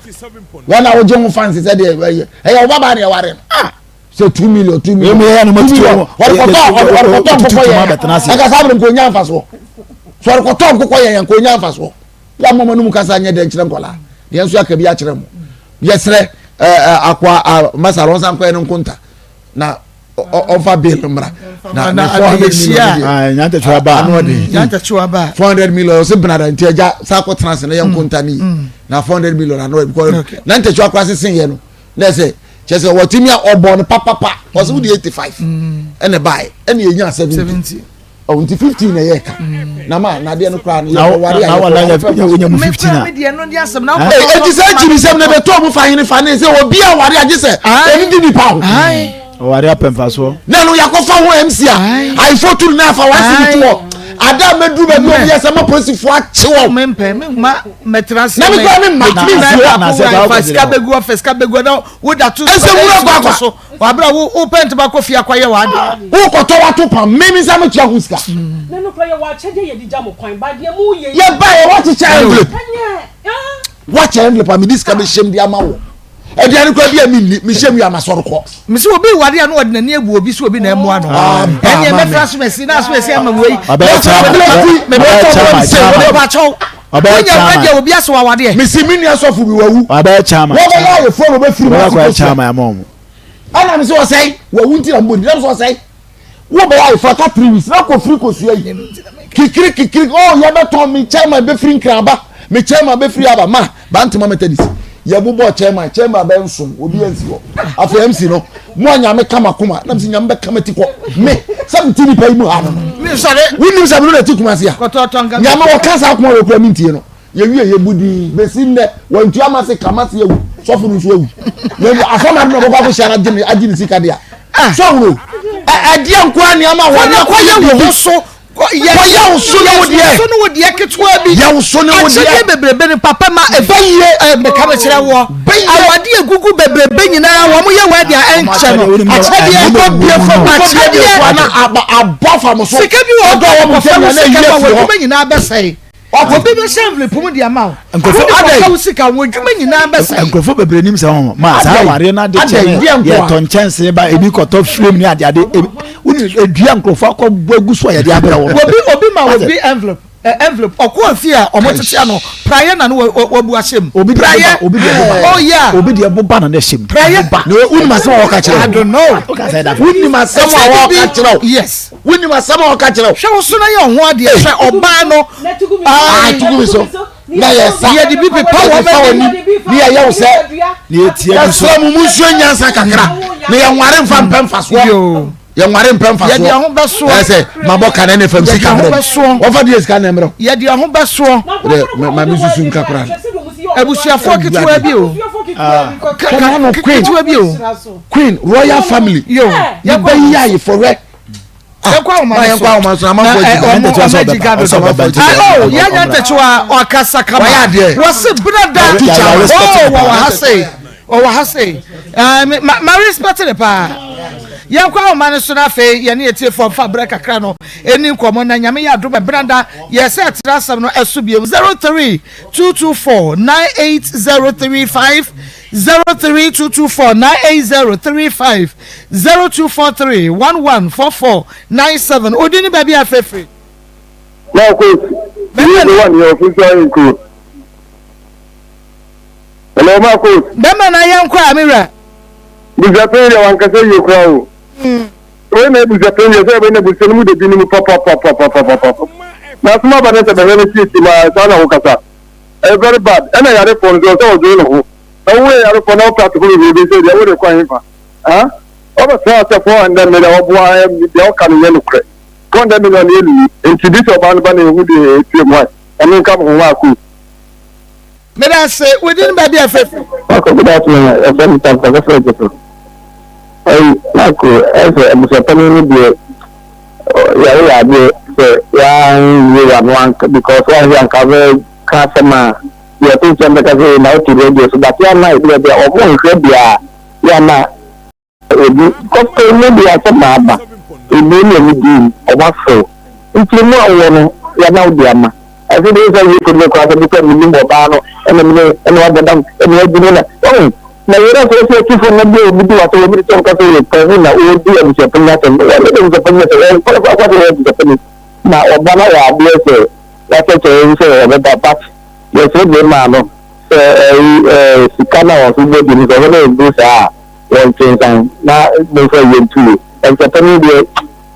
wɔn a wogye ho fansi sɛ deɛ ɛyɛ ɛyɛ wo babaa na ɛware no ah sɛ 2 million 2 million 2 million ɔrekɔtɔ ɔrekɔtɔ nkokɔ yɛ ɛka saa abiri nko nya nfasoɔ so ɔrekɔtɔ nkokɔ yɛ nko nya nfasoɔ yɛ mo mo no mu kasa nyɛ dɛ nkyerɛ nkɔla deɛ nso aka bi akyerɛ mo yɛsrɛ ɛɛ akwa masara ɔnsan kɔɛ no nkonta na ɔnfa bill mmra na ne 400 million deɛ nyantakyiwa ba ano ɔde nyantakyiwa ba 400 million ɔsɛ benada nti ɛgya saa akɔ tena ase na yɛ nkonta ne yi na 400 million ano ɔde because na ntakyiwa kora sesen yɛ no na ɛsɛ kyɛ sɛ wɔtumi a ɔbɔ no papapa ɔsɛ wodi 85 ɛna ɛbaeɛ ɛna yɛnya 70 ɔwɔ nti 15 na ɛyɛ ka na ma nadeɛ no koraa no yɛ ware a yɛ kɔ wonya mu 15 a eti sɛ akyiri sɛm na ɛbɛtɔ ɔmo fa hene fa ne sɛ obi a ware agye sɛ ɛne di nipa ho ɔware apɛ mfasoɔ na no yɛakɔfa ho mc a ayefo turu na afa wase bi toɔ ada a mɛduru baabi ɔmo yɛ sɛ ma polisifoɔ akye wɔn mempɛ memma mɛtena ase na mekura me mma me nsuo fa sika bɛgu ɔfɛ sika bɛgu na woda to ɛsɛ wura kɔ akwa so wabra wo wo pɛnt ba kɔ fie akɔyɛ w'ade wokɔtɔ wato pam me me nsa metua ho sika na no kora yɛ wɔ akyɛdeɛ yɛde gya mo kwan ba deɛ mo yɛ yɛba yɛ wakyekyɛ envelope wakyɛ envelope a mede sika bɛhyɛm de ama wo aduane kora bi a menni mehyɛ mu yɛ amasɔre kɔ mesi obi wade a na ɔde n'ani abu obi so obi na ɛmoa no ɛneɛ mɛfra so masi na so masi ama wei wonya obi asɛ wawadeɛ mesi me nua sɔfo bi wawu wɔbɛyɛ ayeforɔ na wɔbɛfiri mu ase kɔsua ɛna me sɛ ɔsɛe wawu nti na mbɔ di na me sɛ ɔsɛe wobɛyɛ ayeforɔ aka 3 weeks na kɔfiri kɔsua yi kikiri kikiri oh yɛbɛtɔn me chairman bɛfiri nkraba me chairman bɛfiri aba ma bantama methodist yɛbobɔ chairman chairman bɛnsom obi ansi hɔ afei mc no. Mo a Nyame ka m'akoma na mese Nyame bɛka m'ati kɔ me sɛ mete nipa yi mu ha no no. Wonim sɛ mene na ɛte Kumasi a. Nyame ɔka saa akoma wɔ kura mentie no. Yɛwie yɛbu din bɛsi nnɛ wantua m'ase ka m'ase awu sɔfo no nso awu. Yɛn asɔm ade na ɔbɛkɔ akɔhyia no agye ne sika dea. Ah. So ahuro ɛdeɛ nkoa nneɛma wɔ ne akɔyɛ wo ho so kɔyɛ wo so ne wo deɛ so ne wo deɛ ketewa bi yɛ wo so ne wo deɛ akyɛdeɛ bebrebe no papa ma ɛbɛyie ɛ meka mekyerɛ woɔ awade egugu bebrebe nyinaa wɔn yɛ wɔ ɛdeɛ ɛnkyɛ no akyɛdeɛ bie fam akyɛdeɛ abɔ fa mo so sika bi wɔ hɔ a wɔkɔfa wo sika ma wɔ adwuma nyinaa bɛsɛe. Obi bɛhyɛ envelope mu de ama wo. Nkurɔfoɔ Wode kɔka wo sika, wɔn adwuma nyinaa bɛsɛe. Nkurɔfoɔ bebree nim sɛ wɔn ma saa awareɛ no ade kyɛ no yɛtɔ nkyɛnsee ba ebi kɔtɔ frame ne ade ade ebi wone edua nkurɔfoɔ akɔ bɔ egu so a yɛde abrɛ wɔn. Obi obi ma obi envelope eh, envelope ɔkɔ afie a wɔn tete ano praeɛ na no wabu ahyɛ mu. Obi deɛ boba obi deɛ boba oh yeah obi deɛ boba na na ɛhyɛ mu. Praeɛ boba. Na wonim asɛm a wɔka kyerɛ I don't know. Wonim asɛm a wɔka kyerɛ wo. Yes. Wonim asɛm a ɔka kyerɛ wo. Hwɛ wo so na yɛ ɔho adeɛ. Hwɛ ɔbaa no. Ah, tugu mi so. Na yɛ sa. Yɛde bi pepa wɔn anim. Ne yɛ yɛ wo sɛ. Ne yɛ tia bi so. Yɛsrɛ mo mo nsua nyansa kakra. Na yɛ nware nfa mpɛ nfa soɔ. Yɛ nware mpɛ nfa soɔ. Yɛde ɛho bɛsoɔ. Ɛsɛ mabɔ kan ɛne fam sika mmerɛ. Wɔfa deɛ sika na mmerɛ. Yɛde ɛho bɛsoɔ. Dɛ ma mi susu nka koraa. Abusuafoɔ ketewa bi o. Ketewa bi o. Queen royal family. Yo. Yɛ bɛ yi ayefɔwɛ. Yɛnkɔ ahoma no so na ɔmo agyi ga dodo. Oh, yɛnyɛ ntɛkyewa ɔkasa kama. Wɔsi brada. Oh, wɔwɔ ha sei. Ɔwɔ ha sei. Ma ma respect ne paa. Yɛnkɔ ahoma no so na afei yɛne yɛtiefoɔ mfa berɛ kakra no ɛni nkɔmmɔ na Nyame yɛ adom brada yɛsɛ ɛtena asɛm no ɛso biom 03224 98035 03224 98035 0243 1144 97 Odin ne baabi a frɛfiri. Marcus, Bɛma ne wɔ ne ɔfiri sɛ nkuro. Hello, Marcus. Bɛma na yɛn kɔ a me wura. Busuapɛn deɛ wankasa yie koraa o. Wei na abusuapɛn deɛ sɛ wei na abusua no mu de bi no mu papapapapapapa. Na asɛm aba ne sɛ bɛhwɛ no siesie mu a saa na wokasa. Ɛyɛ very bad. Ɛna yarefoɔ no nso ɔsɛ ɔdwene ne ho. Na woyɛ yarefoɔ na wopɛ atofo bebrebe sɛ deɛ wode kɔ hefa? Ah? Ɔbɛsra sɛ 400 million ɔboa deɛ ɔka no nyɛ nokorɛ. 400 million deɛ ɛnni. Nti bi sɛ ɔbaa no ba na ɛhu deɛ ɛtie mu a, ɛno nka mo ho maako. Meda ase, wo din baabi a fɛfɛ. Marco, good afternoon. Ɛfɛ mi ta nkɔsɛ fɛ jɛfɛ. Ɛyi, Marco, ɛsɛ abusuapanin no deɛ yɛre yɛ adeɛ sɛ yɛanwie wano anka because wɔanhwɛ anka bɛ ka asɛm a deɛ ɛto nkyɛn bɛka sɛ na wote radio so but yɛama ebi baabi a wɔn nhwɛ deɛ a yɛama ebi kɔfɛ mu deɛ asɛm aba ebi ne ɛmu di wɔn afɛw nti mu a wɔ no yɛama wo de ama ɛsɛ de sɛ yɛ kɔmi kɔ asɛm kɔ mi nim ɔbaa no ɛna mi ne ɛna wabɔ dam ɛna wadi ne na ɔn na yɛrɛ sɛ ɛsɛ ɛtifo na bi a obi di wasɛ obi sɛ ɔka sɛ yɛ pɛn na ɔdi abusuapɛn asɛm wɔn de abusuapɛn asɛm wɔn kɔlɔkɔ akɔ sɛ yɛ abusuapɛn na ɔba na wɔ adeɛ sɛ wakyɛkyɛ yɛn sɛ ɔbɛba but yɛsrɛ deɛ maa no sɛ ɛyi ɛɛ sika na wɔn so bɔ di no sɛ ɔbɛba ebu saa a wɔntwe nsan na momfa yɛ ntuo ɛnsɛpɛ no deɛ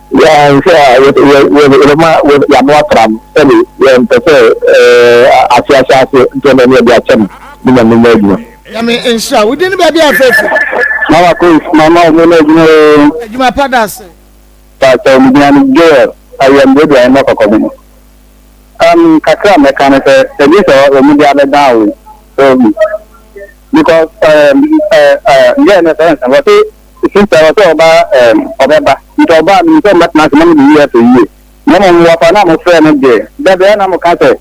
yɛnhwɛ a yɛbɛma yɛano atra no sɛde yɛmpɛ sɛ ɛɛ ase ahyɛ ase nti ɔno ɛne yɛde akyɛ no ne nyame nyɛ adwuma. Nyame nhyira wo din ne baabi a frɛ firi. Mama Chris, mama wo mo adwuma oo. Adwuma pa da ase. Pastor me din ane Joel Ayambrɛ Duane Kɔkɔbene. Um, kakra a mɛka ne sɛ, ɛgye sɛ wɔn de abɛdan wo so because um, uh, uh, girl no sɛ nsɛm wɔse sister wɔsɛ ɔba um, ɔbɛba nti ɔba a menim sɛ ɔmbɛtena ase na mede yie ato yie na mmom wɔfa no a mofrɛ no deɛ da biara na moka sɛ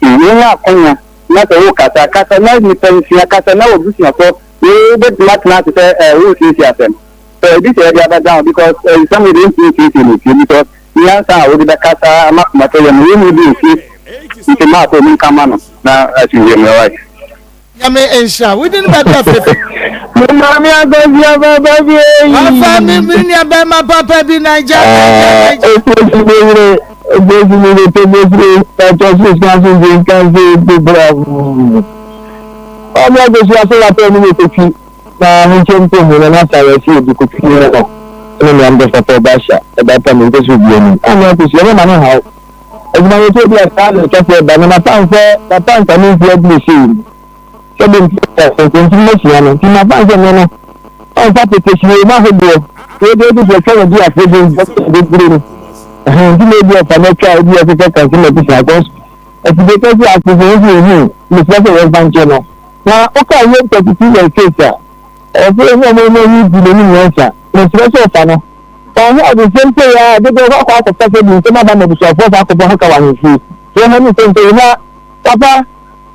wonya akonya na sɛ wokasa kasa na nnipa nsua kasa na wɔbusuafoɔ wobɛtumi atena ase sɛ eh, wosiesie asɛm sɛ ebi sɛ yɛde abɛdan wo because nsɛm wode ntumi nsiesie no fie because Nyansa a wode bɛkasa ama akoma tɔ yam no, wonni bi wɔ fie nti mma afei menka mma no na asomdwie mmra wai. Nyame nhyira wo din baabi a fɛfɛ. Me maame akɔsia papa bi eyi. Wafa me me nua bɛrima papa bi Naija Naija Naija. Okosi me yere okosi me yere tebefiri ɛtɔ so sika so nti nka nse bebra. Maame akɔsia so lapɛ ne me kotwi. Na me nkyɛn mpo hu na n'atare a ɛsɛ obi kotwi no no ne nea mede fata ɔba ahyɛ ɔba pa mu mpɛ sɛ obi anim a nea kosua mɛma no haw adwumayɛsɛ bi a saa na ɛtwa sɛ ɛba no mafa nsɛ mafa nsa me mfe aduosia yi mu sɛ de mfe nti masua no nti mafa nsɛ nnɛ no. Ɔmfa petesire mu ahodoɔ wei deɛ ebi sɛ ɛtwa no di afe bi bɛbire no ɛhɛn nti na ebi ɔfa no atwa ebi ɛsesɛ kansi na ɛte saa cause afidie kɛse asese nso ehu mesrɛ sɛ yɛmfa nkyɛ no na woka yɛ 32 verse 6 a ɛwɔ sɛ yɛhu ɔmo ɔmo ani di n'anim nyansa mesrɛ sɛ ɔfa no ɔho adesɛm sɛ yɛ a dodoɔ kɔ akɔ akɔfa sɛ bi nsɛm aba ma abusuafoɔ saa akɔbɔ ho ka wɔ ahemfie yɛn ha ne nsɛm sɛ yɛ na papa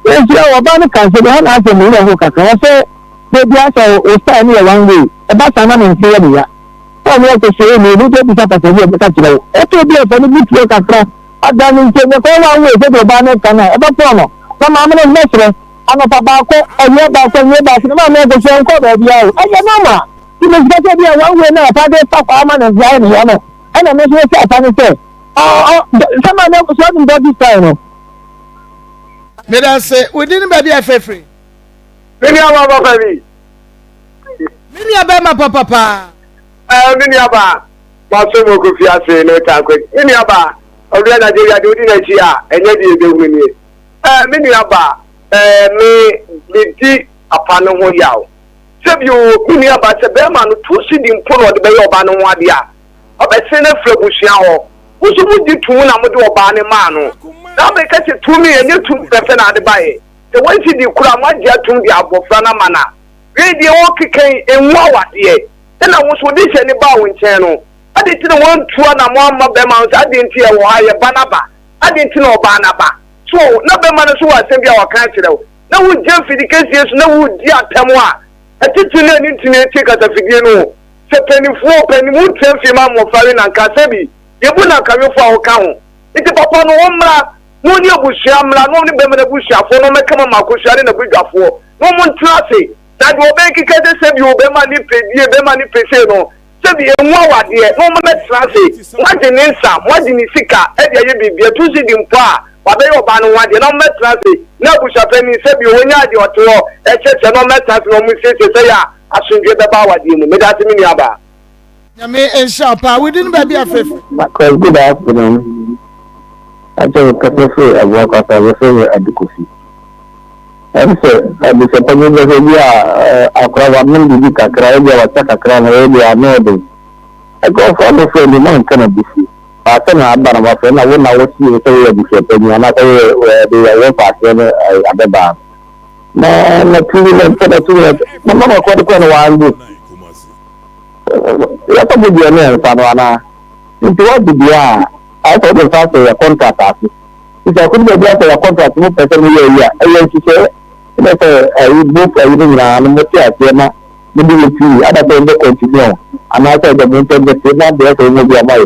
yɛnhyira wɔ ɔbaa no ka nsɛm ɛha na asɛm no werɛ ho kakra wɔsɛ Da biara sɛ wo style no yɛ one way, ɛba saa na me nse yɛ me ya. Sɛ ɔno ɔkɔhyɛ emu, obi nso bisa kasa bi a ɔbɛka kyerɛ wo. Ɛtɔ bi a fa no bi tuo kakra, ada no nti ɛnyɛ kɔyɛ one way sɛdeɛ ɔbaa no reka no a, ɛbɛpɔn no. Na maame no mɛsrɛ, anɔpa baako, awia baako, anwummerɛ baako, na maame akɔhyia nkɔɔ baabiara o. Ɛyɛ normal. Nti mesrɛ sɛ ebia one way no a papa de fa hɔ ama ne nse ayɛ ne ya no, ɛna me nso mesrɛ papa no sɛ, ɔ, ɔ, sɛ maame akɔhyia wonim doggy style no. Medase, wo din ne baabi a ɛfɛ firi? Me nua ba papa bi. Me nua bɛrima papa paa. Ɛɛ me nua ba maso mu kɔ fi ase ne tankwa. Me nua ba ɔwia Nigeria de odi n'akyi a ɛnyɛ deɛ ebehunu nie. Ɛɛ me nua ba ɛɛ me me di apa no ho yaw. Sɛbi o me nua ba sɛ bɛrima no tu si di mpo na ɔde bɛyɛ ɔbaa no ho adeɛ a ɔbɛsene no afiri abusua hɔ. Mo nso mo gye tum na mo de ɔbaa no maa no. Na abɛka sɛ tumi ɛnyɛ tumi fɛfɛ na ade baeɛ. Sɛ wɔasi di koro a, moagye atom de abɔfra no ama no a, wei deɛ ɔrekeka yi, ɛnwu awadeɛ. Ɛna wo nso, wode hyɛne baa wo nkyɛn no, adɛn nti na woantu anammɔn amma bɛrima no sɛ, adɛn nti yɛwɔ ha, yɛba no aba, adɛn nti na ɔbaa no aba? So na bɛrima no nso wɔ asɛm bi a waka akyerɛ wo, na wogyina mfidi kɛseɛ so na woredi atɛm a, atitire ne ani ntumi ntie kasafidie no o. Sɛ mpanimfoɔ, mpanin, wotia mfie ma mmɔfra we nanka sɛbi, yɛbu nankawefoɔ a woka ho. Nti papa no, ɔmmra. Mo ne abusua mmra na ɔne bɛrima no abusuafoɔ na ɔmmɛka mo ama akosua ne n'abadwafoɔ na wɔn ntena ase. Na deɛ ɔbɛkeka sɛ sɛbi o bɛrima ne pɛ die, bɛrima ne pɛ sei no, sɛbi ɛnwu awadeɛ na wɔmmɛtena ase. Moagye ne nsa, moagye ne sika de ayɛ biribi, ɛto sidi mpo a, wabɛyɛ ɔbaa no ho adeɛ na wɔmmɛtena ase. Na abusuapanin, sɛbi o, ɔnyaa deɛ ɔte hɔ kyerɛkyerɛ na wɔmmɛtena ase na wɔnsiesie sɛdeɛ a asomdwoeɛ bɛba awadeɛ mu. Meda ase me nuabaa. Nyame nhyira wo paa. Wo din baabi a frɛfrɛ. Marcus good afternoon. Akyɛ me kasa firi Aboa Kwasa wɔfrɛ me Adu Kofi. Ɛm sɛ abusuapanyin bɛsɛ bi a akora wanom biribi kakra ebi a wakyɛ kakra na ɛyɛ deɛ ano ɔden. Nkurɔfoɔ a mofrɛ no manka no abufuo. Baasɛ na aba na wafrɛ na wo na wosie sɛ woyɛ abusuapanyin anaasɛ woyɛ de yɛ wo faaseɛ no abɛbaa no. Na na tumi na mpɛ na tumi na na mama kɔde kɔ no wangye. Yɛtɔ bo deɛ ne nsa no anaa? Nti woagye deɛ a, ayɛ sɛ wode nsa asɛ yɛ contract ase. Nti sɛ akɔdu baabi asɛ yɛ contract mo pɛ sɛ moyɛ ayi a, ɛyɛ nhyehyɛeɛ na sɛ ayi both ayi no nyinaa no mote aseɛ na mode yɛ pii ada sɛ mobɛ continue anaasɛ ɛdɛ mo ntɛm bɛte na deɛ sɛ mo bi a moayɛ.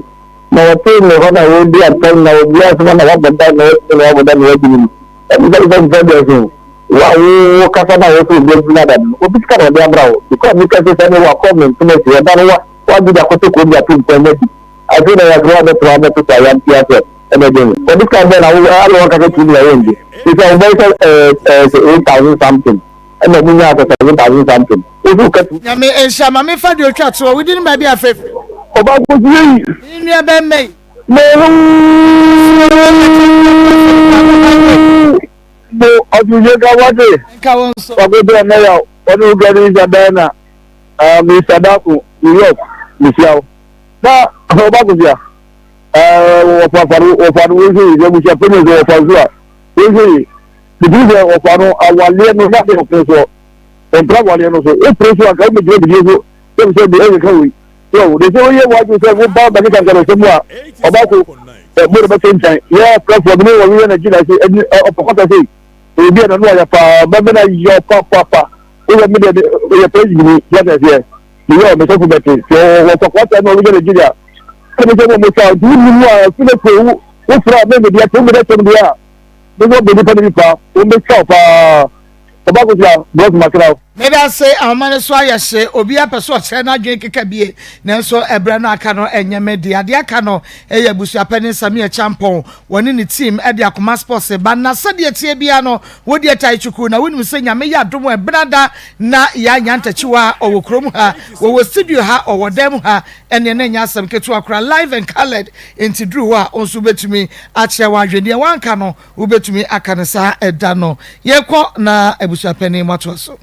Na wɔte ne hɔ na wɔdi atɛm na obi asoma na wabɔ da na watumi na wabɔ da na wagye ne mu. Ɛne sɛ sɛ sɛ deɛ so wo a wo kasa na wo sɛ obi agyina da no obi sika na ɔde abra wo because mi kɛse sɛ ne wakɔ me ntoma si ɛda no wa wagye de akɔtɔ kɔn bi ato nkwan adi afei na yɛsɛ wabɛtena wabɛto so ayamti asɛ ɛna ɛde ne ɔde sika bɛn na wo ala wɔn kasa tumi na wɔn di sɛ wɔbɛyɛ sɛ ɛɛ ɛɛ sɛ 8,000 something ɛna ɔmo nyaa sɛ 7,000 something wosu kɛse. Nyame nhyira ma me fa deɛ otwa toɔ wo din baabi a frɛ firi. Ɔba kosi yi. Me nua bɛmma yi. Mo ɔtúnṣe ká wáṣẹ. Nka wo nso. Wakoto ɛnɛ ɔne wo gari Mr. Diana, uh, Mr. Dako, New York, mehyia wo. Na ɔba kosia, wɔfa no wɔfa no wɔhwɛ yi, abusua panyin sɛ wɔfa so a, wɔhwɛ yi. Bitumi sɛ wɔfa no awaleɛ no na de ɔpere soɔ. Ɔmpere awaleɛ no so. Wopere so a nka wobɛgyina bidie so sɛ sɛ de ɛkeka wei. So de sɛ woyɛ w'adwene sɛ wo ba bɛkeka nka no sɛ mu a ɔba ko mo de bɛte nkyɛn yɛ prɛfoɔ bi ne wɔ wiyɛ n'akyi na sɛ ɛni ɔpɔkɔtɔ sei ebi a n'ano ayɛ paa bɛbɛ na yɛ ɔpapapa woyɛ mi deɛ yɛ pɛ yini yɛ sɛ seɛ meyɛ ɔmɛ sɔfo bɛte sɛ wɔpɔkɔtɔ na ɔwiyɛ n'akyi deɛ ɛna sɛ wɔn mo sa nti wonni mu a ɛfi ne kuro wo wofura mɛ mɛ deɛ tó mɛ deɛ tɛm deɛ a mɛ wɔ bɛ nipa ne bi paa wɔn bɛ twa paa ɔba ko tia blɔk makra. Medase, ahoma no so ayɛ hye, obiara pɛ sɛ ɔkyerɛ n'adwene keka bie, nanso ɛberɛ no aka no ɛnyɛ me dea. Deɛ aka no yɛ abusuapanin Sammy Acheampong, wɔne ne team de Akoma Sports reba, na sɛdeɛ ɛteɛ biara no, wo deɛ tae kyukuu na wonim sɛ Nyame yɛ adom a ɛbenada na yɛanya ntakyiwa ɔwɔ kurom ha, wɔwɔ studio ha, ɔwɔ dan mu ha, ɛneɛ na ɛnyɛ asɛm ketewa koraa, live and coloured, nti duru hɔ a wo nso wobɛtumi akyerɛ w'adwene, deɛ woanka no Wobɛtumi aka no saa ɛda no. Yɛkɔ na abusuapanin moatoa so.